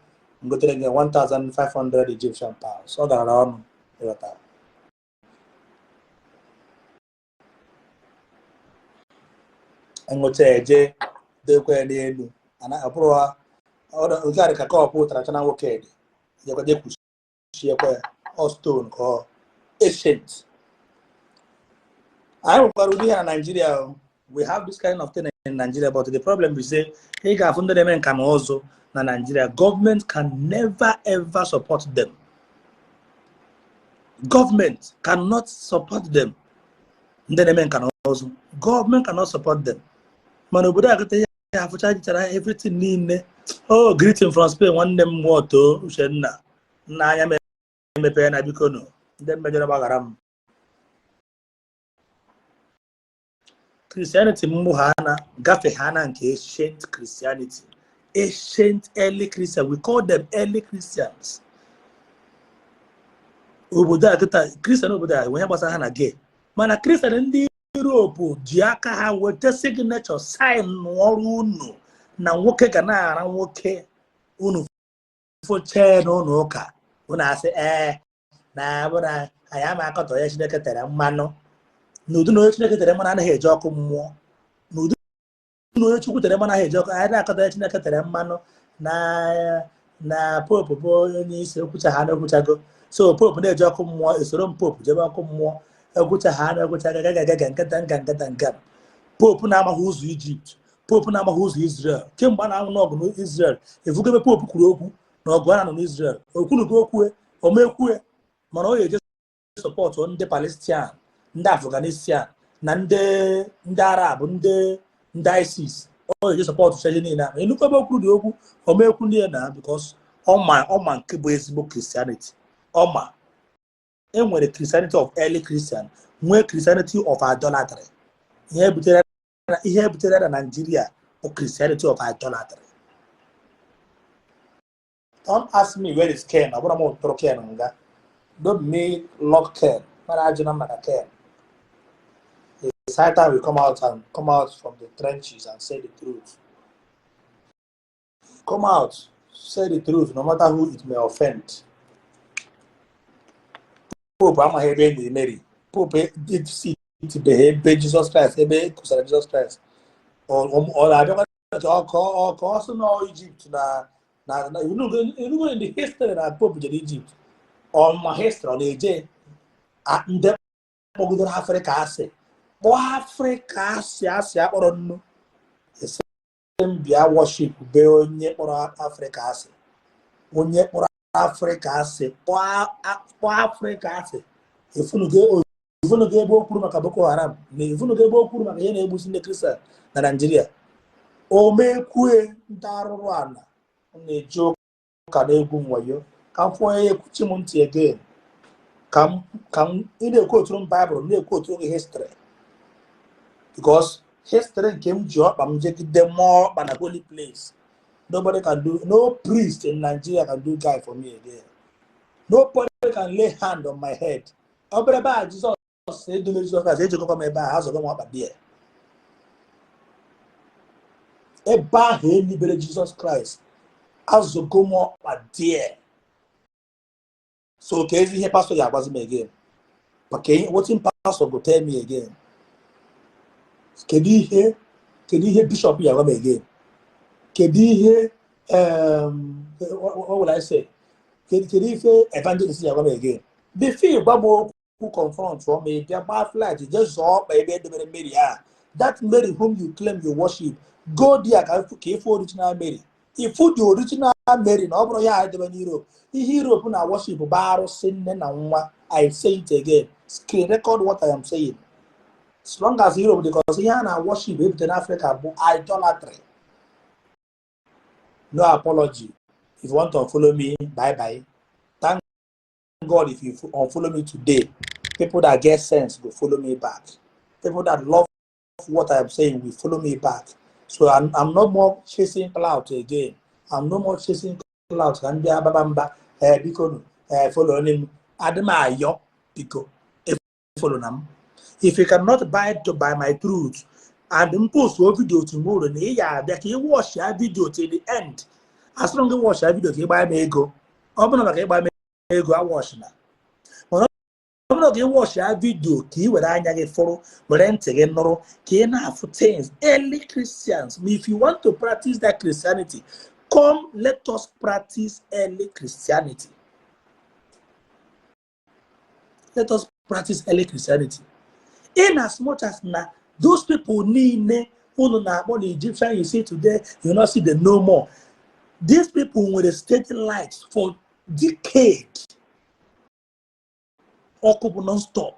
ngotere gị 1500 Egyptian pounds. Ọ gara ọnụ, ịghọtara? Enweta eje dekwe ya n'elu. Ọ bụrụ nke a dị ka cup traditional nwoke dị, jekwa je kwuchiekwa ya. Ọ stone ka ọ ancient. Anyị nwekwara ụdị ihe na Nigeria o. We have this kind of thing in Nigeria, but the problem is say ị ga-afụ ndị na-eme nka na ụzụ na Nigeria, government can never ever support them. Government cannot support them. Ndị na-eme nka na ụzụ, government cannot support them. Mana obodo a kịta, ihe afụcha jichara everything niile. Oh, greeting from Spain, nwanne m nwoto Uchenna. Nna anya m emepe na biko nụ, ndị mmejọrọ gbaghara m. Christianity mbụ ha na gafe ha na nke ancient Christianity, ancient early Christian, we call them early Christians. Obodo a kịta, Christian obodo a nwere gbasara ha na gay, mana Christian ndị Europe ji aka ha weta signature, sign ọrụ unu na nwoke ga na-ara nwoke. Unu fochee n'ụlọ ụka, unu asị ee na bụ na anyị ama akọtọ ya. Chineke tere mmanụ n'ụdị na onye Chineke tere mmanụ anaghị eje ọkụ mmụọ. N'ụdị na onye Chukwu tere mmanụ anaghị eje ọkụ. Anyị na-akọtọ ya. Chineke tere mmanụ na pope bụ onye isi okwucha ha na okwuchago. So pope na-eje ọkụ mmụọ, esoro m pope jebe ọkụ mmụọ. Ekwucha ha na ekwucha gagaga nkata nka nkata nka. Pope na-amaghị ụzọ Ijipt, pope na-amaghị ụzọ Israel kemgbe a na-anụ n'ọgụ n'Israel. Efugo ebe pope kwuru okwu na ọgụ a na-anọ n'Israel? Okwunugo okwu omekwue, mana ọ ga-eje support ndị Palestine, ndị Afghanistan na ndị Arab, ndị ISIS. Ọ ga-eje support cheje niile ahụ. Enukwu ebe o kwuru dị okwu omekwu ndị ya na because Ọma nke bụ ezigbo Christianity. Ọma enwere Christianity of early Christian, nwee Christianity of idolatry. Ihe butere na Nigeria bụ Christianity of idolatry. Don't ask me where is Ken. Ọ bụrụ m tụrụ Ken nga. Don't me lock Ken. Mara ajụna maka Ken. The Satan will come out and come out from the trenches and say the truth. Come out, say the truth, no matter who it may offend. Pope amaghị ebe e nyere Mary. Pope sitibeghị ebe Jesus Christ, ebe e kusara Jesus Christ. Ọ na-abịakwa ka ọ sị na Egypt na inugo in the history na Pope jere Egypt. Ọ ma history ọ na-eje ndị kpọgidere Afrịka asị, kpọọ Afrịka asị, asị akpọrọ nnu, esi m bịa worship be onye kpọrọ Afrịka asị, onye kpọrọ Afrịka asị, kpọọ Afrịka asị. Efunugo ebe o kwuru maka Boko Haram na efunugo ebe o kwuru maka ihe na-egbusi ndị Kristian na Naịjirịa? O mekwue ndị arụrụ ala na-eji ụka na-egwu nwayo. Ka m fụọ onye ekwuchi m ntị again, ka m ị na-ekwu oturu m Baịbụl, na-ekwu oturu gị history, because history nke m ji ọkpa m jegide mmụọ ọkpa na holy place. Nobody can do, no priest in Nigeria can do guy for me again. Nobody can lay hand on my head. Ọ bụrụ ebe a Jizọs edole Jizọs Kraịst, ejikọkwa m ebe a azọgo m ọkpa die ebe ahụ elibere Jizọs Kraịst, azọgo m ọkpa die. So ka ezi ihe pastor ga-agbazi m again? Maka wetin pastor go tell me again? Kedu ihe bishop ga-agwa m again? Kedu ihe what will I say, kedu ife evangelist ga-agwa m again? Before gwa m okwu, confront ọ ma ị bịa gbaa flight jee zọọ ọkpa ebe edobere Mary a, that Mary whom you claim you worship. Go there ka ịfụ original Mary, ifu the original Mary, na ọ bụrụ ya edebe n'Europe. Ihe Europe na worship bụ arụsị nne na nwa. I say it again, screen record what I am saying. As long as Europe, because ihe a na worship ebute n'Africa bụ idolatry. No apology. If you want to unfollow me, bye bye. Thank God, if you unfollow me today, people that get sense go follow me back. People that love what I am saying will follow me back. So I'm no more chasing clout again. I'm no more chasing clout. Ka ndị ababa mba, ee, biko nụ, ee, follow m. Adị m ayọ, biko follow na m. If you cannot buy to buy my truth and m post video tomorrow na ị ga-abịa ka ị watch ya video till the end, asịrị m gị watch ya video ka ị gbaa m ego. Ọ bụrụ maka ịgba m ego, a watch na, mana ọ bụrụ ka ị watch ya video ka ị were anya gị fụrụ, were ntị gị nụrụ, ka ị na-afụ things early Christians. If you want to practice that Christianity, come, let us practice early Christianity. Let us practice early Christianity. In as much as na those people niile unu na-akpọ the Egyptian you see today, you not see them no more. These people nwere steady light for decade. Ọkụ bụ non-stop.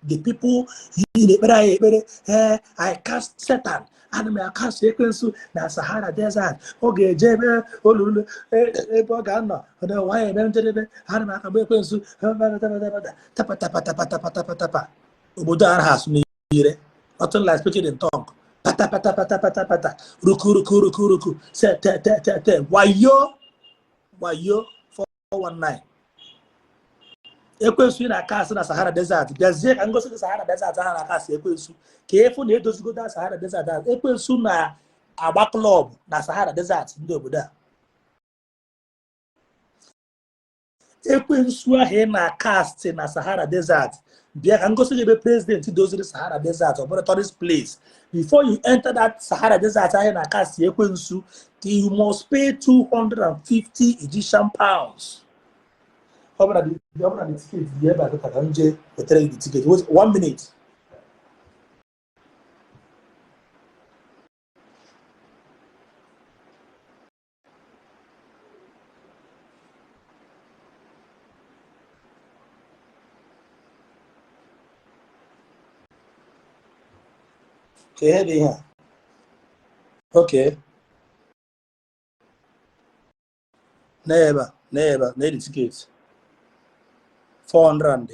The people yi na-ekpere anyị ekpere, ee, I cast Satan, ana m akasị ekwensu na Sahara Desert, ọ ga-eje ebe olulu ebe ọ ga-anọ nwanyị eme njedebe. Ana m akagbu ekwensu tapa tapa tapa tapa tapa tapa. Obodo a anaghị asụ n'ire. Nothing like speaking in tongue. Pata pata pata pata pata, ruku ruku ruku ruku, se te te te te, wayo wayo, 419. Ekwensu ị na-akasị na Sahara Desert, bịazie ka ngosi gị Sahara Desert ahụ na-akasị ekwensu, ka efu na edozigodo Sahara Desert ahụ. Ekwensu na-agba club na Sahara Desert ndị obodo a. Ekwensu ahụ ị na-akastị na Sahara Desert, bịa ka ngosi gị ebe president doziri Sahara Desert, ọ bụrụ tourist place. Before you enter that Sahara Desert ahụ na-akastị ekwensu, you must pay 250 Egyptian pounds. Ọ bụrụ na the ticket dị ebe a ka m jee wetara gị the ticket. Wait one minute. Ka ihe dị ihe a. Okay, N'ebe a, n'ebe a, na ticket 400 and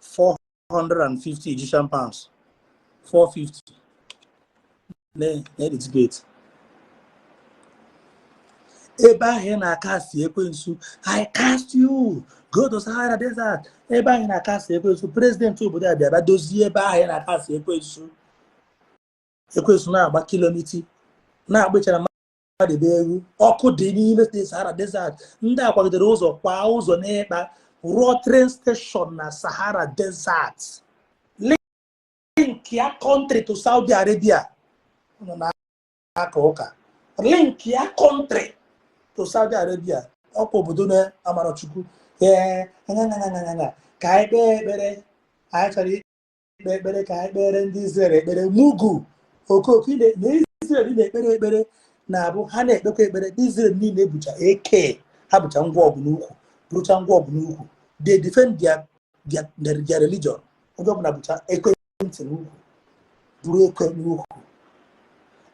450 Egyptian pounds, 450 na ticket. Ebe ahụ ị na-akasi ekwensu, "I cast you, go to Sahara Desert." Ebe ahụ ị na-akasi ekwensu, president obodo a bịa bịa dozie ebe ahụ ị na-akasi ekwensu. Ekwensu na-agba kilometer na-agbachara mmadụ ebe egwu ọkụ dị n'ime Sahara Desert. Ndị a kwagidere ụzọ kwa ụzọ n'ịkpa rụọ train station na Sahara Desert, link ya country to Saudi Arabia. Nọ na-aka ụka, link ya country to Saudi Arabia. Ọkwa obodo na-amara Chukwu. Ee, ka anyị kpee ekpere. Anyị chọrọ ikpe ekpere, ka anyị kpere ndị Israel ekpere. Mugu okooko na Israel na-ekpere ekpere na-abụ ha na-ekpekwa ekpere. Ndị Israel niile bucha eke ha, bụcha ngwa ọgụ n'ukwu, bụrụcha ngwa ọgụ n'ukwu. They defend their religion. Onye ọbụla bụcha ekwentị n'ukwu, bụrụ ekwe n'ukwu.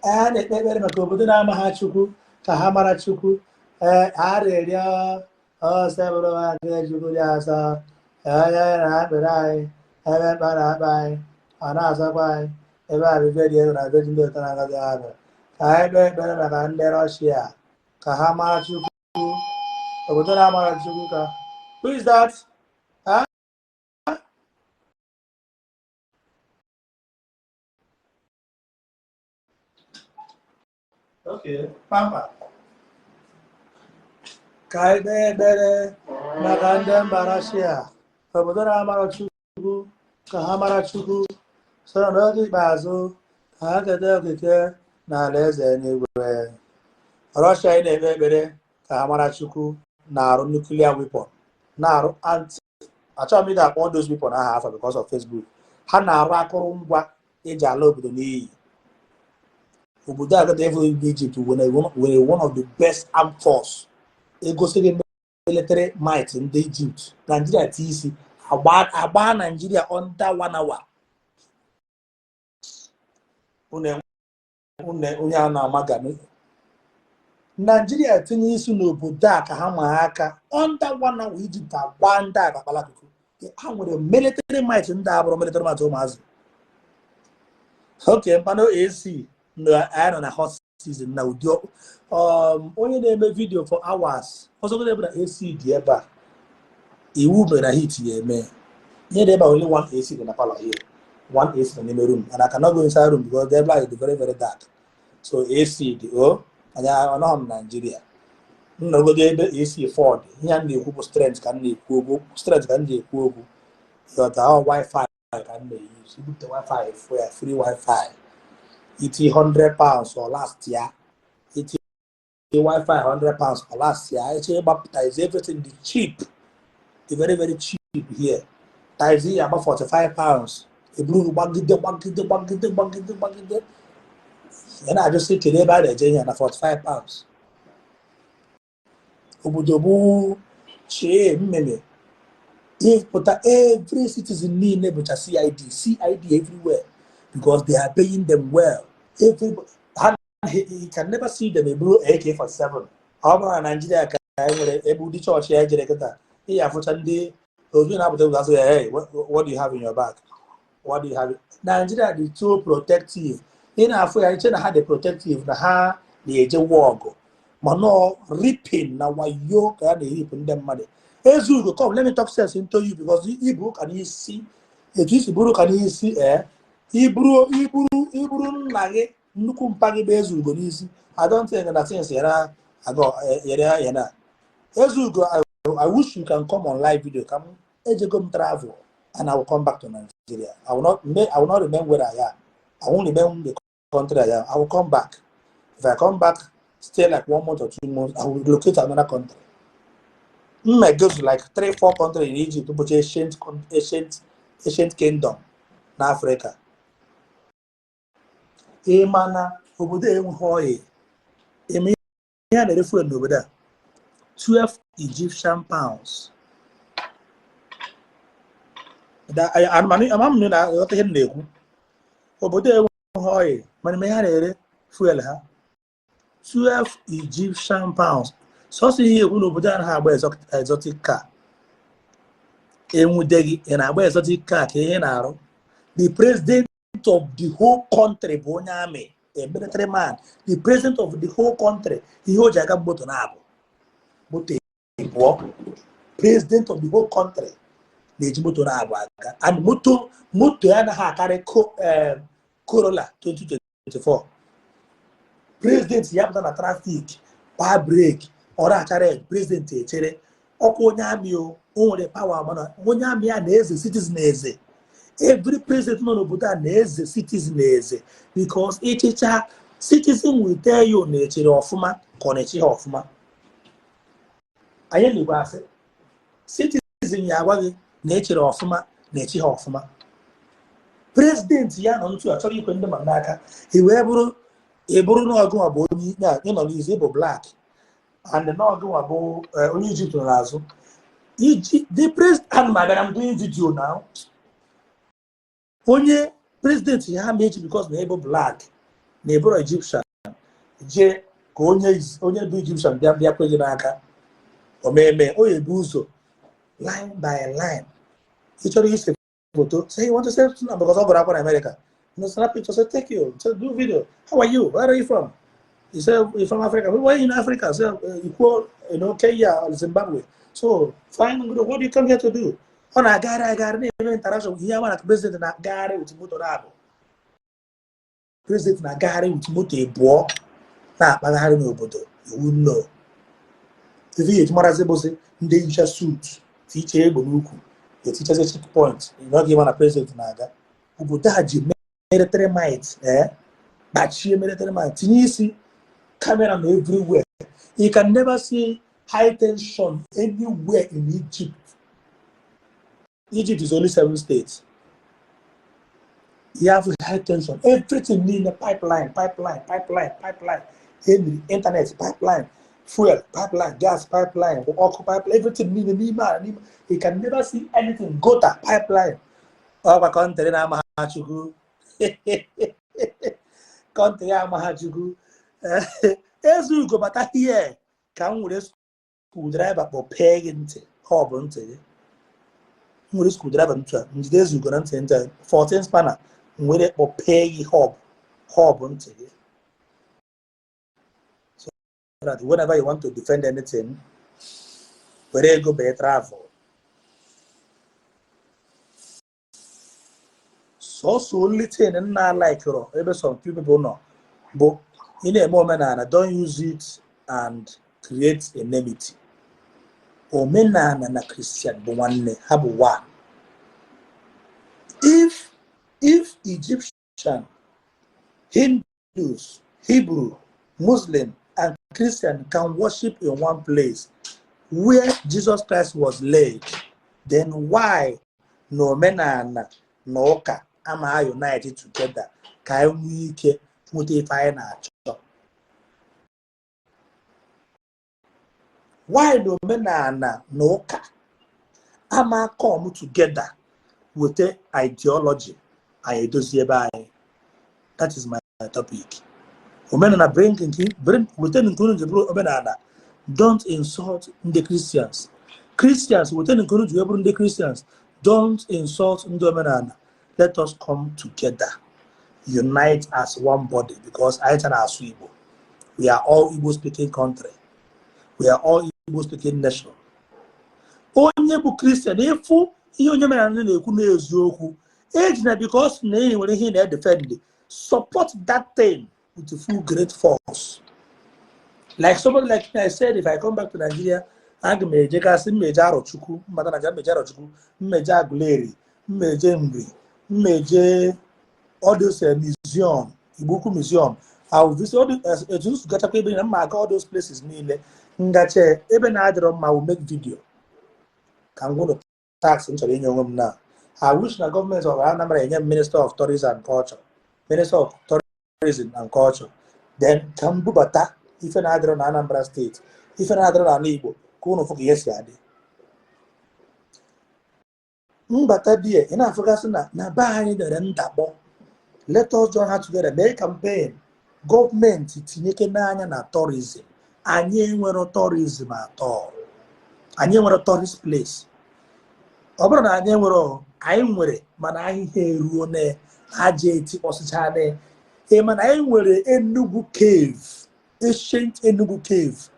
A na-ekpe ekpere maka obodo na-ama ha Chukwu ka ha mara Chukwu. Ee, arịrịọ ọsebụrụ aka Chukwu dị asọ, onye na-akpere anyị ebe mkpa na-akpa anyị, ọ na-asọkwa anyị ebe a bụ dị elu na ebe ndị ụtọ na-agazi abịa. Ka anyị kpee ekpere maka ndị Rọshia ka ha mara Chukwu, obodo na-amara Chukwu. Ka who is that? Huh? Okay, pampa. Ka anyị kpee ekpere maka ndị mba Rọshia, obodo na-amara Chukwu, ka ha mara Chukwu so n'oge ikpeazụ, ka ha keta okike na alaeze eluigwe. Rọshia ị na-ekpe ekpere ka ha mara Chukwu na-arụ nuclear weapon, na-arụ anti, achọghị m ịda akpọ those weapon aha afa because of Facebook. Ha na-arụ akụrụngwa eji ala obodo n'iyi. Obodo a gata efu Egypt nwere one of the best armed force. Egosi gị military might ndị Egypt, Nigeria ti isi agba Nigeria under one hour. Onye a na-ama ga Nigeria tinye isi n'obodo a ka ha ma aka under one hour, Egypt agba ndị a akpala akụkụ. Ha nwere military might ndị a bụrụ military might ụmụazị. Okay, mkpanụ AC na anyị nọ na hot season na ụdị onye na-eme video for hours ọzọgodo ebe na AC dị ebe a, iwu mere na heat ya eme ihe dị ebe a. Only one AC dị na parlour here, one AC nọ n'ime room, and I cannot go inside room because the ebe is very, very dark. So AC dị o anyị ọnọghọ m Nigeria nnọgodo ebe AC 4 dị. Ihe a na-ekwu bụ strength ka m na-ekwu okwu, strength ka m ji ekwu okwu. Ịghọta? Ọ wifi ka m na-use. Ibute wifi fụ ya, free wifi iti £100 or last ya, iti wifi £100 or last ya. Eche ịgbapụta is everything dị cheap, dị very, very cheap here. Taxi ya agba £45, eburu gbagide gbagide gbagide gbagide gbagide. Ya na-ajụsị kedu ebe a na-eje ihe na £45. Obodo bụ chee mmemme ịpụta. Every citizen niile bụcha CID, CID everywhere because they are paying them well. Every ha, you can never see them eburu AK-47. Ọ bụrụ na Naijiria ka anyị nwere ebe ụdị chọọchị ya jere kịta, ị ya afụcha ndị ozu na-apụta ụzọ asị ya, "Hey, what do you have in your bag? What do you have?" Nigeria dị too protective. Ị na-afụ ya, iche na ha dị protective, na ha na-eje ọgụ, ma nọọ ripping na wayo ka ya na-eripụ ndị mmadụ. Ezugo, come, let me talk sense into you because ibu ụka n'isi etu isi bụrụ ụka n'isi. Ee, iburu iburu iburu nna gị nnukwu mpa gị bụ Ezugo n'isi. I don't think na things yara agọ yere ya na Ezugo. I wish you can come on live video. Ka m ejego m travel and I will come back to Nigeria. I will not remain where I am. I won't remain the country I am. I will come back. If I come back, stay like one month or 2 months, I will relocate to another country. Mma go to like three, four countries in Egypt, bụcha ancient kingdom na Africa. Ị ma na obodo a enweghị oil? Eme ihe a na-ere fuel n'obodo a, 12 Egyptian pounds. Ama m na aghọta ihe m na-ekwu. Obodo a enweghị oil, mana eme ihe a na-ere fuel ha. 12 Egyptian pounds. Sọsọ ihe ekwu n'obodo a anaghị agba exotic car. Enwude gị, ị na-agba exotic car ka ihe na-arụ. The president of the whole country bụ onye army, a military man. The president of the whole country, ihe o ji aga moto na-abụ moto abụọ. President of the whole country na-eji moto na-abụ aga, and moto ya anaghị akarị Corolla 2024. President ya pụta na traffic, gbaa brake, ọ na-acha red, president echere. Ọkwa onye army o nwere power, mana onye army ya na-eze citizen eze. Every president nọ n'obodo a na-eze citizen eze, because ịchịcha, citizen will tell you na echere ọfụma ka ọ na-eche ha ọfụma. Anyị na-ekwu asị, citizen ya agwa gị na echere ọfụma, na eche ha ọfụma. President ya nọ ntu a chọrọ ikwe ndị mmadụ n'aka, i wee bụrụ ị bụrụ na ọgụnwa bụ onye ịnọ n'izu, ịbụ black and na ọgụnwa bụ onye Egypt nọ n'azụ iji the president. Ana m abịara m doing video now. Onye president ya ma echi, because na ịbụ black na ịbụrụ Egyptian, jee ka onye bụ Egyptian bịa kwe gị n'aka, omeme o ebu ụzọ line by line. Ị chọrọ ise foto, say you want to say something, because ọ gụrụ akwụkwọ na America. You know, snap picture, say take you, say do video. How are you? Where are you from? You say you're from Africa. Where are you in Africa? Say you Kenya or Zimbabwe. So fine, what do you come here to do? Ọ na-agagharị agagharị na-eme interaction. Ihe ama na president na-agagharị with moto na-abụ, president na-agagharị with moto abụọ na-akpagharị n'obodo. Iwu nno ife ihe eji marazi bụzi ndị yicha suit, tiche egbe n'ukwu, etichazi checkpoint. N'oge ịma na president na-aga obodo a ji military might, kpachie military might, tinye isi camera na everywhere. You can never see high tension anywhere in Egypt. Egypt is only seven states. You have high tension, everything niile, pipeline, pipeline, pipeline, pipeline, emiri internet pipeline, fuel pipeline, gas pipeline, ọkụ pipeline, everything niile n'ime ala n'ime. You can never see anything gutter pipeline. Ọkwa country na-ama ha Chukwu, country ama ha Chukwu. Ezugo bata here ka m were screwdriver kpọpee gị ntị. Ọ bụ ntị gị m were screwdriver ntụ a njide Ezugo na ntị 14 spanner m were kpọpee gị hub ntị gị, so that whenever you want to defend anything, were ego bee travel. Sọsọ only thing nna likero ebe some few people nọ bụ ị na-eme omenala, don't use it and create enmity. Omenala na Christian bụ nwanne, ha bụ one. If Egyptian, Hindus, Hebrew, Muslim and Christian can worship in one place where Jesus Christ was laid, then why na omenala na ụka ama unite together ka anyị nwee ike nweta ife anyị na-achọ? Why na omenala na ụka ama come together weta ideology anyị edozi ebe anyị? That is my topic. Omenala, bring nke bring weta nke unu ji bụrụ omenala. Don't insult ndị Christians. Christians, weta nke unu ji bụrụ ndị Christians. Don't insult ndị omenala. Let us come together, unite as one body, because anyị na-asụ Igbo. We are all Igbo speaking country. We are all Igbo speaking nation. Onye bụ Christian ịfụ ihe onye omenala na-ekwu n'eziokwu ejina, because na ị nwere ihe na-edefend, support that thing with full great force. Like somebody like me, I said if I come back to Nigeria, aga m ejegasị mmeje Arọchukwu, mbata Nigeria, mmeje Arọchukwu, mmeje Aguleri, mmeje Nri, mmeje all those museum, Igbo Ukwu Museum. I will visit all the etu nsu gachakwa ebe na mma aga all those places niile. Ngache ebe na-adịrọ mma, will make video ka m gwụrụ tax m chọrọ inye onwe m na I wish na gọọmenti of Anambra enye m Minister of Tourism and Culture, Minister of Tourism and Culture, then ka m bubata ife na-adịrọ na Anambra steeti, ife na-adịrọ n'ala Igbo, ka unu fụ ka ihe si adị. Mbata die, ị na-afụgasị na be anyị dere ndakpọ. Let us join hands together, mee campaign. Gọọmenti tinyeke n'anya na tourism. Anyị enwero tourism atọ, anyị enwero tourist place. Ọ bụrụ na anyị enwero, anyị nwere, mana ahịhịa eruo na aja etikpọsịcha na. Ị mana anyị nwere Enugu Cave, ancient Enugu Cave.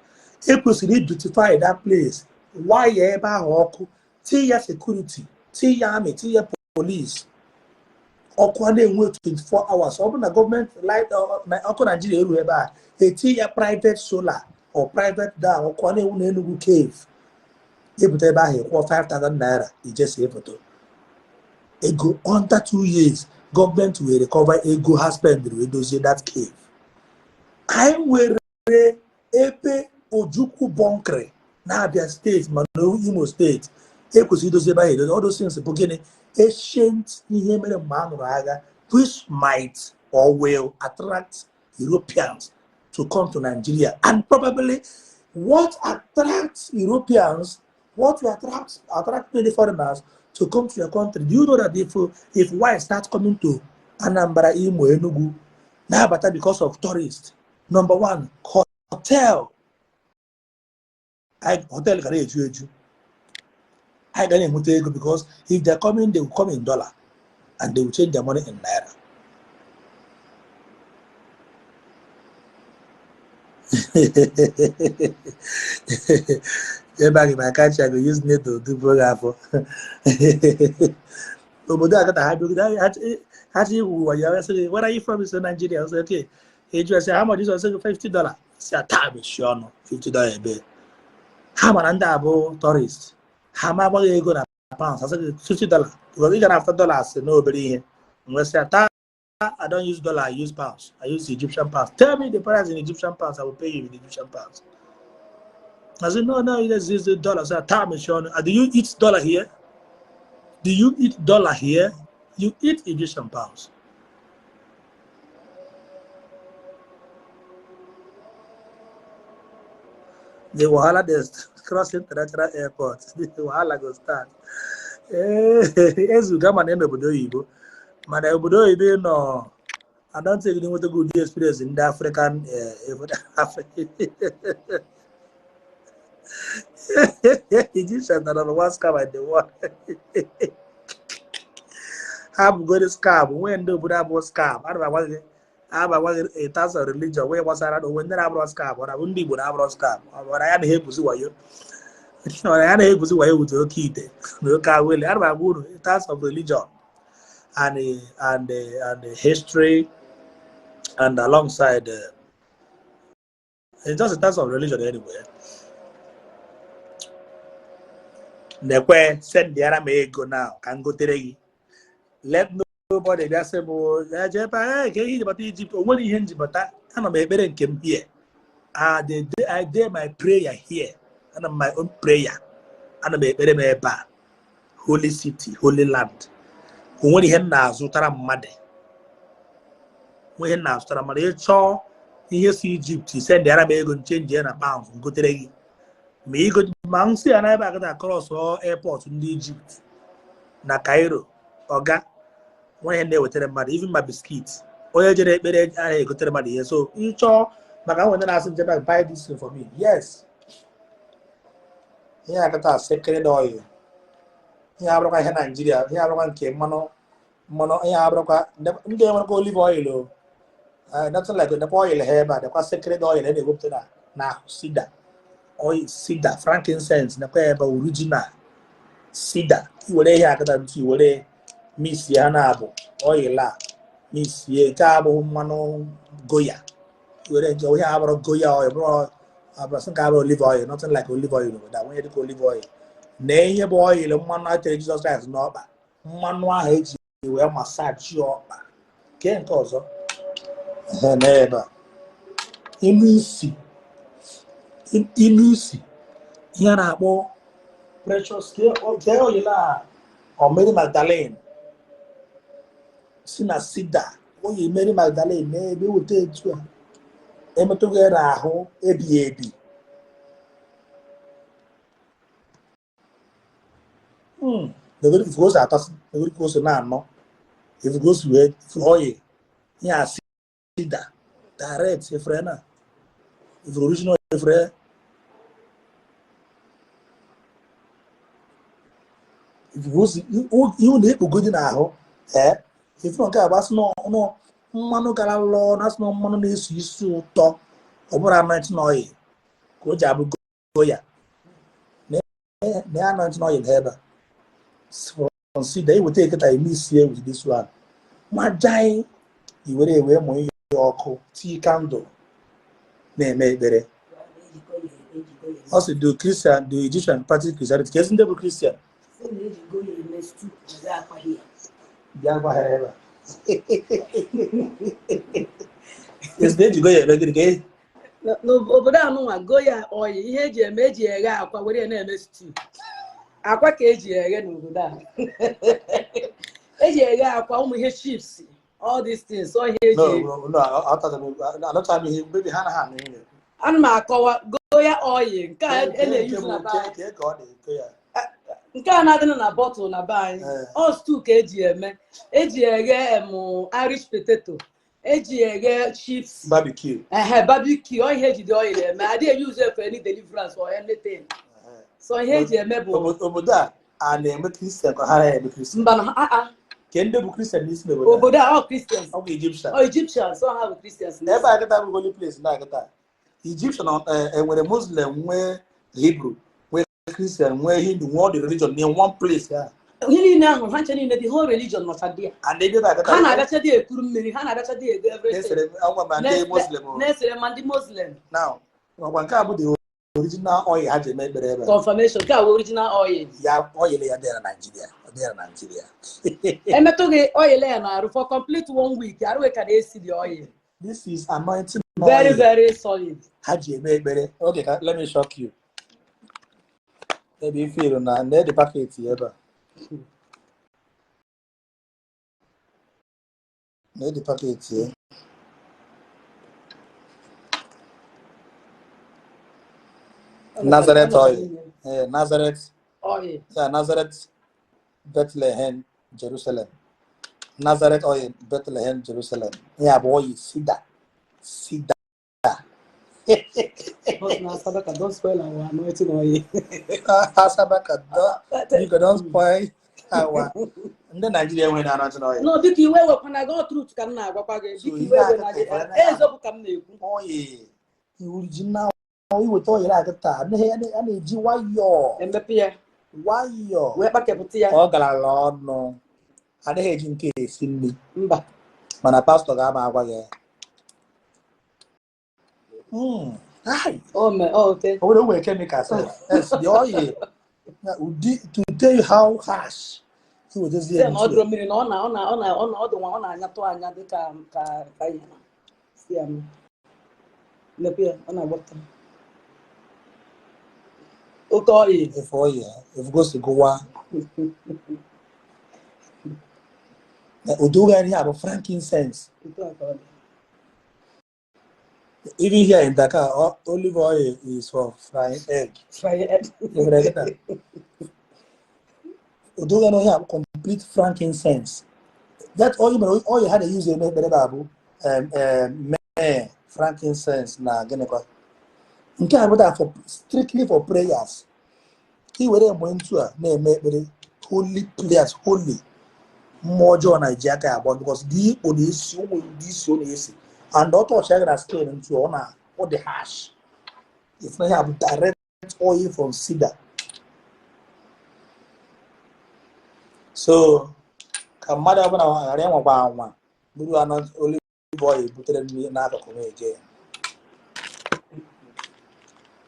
Ekwesịrị beautify that place, waya ebe ahụ ọkụ, tinye ya security, tinye ya army, tinye ya police, ọkụ a na-enwe 24 hours. Ọ bụrụ na gọọmenti light ọkụ Naijiria eru ebe a, etinye ya private solar or private down, ọkụ a na-enwu na Enugu Cave. Ebute ebe ahụ, ịkwụọ 5000 naira, ije see foto. Ego under 2 years, gọọmenti will recover ego ha spend wee dozie that cave. Anyị nwere ebe Ojukwu bunker na Abia Steeti, ma na Imo Steeti, ekwesịrị idozi ebe ahụ edozi. All those things bụ gịnị? Ancient ihe mere mgbe a nụrụ agha, which might or will attract Europeans to come to Nigeria. And probably what attracts Europeans, what will attract many foreigners to come to your country. Do you know that if white start coming to Anambra, Imo, Enugu, na-abata because of tourists? Number one, hotel, hotel gara eju eju. Anyị ga na-enweta ego because if they're coming, they will come in dollar and they will change their money in naira. Ebe a gị ma kacha go use needle dubuo gị afọ. Obodo a kata ha bịa, ha chọ igwu wayo, ya sị gị, "Where are you from?" Is Nigeria. I say, "Okay." Eju sị, "How much is it?" Sị $50. Si ata mechie ọnụ, $50 ebe ha mara ndị a bụ tourist, ha ma agbaghị ego na pounds. Asị gị $50 because ị gara after dollars na obere ihe. Mgbe sị ata, "I don't use dollar, I use pounds. I use Egyptian pounds. Tell me the price in Egyptian pounds, I will pay you in Egyptian pounds." I said, No, it is the dollar." So ata mechie ọnụ. "Do you eat dollar here? Do you eat dollar here? You eat Egyptian pounds." The wahala dey cross international airport. The wahala go start. Ezuga mana ị n'obodo oyibo, mana obodo oyibo ị nọ, I don't think you nweta good experience ndị African Egyptian na number one scam in the world. Ha bugoro scam nwee ndị obodo abụọ scam. Ana m agwa gị, ana m agwa gị, in terms of religion nwee gbasara na onwe ndị na-abụrọ scam. Ọ na-abụ ndị Igbo na-abụrọ scam. Ọ bụ na ya na-ebuzi wayo, ọ na ya na-ebuzi wayo wute oke ite na oke awele. Ana m agwa unu, in terms of religion and history and alongside it's just in terms of religion anyway. Nekwe, sendịara m ego now ka m gotere gị. Let nobody bịa sị m jee ebe a ka ihe njibata Egypt. O nwere ihe njibata. Ana m ekpere nke m here. I did my prayer here. Ana m my own prayer. Ana m ekpere m ebe a, holy city, holy land. O nwere ihe m na-azụtara mmadụ, nwe ihe m na-azụtara mmadụ. Ịchọọ ihe si Egypt, sendịara m ego, nchange ya na pounds, gotere gị. Ma ego ma m si ya na ebe a gata cross airport ndị Egypt na Cairo, ọga nwe ihe na-ewetara mmadụ, even ma biscuit. Onye jere ekpere anaghị egotere mmadụ ihe. So ịchọọ, maka nwe ndị na-asị njebe, "Buy this thing for me." Yes, ihe akata sacred oil, ihe abụrụkwa ihe Naijiria, ihe abụrụkwa nke mmanụ mmanụ, ihe abụrụkwa ndị enwerekwa olive oil o. Nothing like nekwa oil ha ebe a, nekwa sacred oil a na-ewepụta na cedar oil, cedar, frankincense, nekwa ebe original cedar. Iwere ihe akata ntụ, iwere misie ha na-abụ oil a, misie nke abụghị mmanụ goya. Were nke ihe abụrụ goya oil, bụrụ abụrụ nke abụrụ olive oil. Nothing like olive oil obodo a nwere dịka olive oil na ihe bụ oil mmanụ a tere Jizọs Kraịst n'ọkpa, mmanụ ahụ eji wee massage ọkpa. Kee nke ọzọ n'ebe a, inu isi, inu isi, ihe a na-akpọ precious kee oil a, ọ Mary Magdalene si na cedar oyi. Mary Magdalene n'ebe weta etu a emetụghị ya n'ahụ ebighị ebi. Negoro ifu ka o si atọsị, negoro ka o si na-anọ, ifu ka o si wee oyi ihe a cedar. Direct efere na efere original efere. Ihe ọ na-ekpogodi n'ahụ ee ife nke a gbasị n'ọnụ mmanụ gara lọọ na asị na mmanụ na-esi isi ụtọ. Ọ bụrụ anointing oil ka o ji abụ goya na anointing oil ha ebe a consider iweta eketa eme isi with this one majai iwere ewe mụ ihe ọkụ tii candle na-eme ekpere. Ọ sị do Christian, do Egyptian practice Christianity? Ka ezi ndị bụ Christian bịa gwa ha ebe a ezi na-ejigo ya eme gịnị ka e N'obodo anụnwa, goya oil, ihe eji eme, eji eghe akwa were ya na-eme stew. Akwa ka eji eghe n'obodo a, eji eghe akwa, ụmụ ihe chips, all these things, ọ ihe eji. No, no, anọcha m ihe mbebi ha anaghị anụ ihe. Ana m akọwa goya oil nke a e na-eyuzu na be anyị. Ka ọ na-eko ya. Nke a na-adị na bottle na be anyị. Ọ stew ka eji eme, eji eghe em Irish potato, eji eghe chips. Barbecue. Ehe, barbecue. Ọ ihe ejide oil eme, adịghị eyuzu for any deliverance or anything. So ihe eji eme bụ Obodo a a na-eme Christian ka ha na-eme Christian? Mba na aa. Ke ndị bụ Christian n'isi n'obodo a? Obodo a, ọ Christians. Ọ bụ Egyptian. Ọ Egyptians, ọ ha bụ Christians. Ebe a kịta bụ holy place na kịta Egyptian enwere Muslim, nwee Hebrew, nwee Christian, nwee Hindu, nwee all the religion in one place ya. Ihe niile ahụ, ha nche niile, the whole religion nọcha dị ya. And ebe a kịta Ha na-abịacha dị ekuru mmiri, ha na-abịacha dị ego everything. Na-esere ọnwa ma ndị Muslim o. Na-esere ma ndị Muslim. Now ọkwa nke a bụ the original oil ha ji eme ekpere ebe a. Confirmation, nke a bụ original oil. Ya oil ya dị na Nigeria, ọ dị na Nigeria. Emetụ gị oil ya na-arụ for complete one week, arụ ka na-esi the oil. This is anointing very oil very solid. Ha ji eme ekpere. Okay, let me shock you. Ebe ife iru na na the packet ebe a, na the packet ya. Nazareth oil. Nazareth oil. Yeah, Nazareth, Bethlehem, Jerusalem. Nazareth oil, Bethlehem, Jerusalem. Ya bụ oil cedar, cedar. But na Sadaka, don't spoil our anointing oil. Asabaka, biko don't spoil our ndị Naijiria enweghị anointing oil. No, biko iwe wekwana gị, ọ truth ka m na-agwakwa gị. So Biko ihe iwe a wena gị. kịta na- Eziokwu ka m na-ekwu. Oil original, iweta oil a kịta a na-eji nwayọọ emepe ya nwayọọ wee kpakepụta ya. Ọ garala ọnụ, adịghị eji nke esi nri. Mba. Mana pastọ ga-ama agwa gị ya. Ai, O me o ote. O nwere chemical sef. Yes, the oil na ụdị to tell you how harsh iwetazie. Sị na ọ dụrụ mmiri na ọ na ọ na ọ na ọ na ọ dị nwa, ọ na-anyatụ anya dị ka ihe na si ya m mepe ya, ọ na-agbapụta oke oil. Ife oil efugosi gụwa ụdị ụgha ihe a bụ frankincense. Otu a ka ọ dị. Even here in Dakar, olive oil is for frying egg. Fry egg. Ifere kịta ụdị ụgha na ihe a bụ complete frankincense. That oil mere oil ha na-use eme ekpere ebe a bụ myrrh, frankincense na gịnịkwa. Nke a bụ that for strictly for prayers. Ka ị were mgbe ntu a na-eme ekpere, holy prayers, holy mmụọ ọjọọ na-eji aka ya agba because dị ikpo na-esi ụmụ ụdị isi ọ na-esi and ọ touch ya na skin ntu ọ na ọ dị harsh. If na ya bụ direct oil from cedar. So ka mmadụ ọbụla ghara ịnwakwa anwa buru anọ olive oil butere mmiri n'akụkụ m eje ya.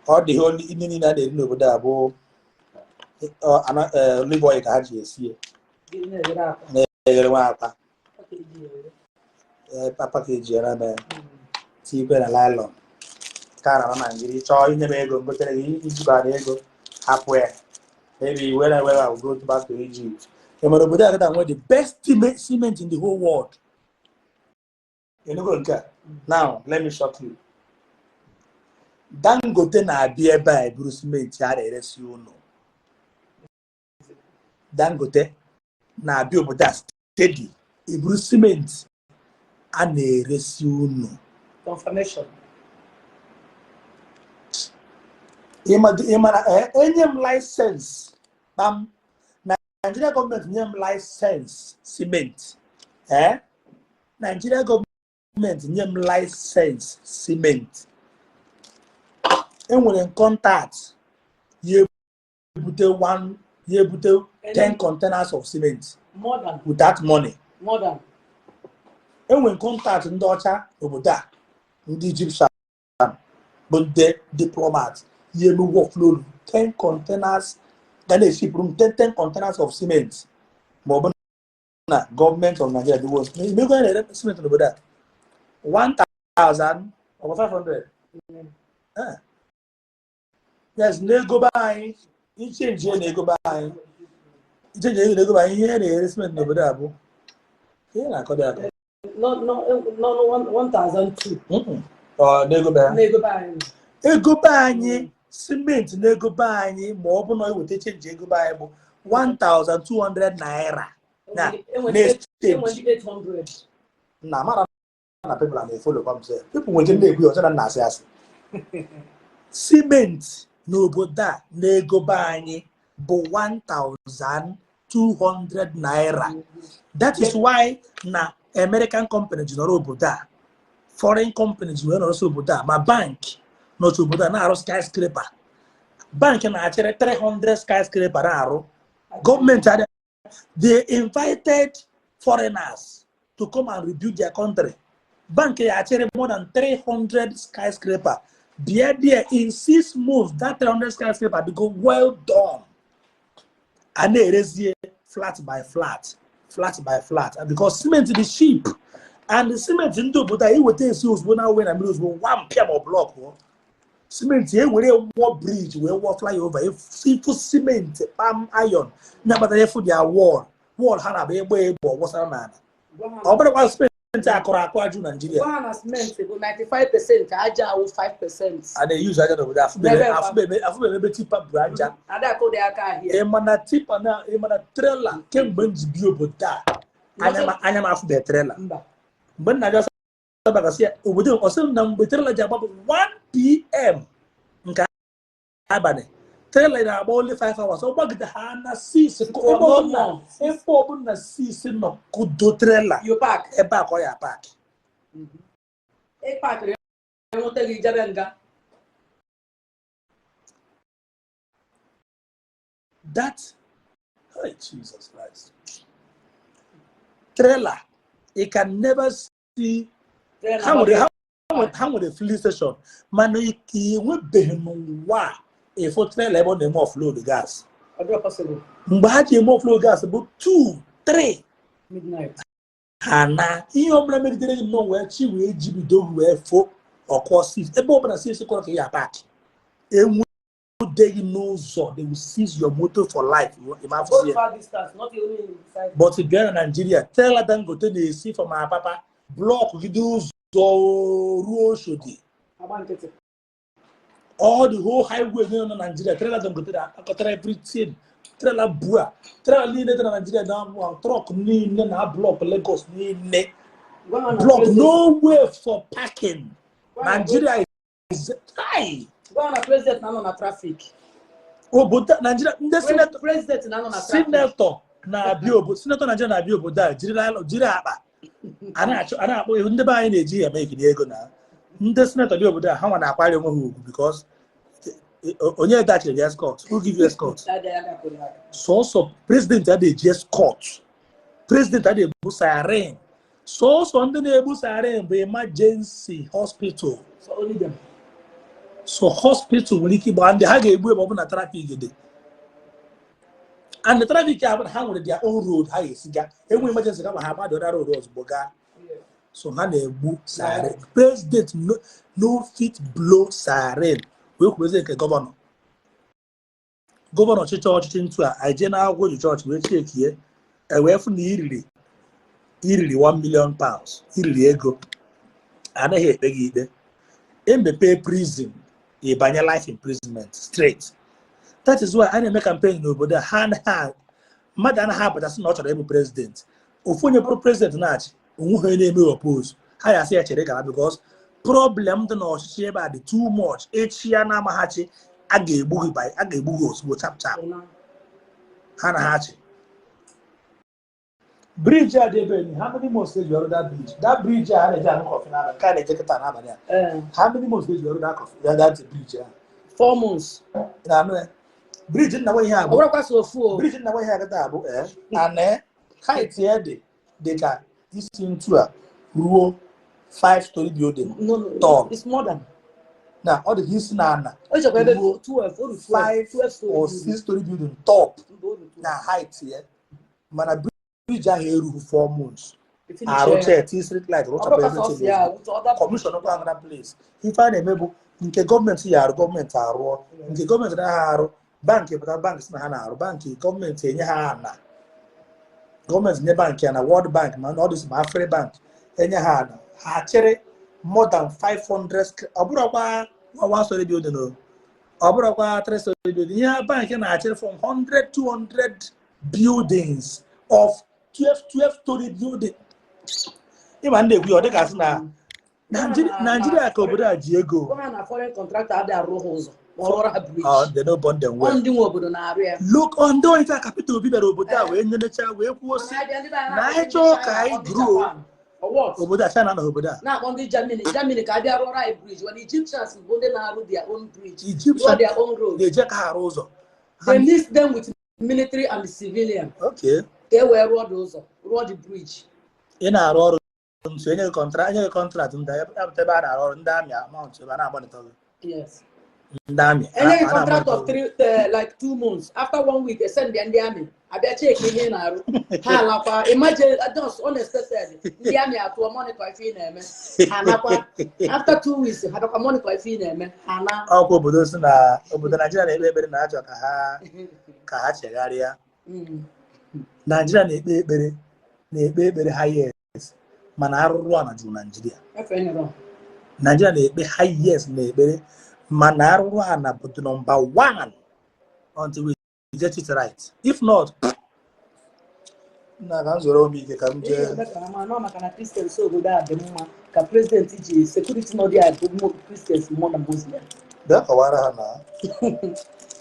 Ọ dị ihe ndị niile a na-eri n'obodo a bụ olive oil ka ha ji esi ya. Gị na-eghere akwa. Na-eghere nwa akwa. Ọ ka eji eghere. Papa ka eji ere mee tikwe na nylon ka a na Naijiria chọọ inye m ego ngotere gị ijibara ego hapụ ya. Maybe when I will go back to Egypt. Enwere obodo a kịta nwee the best cement in the whole world. Enugo nke a. Now let me shock you. Dangote na-abịa ebe a eburu simenti a na-eresi ụlọ. Dangote na-abịa obodo a steady eburu simenti a na-eresi ụlọ. Confirmation. Ịma na enye m license kpam, Nigeria gọọmenti nye m license cement, Nigeria gọọmenti nye m license cement, enwere m contact ya ebute one, ya ebute 10 containers of cement More than. with that money. More than. Enwere m contact ndị ọcha obodo a, ndị Egyptian bụ ndị diplomat, ya eme workload 10 containers, ga na-eshipụrụ m 10 10 containers of cement, ma ọ bụ na gọọmenti of Nigeria dị worst. Imego ya na-ere cement n'obodo a 1000 over 500. Yes, n'ego be anyị, ichange na ego be anyị, ichange ego n'ego be anyị, ihe na-ere cement n'obodo a bụ ihe na-akọ dị akọ. No, 1002. Ọ n'ego be anyị. N'ego be anyị. Ego be anyị, simenti n'ego be anyị, ma ọ bụ na eweta change ego be anyị, bụ 1200 naira na na-echange. Enwere 800. Na mara na people na-efollow kwa m sef. People nwere ike na-ekwu ya ọzọ na asị asị. Simenti n'obodo a n'ego be anyị bụ 1200 naira. That is why na American company ji nọrọ obodo a, foreign company ji wee nọrọsị obodo a, ma bank n'otu obodo a na-arụ skyscraper. Bank na-achịrị 300 skyscraper na-arụ. Gọọmenti adị, they invited foreigners to come and rebuild their country. Bank ya achịrị more than 300 skyscraper bịa there. In 6 months, that 300 skyscraper go well done. A na-erezie flat by flat, flat by flat, and because cement dị cheap, and the cement ndị obodo a iweta esi ozugbo na awe na mmiri ozugbo, one pịa ma ọ block simenti, ewere wụọ bridge, wee wụọ flyover. Ifu simenti kpam iron na-akpatara efu dia wall ha na-abụ egbe egbe wụsara n'ala. Ọ bụrụkwa simenti akụrụ akụ ajụ Naijiria. Gwa ha na simenti bụ 95%, aja awụ 5%. A na-eyuzu aja n'obodo. N'ebe afụbere ebe tipper bụ aja. Ada akụ dị aka ahịa. Ịma na tipper na, ịma na trailer, kemgbe m ji bi obodo a, anya m afụbeghị trailer. Mba. Mgbe nna gị ọsọ ya obodo, ọsị m na mgbe trailer ji agba bụ 1 p.m. nke abalị. Trailer na-agba only 5 hours, ọ gbagide ha na 6, ebe ọbụla, ebe ọbụla 6 nọ kudo trailer. You park. Ebe a ka ọ ya park. Ị parkịrị, enweta gị, jebe nga. That, hey, Jesus Christ, trailer, you can never see. Ha nwere filling station, mana ike enwebeghị n'ụwa a efo trailer ebe ọ na-eme offload gas. Ọ dịrọ possible. Mgbe ha ji eme offload gas bụ 2 3 Midnight. Ha na ihe ọbụla megidere gị nnọọ wee chi wee jibido wee fo ọkụọ 6, ebe ọbụla 6 kọrọ ka ya park, enwudeghị n'ụzọ, they will seize your motor for life. Ịma afụzi Both ya. far distance, not only inside. But bịa na Nigeria, trailer Dangote na-esi from Apapa block gide ụzọ ruo Oshodi. Agba nkịtị. All the whole highway niile nọ na Nigeria, trailer Dangote na-akọtara everything. Trailer bua trailer niile dị na Nigeria na truck niile na block Lagos niile. Gwa ha na block nowhere for parking. Nigeria is high. Gwa ha na president na-anọ na traffic. Obodo Nigeria, ndị senator President na-anọ na traffic. Senator na-abịa obodo, senator Nigeria na-abịa obodo a jiri akpa a na-achọ a na-akpọ ndị be anyị na-eji ya eme ikiri ego na ndị senator dị obodo a, ha nwa na-akwari onwe ha ugwu because onye dachiri gị escort? Who give you escort? Ada ya gakụrụ aka. Sọsọ president a na-eji escort, president a na-ebu siren. Sọsọ ndị na-ebu siren bụ emergency hospital. So only them. So hospital nwere ike ịgba ndị ha ga-egbu ebe ọ bụ na traffic dị, and the traffic a bụ na ha nwere their own road ha ga-esi ga enwe emergency, kama ha gbado other road ozugbo gaa. So ha na-egbu siren. President no fit blow siren. Wee kwubezie nke governor, governor ọchịchị ọchịchị ntu a, anyị jee n'akwụkwọ ji chọọchị wee chekie, e wee fụ na iriri £1 million, iriri ego, anaghị ekpe gị ikpe, emepe prison, ịbanye life imprisonment straight. That is why a na-eme campaign n'obodo a, ha anaghị, mmadụ anaghị apụtasị na ọ chọrọ ịbụ president. Ofu onye bụrụ president na-achị onwe ha, onye na-eme oppose ha ya asị ya chere gara because Problem dị n'ọchịchị ebe a dị too much. Echi ya na-amaghachi, a ga-egbu gị a ga-egbu gị ozugbo, chap chap. Ha na ha chi bridge a dị ebe ni. How many months eji ọrụ that bridge? That bridge a na-eji aṅụ coffee n'abalị, nke a na-eje kịta n'abalị a. How many months eji ọrụ that coffee, that bridge a? 4 months. Ị na-anụ ya? Bridge nna nwe ihe a Ọ bụ bụrụkwa so ofu o. Bridge nna nwe ihe a kịta bụ ana height ya dị ka isi ntu a ruo 5 story building. No, Tall. it's more than. Na ọ dị ka isi na ana O chekwa ebe ruo 12, o ru 12, 5 12 story or building. 6 story building top. Mba, o ru 12. Na height ya, mana bridge ahụ erughị 4 months. Finish Arụcha ya. ya, tii street light, Ọ rụchapụ bụrụkwa everything. sọsọ ya, with other Commission kwa another place. Ife a na-eme bụ nke gọọmenti ya arụ, gọọmenti arụọ. Nke gọọmenti naghị arụ, bankị pụta, bankị sị na ha na-arụ. Bankị gọọmenti enye ha ana, gọọmenti nye bankị ya na World Bank, ma ọ dịsị ma Afri Bank enye ha ana, ha chere more than 500 ọ bụrụkwa one story building o, ọ bụrụkwa three story building. Ihe bankị na-achịrị from 100 200 buildings of 12 12 story building. Ịma ndị ekwu ya, ọ dịka sị na Naijiria ka obodo a ji ego. Gọọmenti na foreign contractor adịghị arụ ha ụzọ ma ọ rụọrọ ha bridge. Oh, they no born them Ọ well. ndị nwe obodo na-arụ ya. Look, ọ ndị onye ka Peter Obi bịara obodo a wee nyenecha wee kwuo sị na anyị chọọ ka anyị grow obodo a, China nọ obodo a. Na-akpọ ndị Germany ka a bịa rụọrọ anyị bridge, when Egyptians bụ ndị na-arụ their own bridge, Egyptian rụọ their own road. Na-eje ka ha arụ ụzọ. They mix them with military and civilian ka e wee rụọ the ụzọ, rụọ the bridge. Ị na-arụ ọrụ nso, enye gị contract, enye gị contract, ndị apụta ebe a na-arụ ọrụ, ndị army amount ebe a na-agbanitor gị. Ndị army Enye gị a contract of na-amonitor gị. three, like 2 months. After one week, they send ndị army abịa check ihe ị na-arụ, ha alakwa. Imagine, just unexpected, ndị army atụọ monitor ife ị na-eme, ha nakwa. After 2 weeks, ha bịakwa monitor ife ị na-eme, ha na. Ọkwa obodo si na obodo Naijiria na-ekpe ekpere na achọ ka ha chegharịa. Naijiria na-ekpe ekpere highest, mana arụrụ ana juru Naijiria. Efe nyere. Naijiria na-ekpe highest na ekpere, mana arụrụ ana bụ the number one until we get it right. If not, nna, ka m zoro ome ike ka m Ihe jee. eme ka ama nọ maka na Christians obodo a dị mma ka president ji security nọ dị a bụ Christians more than Muslim. Bịa kọwara ha na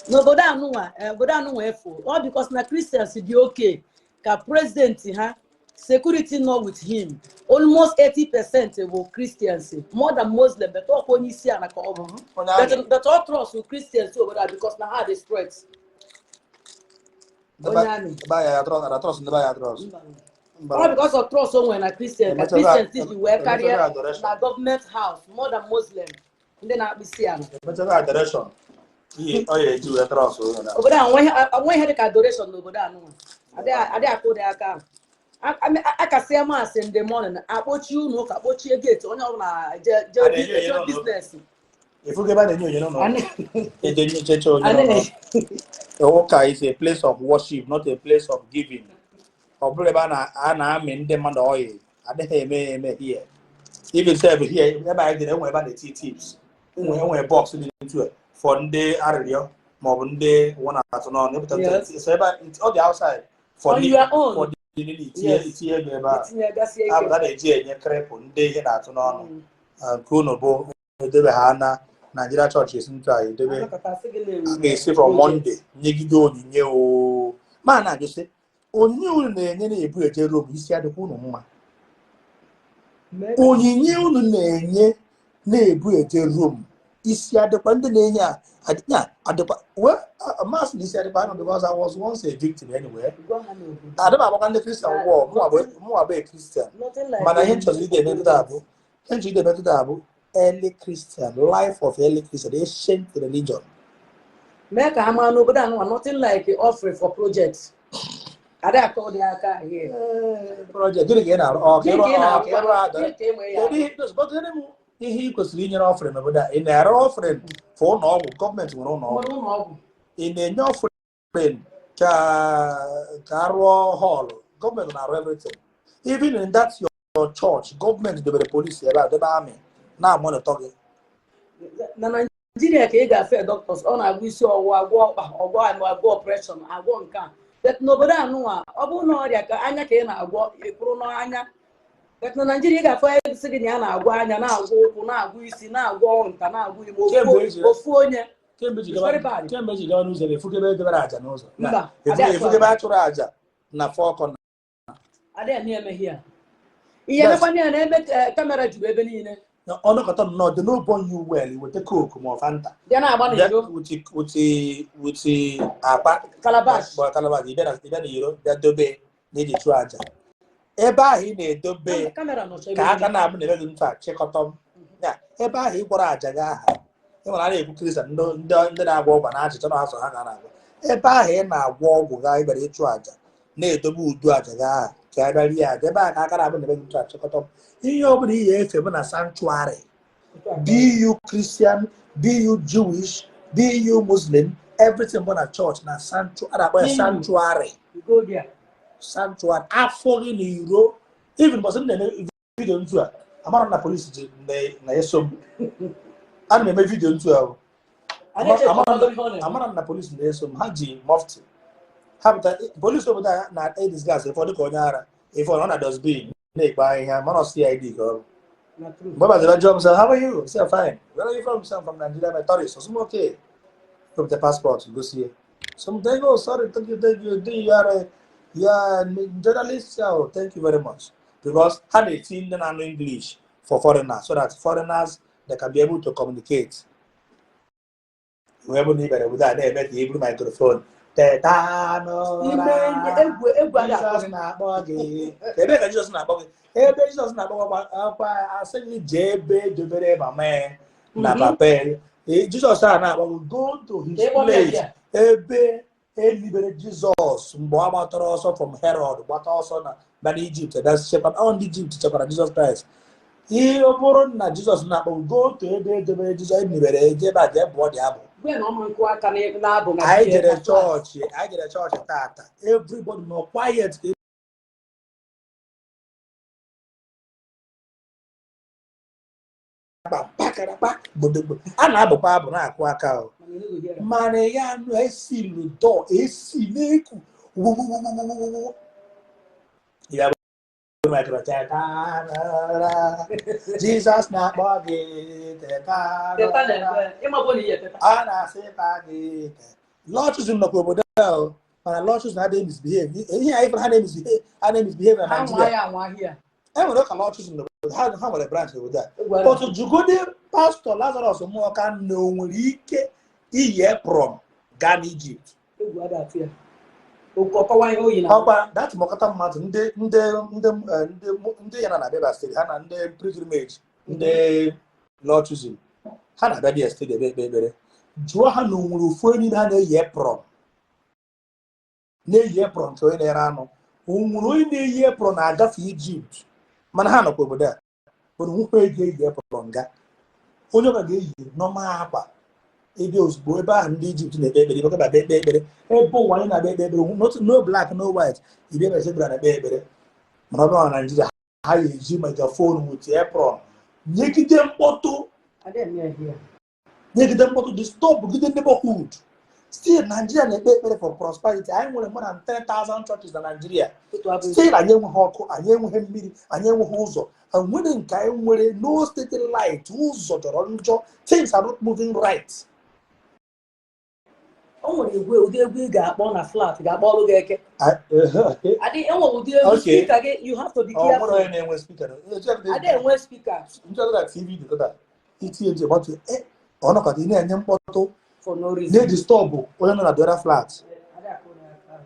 N'obodo anụnwa, obodo anụnwa efu ọ because na Christians dị oke ka president ha security nọ with him, almost 80% bụ Christians more than Muslim, but ọkwa onye isi ala ka ọ bụ. Onye army. But ọ trust Christians obodo a because na ha dị straight. Onye army. Ebe anyị atrọs na trust, ndị be anyị atrọs. Ọ because of trust o nwere na Christian ka Christians ji wee karịa Emechago adoration. Na government house more than Muslim ndị na-akpụ isi ala. Emechago adoration ihe ọ ya eji wee trust onye na Obodo a onwe ihe dịka adoration n'obodo a nụnwa adịghị akụ ụdị aka ahụ. Akasịa mass in the morning, akpọchie ụlọ ụka, kpọchie gate, onye ọbụla je A na-enye onyinye je n'ụlọ ụka. Business. Ifugo ebe a na-enye onyinye n'ụlọ ụka, eje nyechecha onye n'ụlọ ụka is a place of worship, not a place of giving. Ọ bụrụ ebe a na-amị ndị mmadụ oyi, adịghị eme ya eme here. Even sef here, ebe anyị jere, enwe ebe a na-eti tips, enwe box dị ntu a for ndị arịrịọ maọbụ ndị ụwa na-atụ n'ọnụ ịpụta. So ebe ọ dị outside for On ndị your own. For ndị niile itinye itinye ego ebe a. Itinye gasị ike. Apụta na-eji enye cripple, ndị ihe na-atụ n'ọnụ. Ah, nke unu bụ edebe ha na Nigeria chọọchị esi ntụ anyị edebe. Anọkọta sị gị na-ewu A ga-esi from project. Monday nyegide onyinye o, ma na-ajụ sị onyinye unu na-enye na-ebu eje Rome, isi adịkwa unu mma? Onyinye unu na-enye na-ebu eje Rome, isi adịkwa ndị na-enye a na adịkwa? Well, masị na isi adịkwa anụ because I was once a victim anyway. Gwa ha n'obodo. Adị m agbakwa ndị Kristian ụgwọ, mụnwa bụ a Christian. Nothing like Mana ihe any nchọrọ ide emetụta abụ ihe nchọrọ ide emetụta abụ early Christian life of early Christian ancient religion. Mee ka ha mara n'obodo anụnwa, nothing like offering for project, adị akọ ụdị aka here. Project gịnị ka ị na-arụ? Ọ ka Gịnị ịrụ ka ị ọ na-arụ? ka ịrụ ada? Gịnị ka ị nwee ya? Kedu ihe gịnị bụ ihe ị kwesịrị inyere offering n'obodo a? Ị na-ere offering for ụlọ ọgwụ? Gọọmenti nwere ụlọ ọgwụ. Nwere ụlọ ọgwụ. Ị na-enye offering ka a rụọ hall? Gọọmenti na-arụ everything. Even in that your church, gọọmenti debere polisi ebe a, debe army na-amonitor gị. Na Naijiria ka ị ga-afe doctors, ọ na-agwọ isi ọwụwa, agwọ ọkpa, ọgwọ anụ, agwọ operation, agwọ nke a. But n'obodo anụnwa, ọ bụrụ na ọrịa ka anya ka ị na-agwọ, ị kwụrụ n'anya. But But na Naijiria, ị ga-afụ onye sị gị na ya na-agwọ anya, na-agwọ ụkwụ, na-agwọ isi, na-agwọ nta, na-agwọ ime, Kemgbe eji ofu onye. Kemgbe eji It's very bad. Kemgbe eji gawa n'ụzọ, efukebe edebere aja n'ụzọ. Mba, adị achụ efukebe aja. Achụrụ aja na four corner. Adịghị eme emeghe ya ihe. Yes. Emekwana ya na ebe camera juru ebe niile. Ọnọkọta nnọọ dị no born you well, weta Coke ma ọ Fanta. Bịa na-agba bịa n'iro. With akpa. Calabash. Bụ calabash. Ị bịa n'iro, bịa dobe na iji chụọ aja ebe ahụ ị na-edobe. Camera nọcha ebe Ka aka niile. na-abụ na-eme gị ntụ a chịkọtọ m ya ebe ahụ ị gwọrọ aja gị aha. Ị nwere a na-ekwu Kristian, ndị na-agwọ ọgwụ na achịcha na asọ ha ga na-agwọ ebe ahụ ị na-agwọ ọgwụ gị, ị bịara ịchụ aja na-edobe udu aja gị aha ka a bịa rie aja ebe ahụ, ka aka na-abụ na-eme gị ntụ a chịkọtọ m. Ihe ọ bụla ị ga-efe bụ na sanctuary. Be you Christian, be you Jewish, be you Muslim, everything bụ na church, na sanctuary a na-akpọ ya. Hindu. Sanctuary. You go there. Sanctuary afọ gị na iro. Even mbọsị m na-eme video ntu a, amara m na polisi ji na-eso m. Ana m eme video ntu a o. A na-eche ka ọ ihe ọ na-eme. Amara m na polisi na-eso m. Ha ji mufti ha pụta. Polisi obodo a na edisgas ife ọ dịka onye ara ife ọ nọ na dustbin na-ekpe ahịhịa, mana ọ CID ka ọ bụ. Na true. Mgbe bazara jụọ m sị, "How are you?" Sị, "Fine." "Where are you from?" Sị, "I'm from Nigeria. I'm a tourist." Sị m, "Okay." Wepụta passport gosi ya. So m, "Thank you, sorry, thank you, thank you. You are a journalist?" Yeah, "Oh, thank you very much." Because ha na-eti ndị na-anụ English for foreigners so that foreigners, they can be able to communicate. Wee bụ na ị bịara obodo a na-eme ka i buru microphone, "Teta n'ụra." Ime egwu egwu adị akpọ Jizọs gị. na-akpọ gị. Ebe ka Jizọs na-akpọ gị? Ebe Jizọs na-akpọ gị akwa asị gị jee ebe dobere mama ya na papa ya. Jizọs a na-akpọ gị, go to his Ka ị kpọrọ ya place. bịa. Ebe elibere Jizọs mgbe ọ gbatara ọsọ from Herod, gbata ọsọ na bana Ijipt, bịa chekwara ọ ndị Ijipt chekwara Jizọs Kraịst. Ihe ọ bụrụ na Jizọs na-akpọ gị, go to ebe edobere Jizọs, elibere, eje ebe a jee bụọ dị abụ. Gwe na ọma nkụ aka na-abụ na Anyị bie jere na class. Chọọchị, anyị jere chọọchị tata, everybody nọ quiet ka akpa pakarapa gbodogbo a na-abụkwa abụ na-akụ aka o. Mana ị nụghị ya. Mana ya nụ esi ludo esi n'eku wuwuwuwuwuwu ya bụ micro, "Teta n'ụra, Jizọs na-akpọ gị, teta Teta na n'ụra." ebe ịmabụ na ihe teta. A na-asị ta gị. Lord Chosen nọkwa obodo ahụ, mana Lord Chosen adịghị misbehave. Ihe anyị fụrụ ha na-emisbehave, ha na-emisbehave na Ha nwa Nigeria. ya anwa ahịa. E nwere ụka Lord Chosen n'obodo ha, ha nwere branch n'obodo a. Egwu adị. Otu jugodi pastọ Lazarus Muoka na o nwere ike iyi apron gaa n'Ijipt. Egwu adị atụ ya. Okwu ọkọwa ihe oyi na. Ọkwa that mọkọta mmadụ ndị ya na na-abịa steeti ha na ndị pilgrimage, ndị Lord Chosen, ha na-abịa bịa steeti ebe ekpe ekpere. Jụọ ha na o nwere ofu onye n'ime ha na-eyi apron, na-eyi apron ka onye na-ere anụ. O nwere onye na-eyi apron na-agafe Ijipt? Mana ha nọkwa obodo a, mana onwekwa onye ga-eyi apron ga. Onye ọbụla ga-eyi normal akwa ebe ozugbo ebe ahụ ndị Ijipt na-ekpe ekpere. Ebe ọbụla ekpe ekpere, ebe ụwa anyị na-abịa ekpe ekpere, no black, no white, ibe ebe ebere na-ekpe ekpere. Mana ọ bụrụ na Naijiria, ha ga-eji megaphone with apron nyegide mkpọtụ. Adị eme ya here. Nyegide mkpọtụ, disturb gide neighborhood. Still Nigeria na-ekpe ekpere for prosperity. Anyị nwere more than 10,000 churches na Nigeria. Otu abụ. Still anyị enweghị ọkụ, anyị enweghị mmiri, anyị enweghị ụzọ, enwere nke anyị nwere no state light, ụzọ jọrọ njọ, things are not moving right. O nwere egwu, ụdị egwu ị ga-akpọ na flat ga-akpọ ọrụ gị eke. Adị enwere ụdị egwu. Speaker gị, you have to be Ọ nwere careful. Onye na-enwe speaker. Adị enwe speaker. Nchọta TV dịkọta itinye nche gbatu ọnọkọta ị na-enye mkpọtụ For no reason. na-edisturb onye nọ na the other flat. Adị akụ na aka.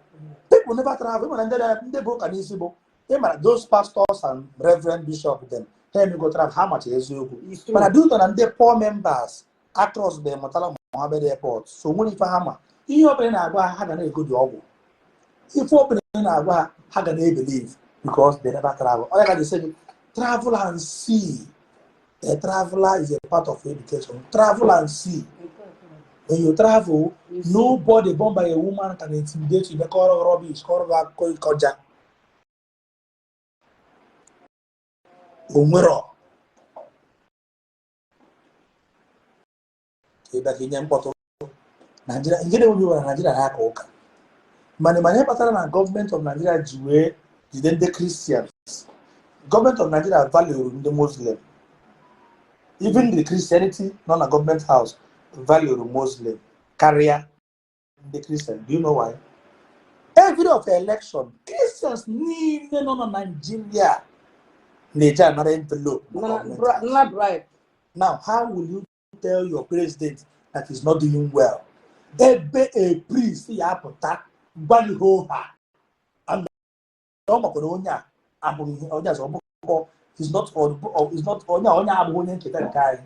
People never travel. Ịmara ndị bụ ụka n'isi bụ ịmara those pastors and reverend bishop them, ha emego travel, ha macha eziokwu. It's true. Mana due to na ndị poor members across the Murtala Mohammed Airport, so nwere ife ha ma ihe ọbụla ị na-agwa ha, ha ga na-egodi ọgwụ. Ife ọbụla ị na-agwa ha, ha ga na-ebelieve because they never travel. Onye ka ji gị travel and see. A traveler is a part of education. Travel and see. When you travel, You see. Nobody born by a woman can intimidate you. Kọrọ rubbish, kọrọ gị akụkọ ịkọja onwero ịbịa ka inye mkpọtụ. Naijiria nke na-enweghị na Naijiria na-aka ụka, mana ihe kpatara na gọọmenti of Nigeria ji wee jide ndị Christians Government of Nigeria value ndị Muslim. Even the Christianity nọ na government house value Muslim karịa ndị Christian. Do you know why? Every of election, Christians niile nọ na Nigeria na-eji anara envelope na government house. Nna bribe. Now, how will you tell your president that he's not doing well? Ebe a priest ya apụta gwa gị hoo ha, and ọ makwara onye a abụghị ihe onye ọzọ ọ bụkọ, he's not or is not onye a, onye a abụghị onye nketa nke anyị.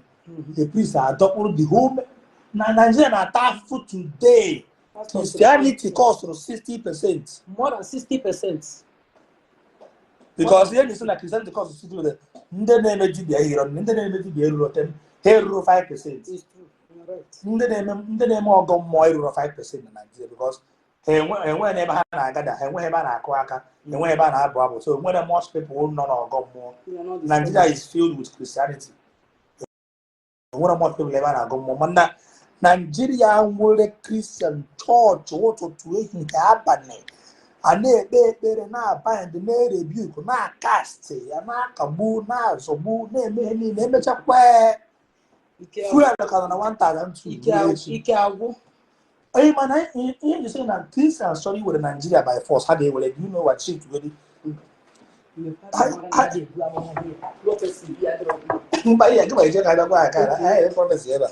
The priest adọkpụrụ the whole na Nigeria na-ata afụfụ today. Christianity cost 60%. More than 60%. Because ihe na-esi na Christianity cost 60%, ndị na-eme dibịa hiro, ndị na-eme dibịa eruro 10, ha eruro 5%. It's true. You're right. Ndị na-eme ọgọ mmụọ eruro 5% na Nigeria, because ha enweghị ebe ha na-agada, ha enweghị ebe a na-akụ aka, enweghị ebe a na-abụ abụ, so enwere most people nọ n'ọgọ mmụọ. You are not Nigeria is filled with Christianity. Enwere most people ebe a na-agụ mmụọ, mana Nigeria nwere Christian church ụtụtụ, ehihie, abalị, a na-ekpe ekpere, na-abind, na-erebuke, na-acast ya, na-akagbu, na-azọgbu, na-eme ihe niile. Emechakwa, Ike fuel ka nọ na 1002 ike ruo agwụ. echi. Ike agwụ. Onye mana ihe ji sị na Christians chọrọ iwere Nigeria by force, ha ga-ewere. Do you know what shift wedi? Mba, ihe gị ma eje ka abịa gwa aka na anyị prophecy ebe a.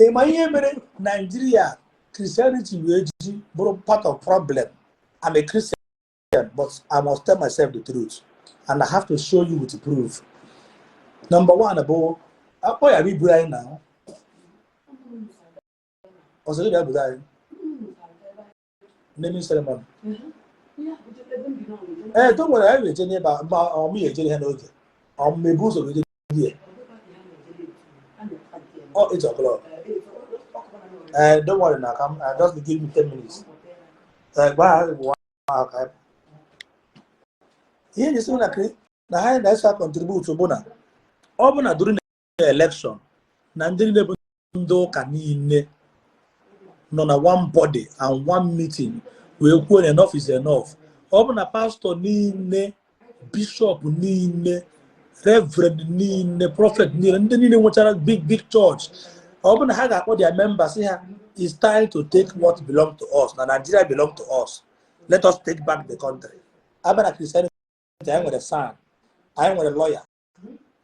Ị ma ihe mere Nigeria Christianity wee ji bụrụ part of problem? I'm a Christian, but I must tell myself the truth and I have to show you with proof. Number one bụ akpọ ya bụ iburu anyị na ọzọ gị bịa budo anyị naming ceremony. Ee, to nwere anyị ga-eje n'ebe a ma ọmụ ya ejere ha n'oge ọmụmụ ebu ụzọ ga-eje die ọ 8 o'clock. Don't worry now, come, just give me 10 minutes. Gwa ha gwa ha ka ihe ji sị na na ha na-eso contribute bụ na ọ bụ na during the election na ndị niile bụ ndị ụka niile nọ na one body and one meeting wee kwuo na enough is enough. Ọ bụ na pastọ niile, bishọp niile, reverend niile, prophet niile, ndị niile nwechara big big church, ọ bụ na ha ga-akpọ their members sị ha, "It's time to take what belong to us, na Nigeria belong to us, let us take back the country." Abịa na Christianity, anyị nwere SAN, anyị nwere lawyer,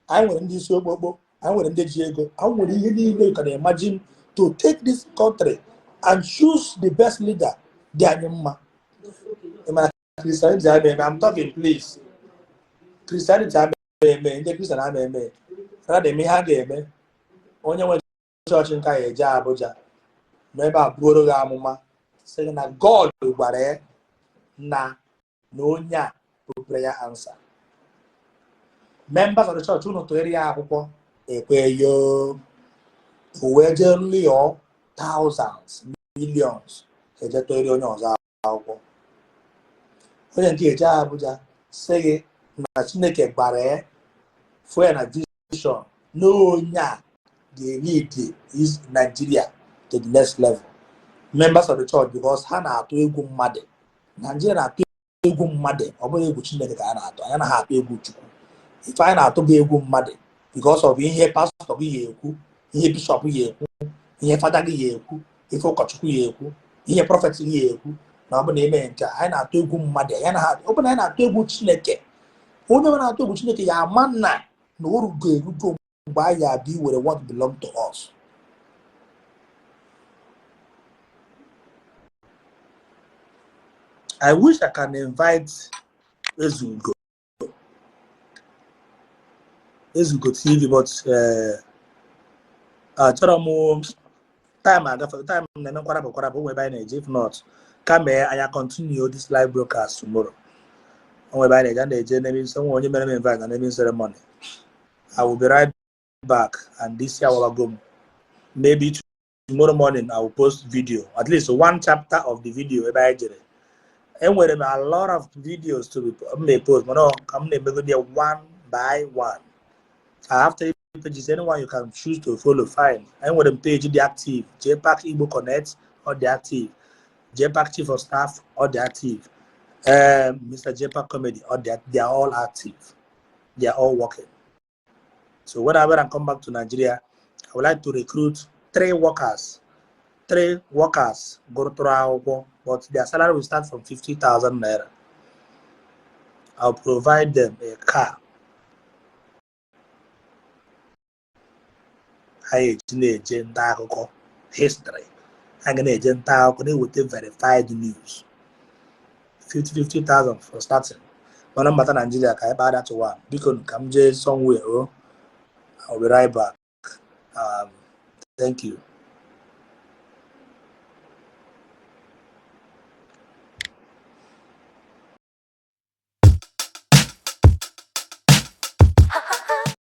anyị nwere ndị isi okpokpo, anyị nwere ndị ji ego, anyị nwere ihe niile you can imagine to take this country and choose the best leader dị anyị mma. Ị mara Christianity ama eme? I'm talking, please. Christianity ama eme, ndị Christian ama eme. Rather, eme ihe ha ga-eme, onye nwe chọọchị nke a eje Abuja nọ ebe a buoro gị amụma, sị gị na God gwara ya na onye a bụ prayer answer. Members of the church, unu tụgharị ya akwụkwọ ekwe yo, o wee jee lụọ thousands, millions, eje tụgharị onye ọzọ akwụkwọ. Onye nke eje Abuja sị gị na Chineke gwara ya, fụ ya na vision, na onye a ga-lead is Nigeria to the next level. Members of the church, because ha na-atụ egwu mmadụ, Nigeria na-atụ egwu mmadụ, ọ bụghị egwu Chineke ka a na-atụ. Anyị anaghị atụ egwu Chukwu. Ife anyị na-atụ bụ egwu mmadụ, because of ihe pastọ gị ya ekwu, ihe bishọp ya ekwu, ihe fada gị ya ekwu, ife ụkọchukwu ya ekwu, ihe prophet gị ya ekwu, na ọ bụ na eme nke a. Anyị na-atụ egwu mmadụ. Anyị anaghị, ọ bụ na anyị na-atụ egwu Chineke, onye ọbụla na-atụ egwu Chineke ya ama na orugo erugo mgbe anyị abịa iwere what belong to us. I wish I can invite Ezugo, Ezugo TV, but achọrọ m time agafe, time na-eme kwarapụ kwarapụ. Onwe ebe anyị na-eje. If not, kama anyị continue this live broadcast tomorrow. Onwe ebe anyị na-eje, a na-eje naming, onwe onye mere m invite na naming ceremony. I will be right back, and this year will go. Maybe tomorrow morning I will post video, at least one chapter of the video ebe anyị jere. Enwere m a lot of videos to be m na-post, mana ọ ka m na-emegodi ya one by one. I have three pages. Anyone you can choose to follow, fine. Enwere m page dị active, JPAC Igbo Connect, ọ dị active, JPAC Chief of Staff, ọ dị active, Mr. JPAC Comedy, ọ dị, they are all active. They are all working. So when I come back to Nigeria, I would like to recruit three workers gụrụtụrụ akwụkwọ, but their salary will start from 50,000 naira. I'll provide them a car. Ha eji na-eje nta akụkọ history. Ha ga na-eje nta akụkọ na-eweta verified news. 50 50,000 for starting. Mana mbata Nigeria ka anyị kpaa that one. Biko ka m jee somewhere o. I'll be right back. Thank you.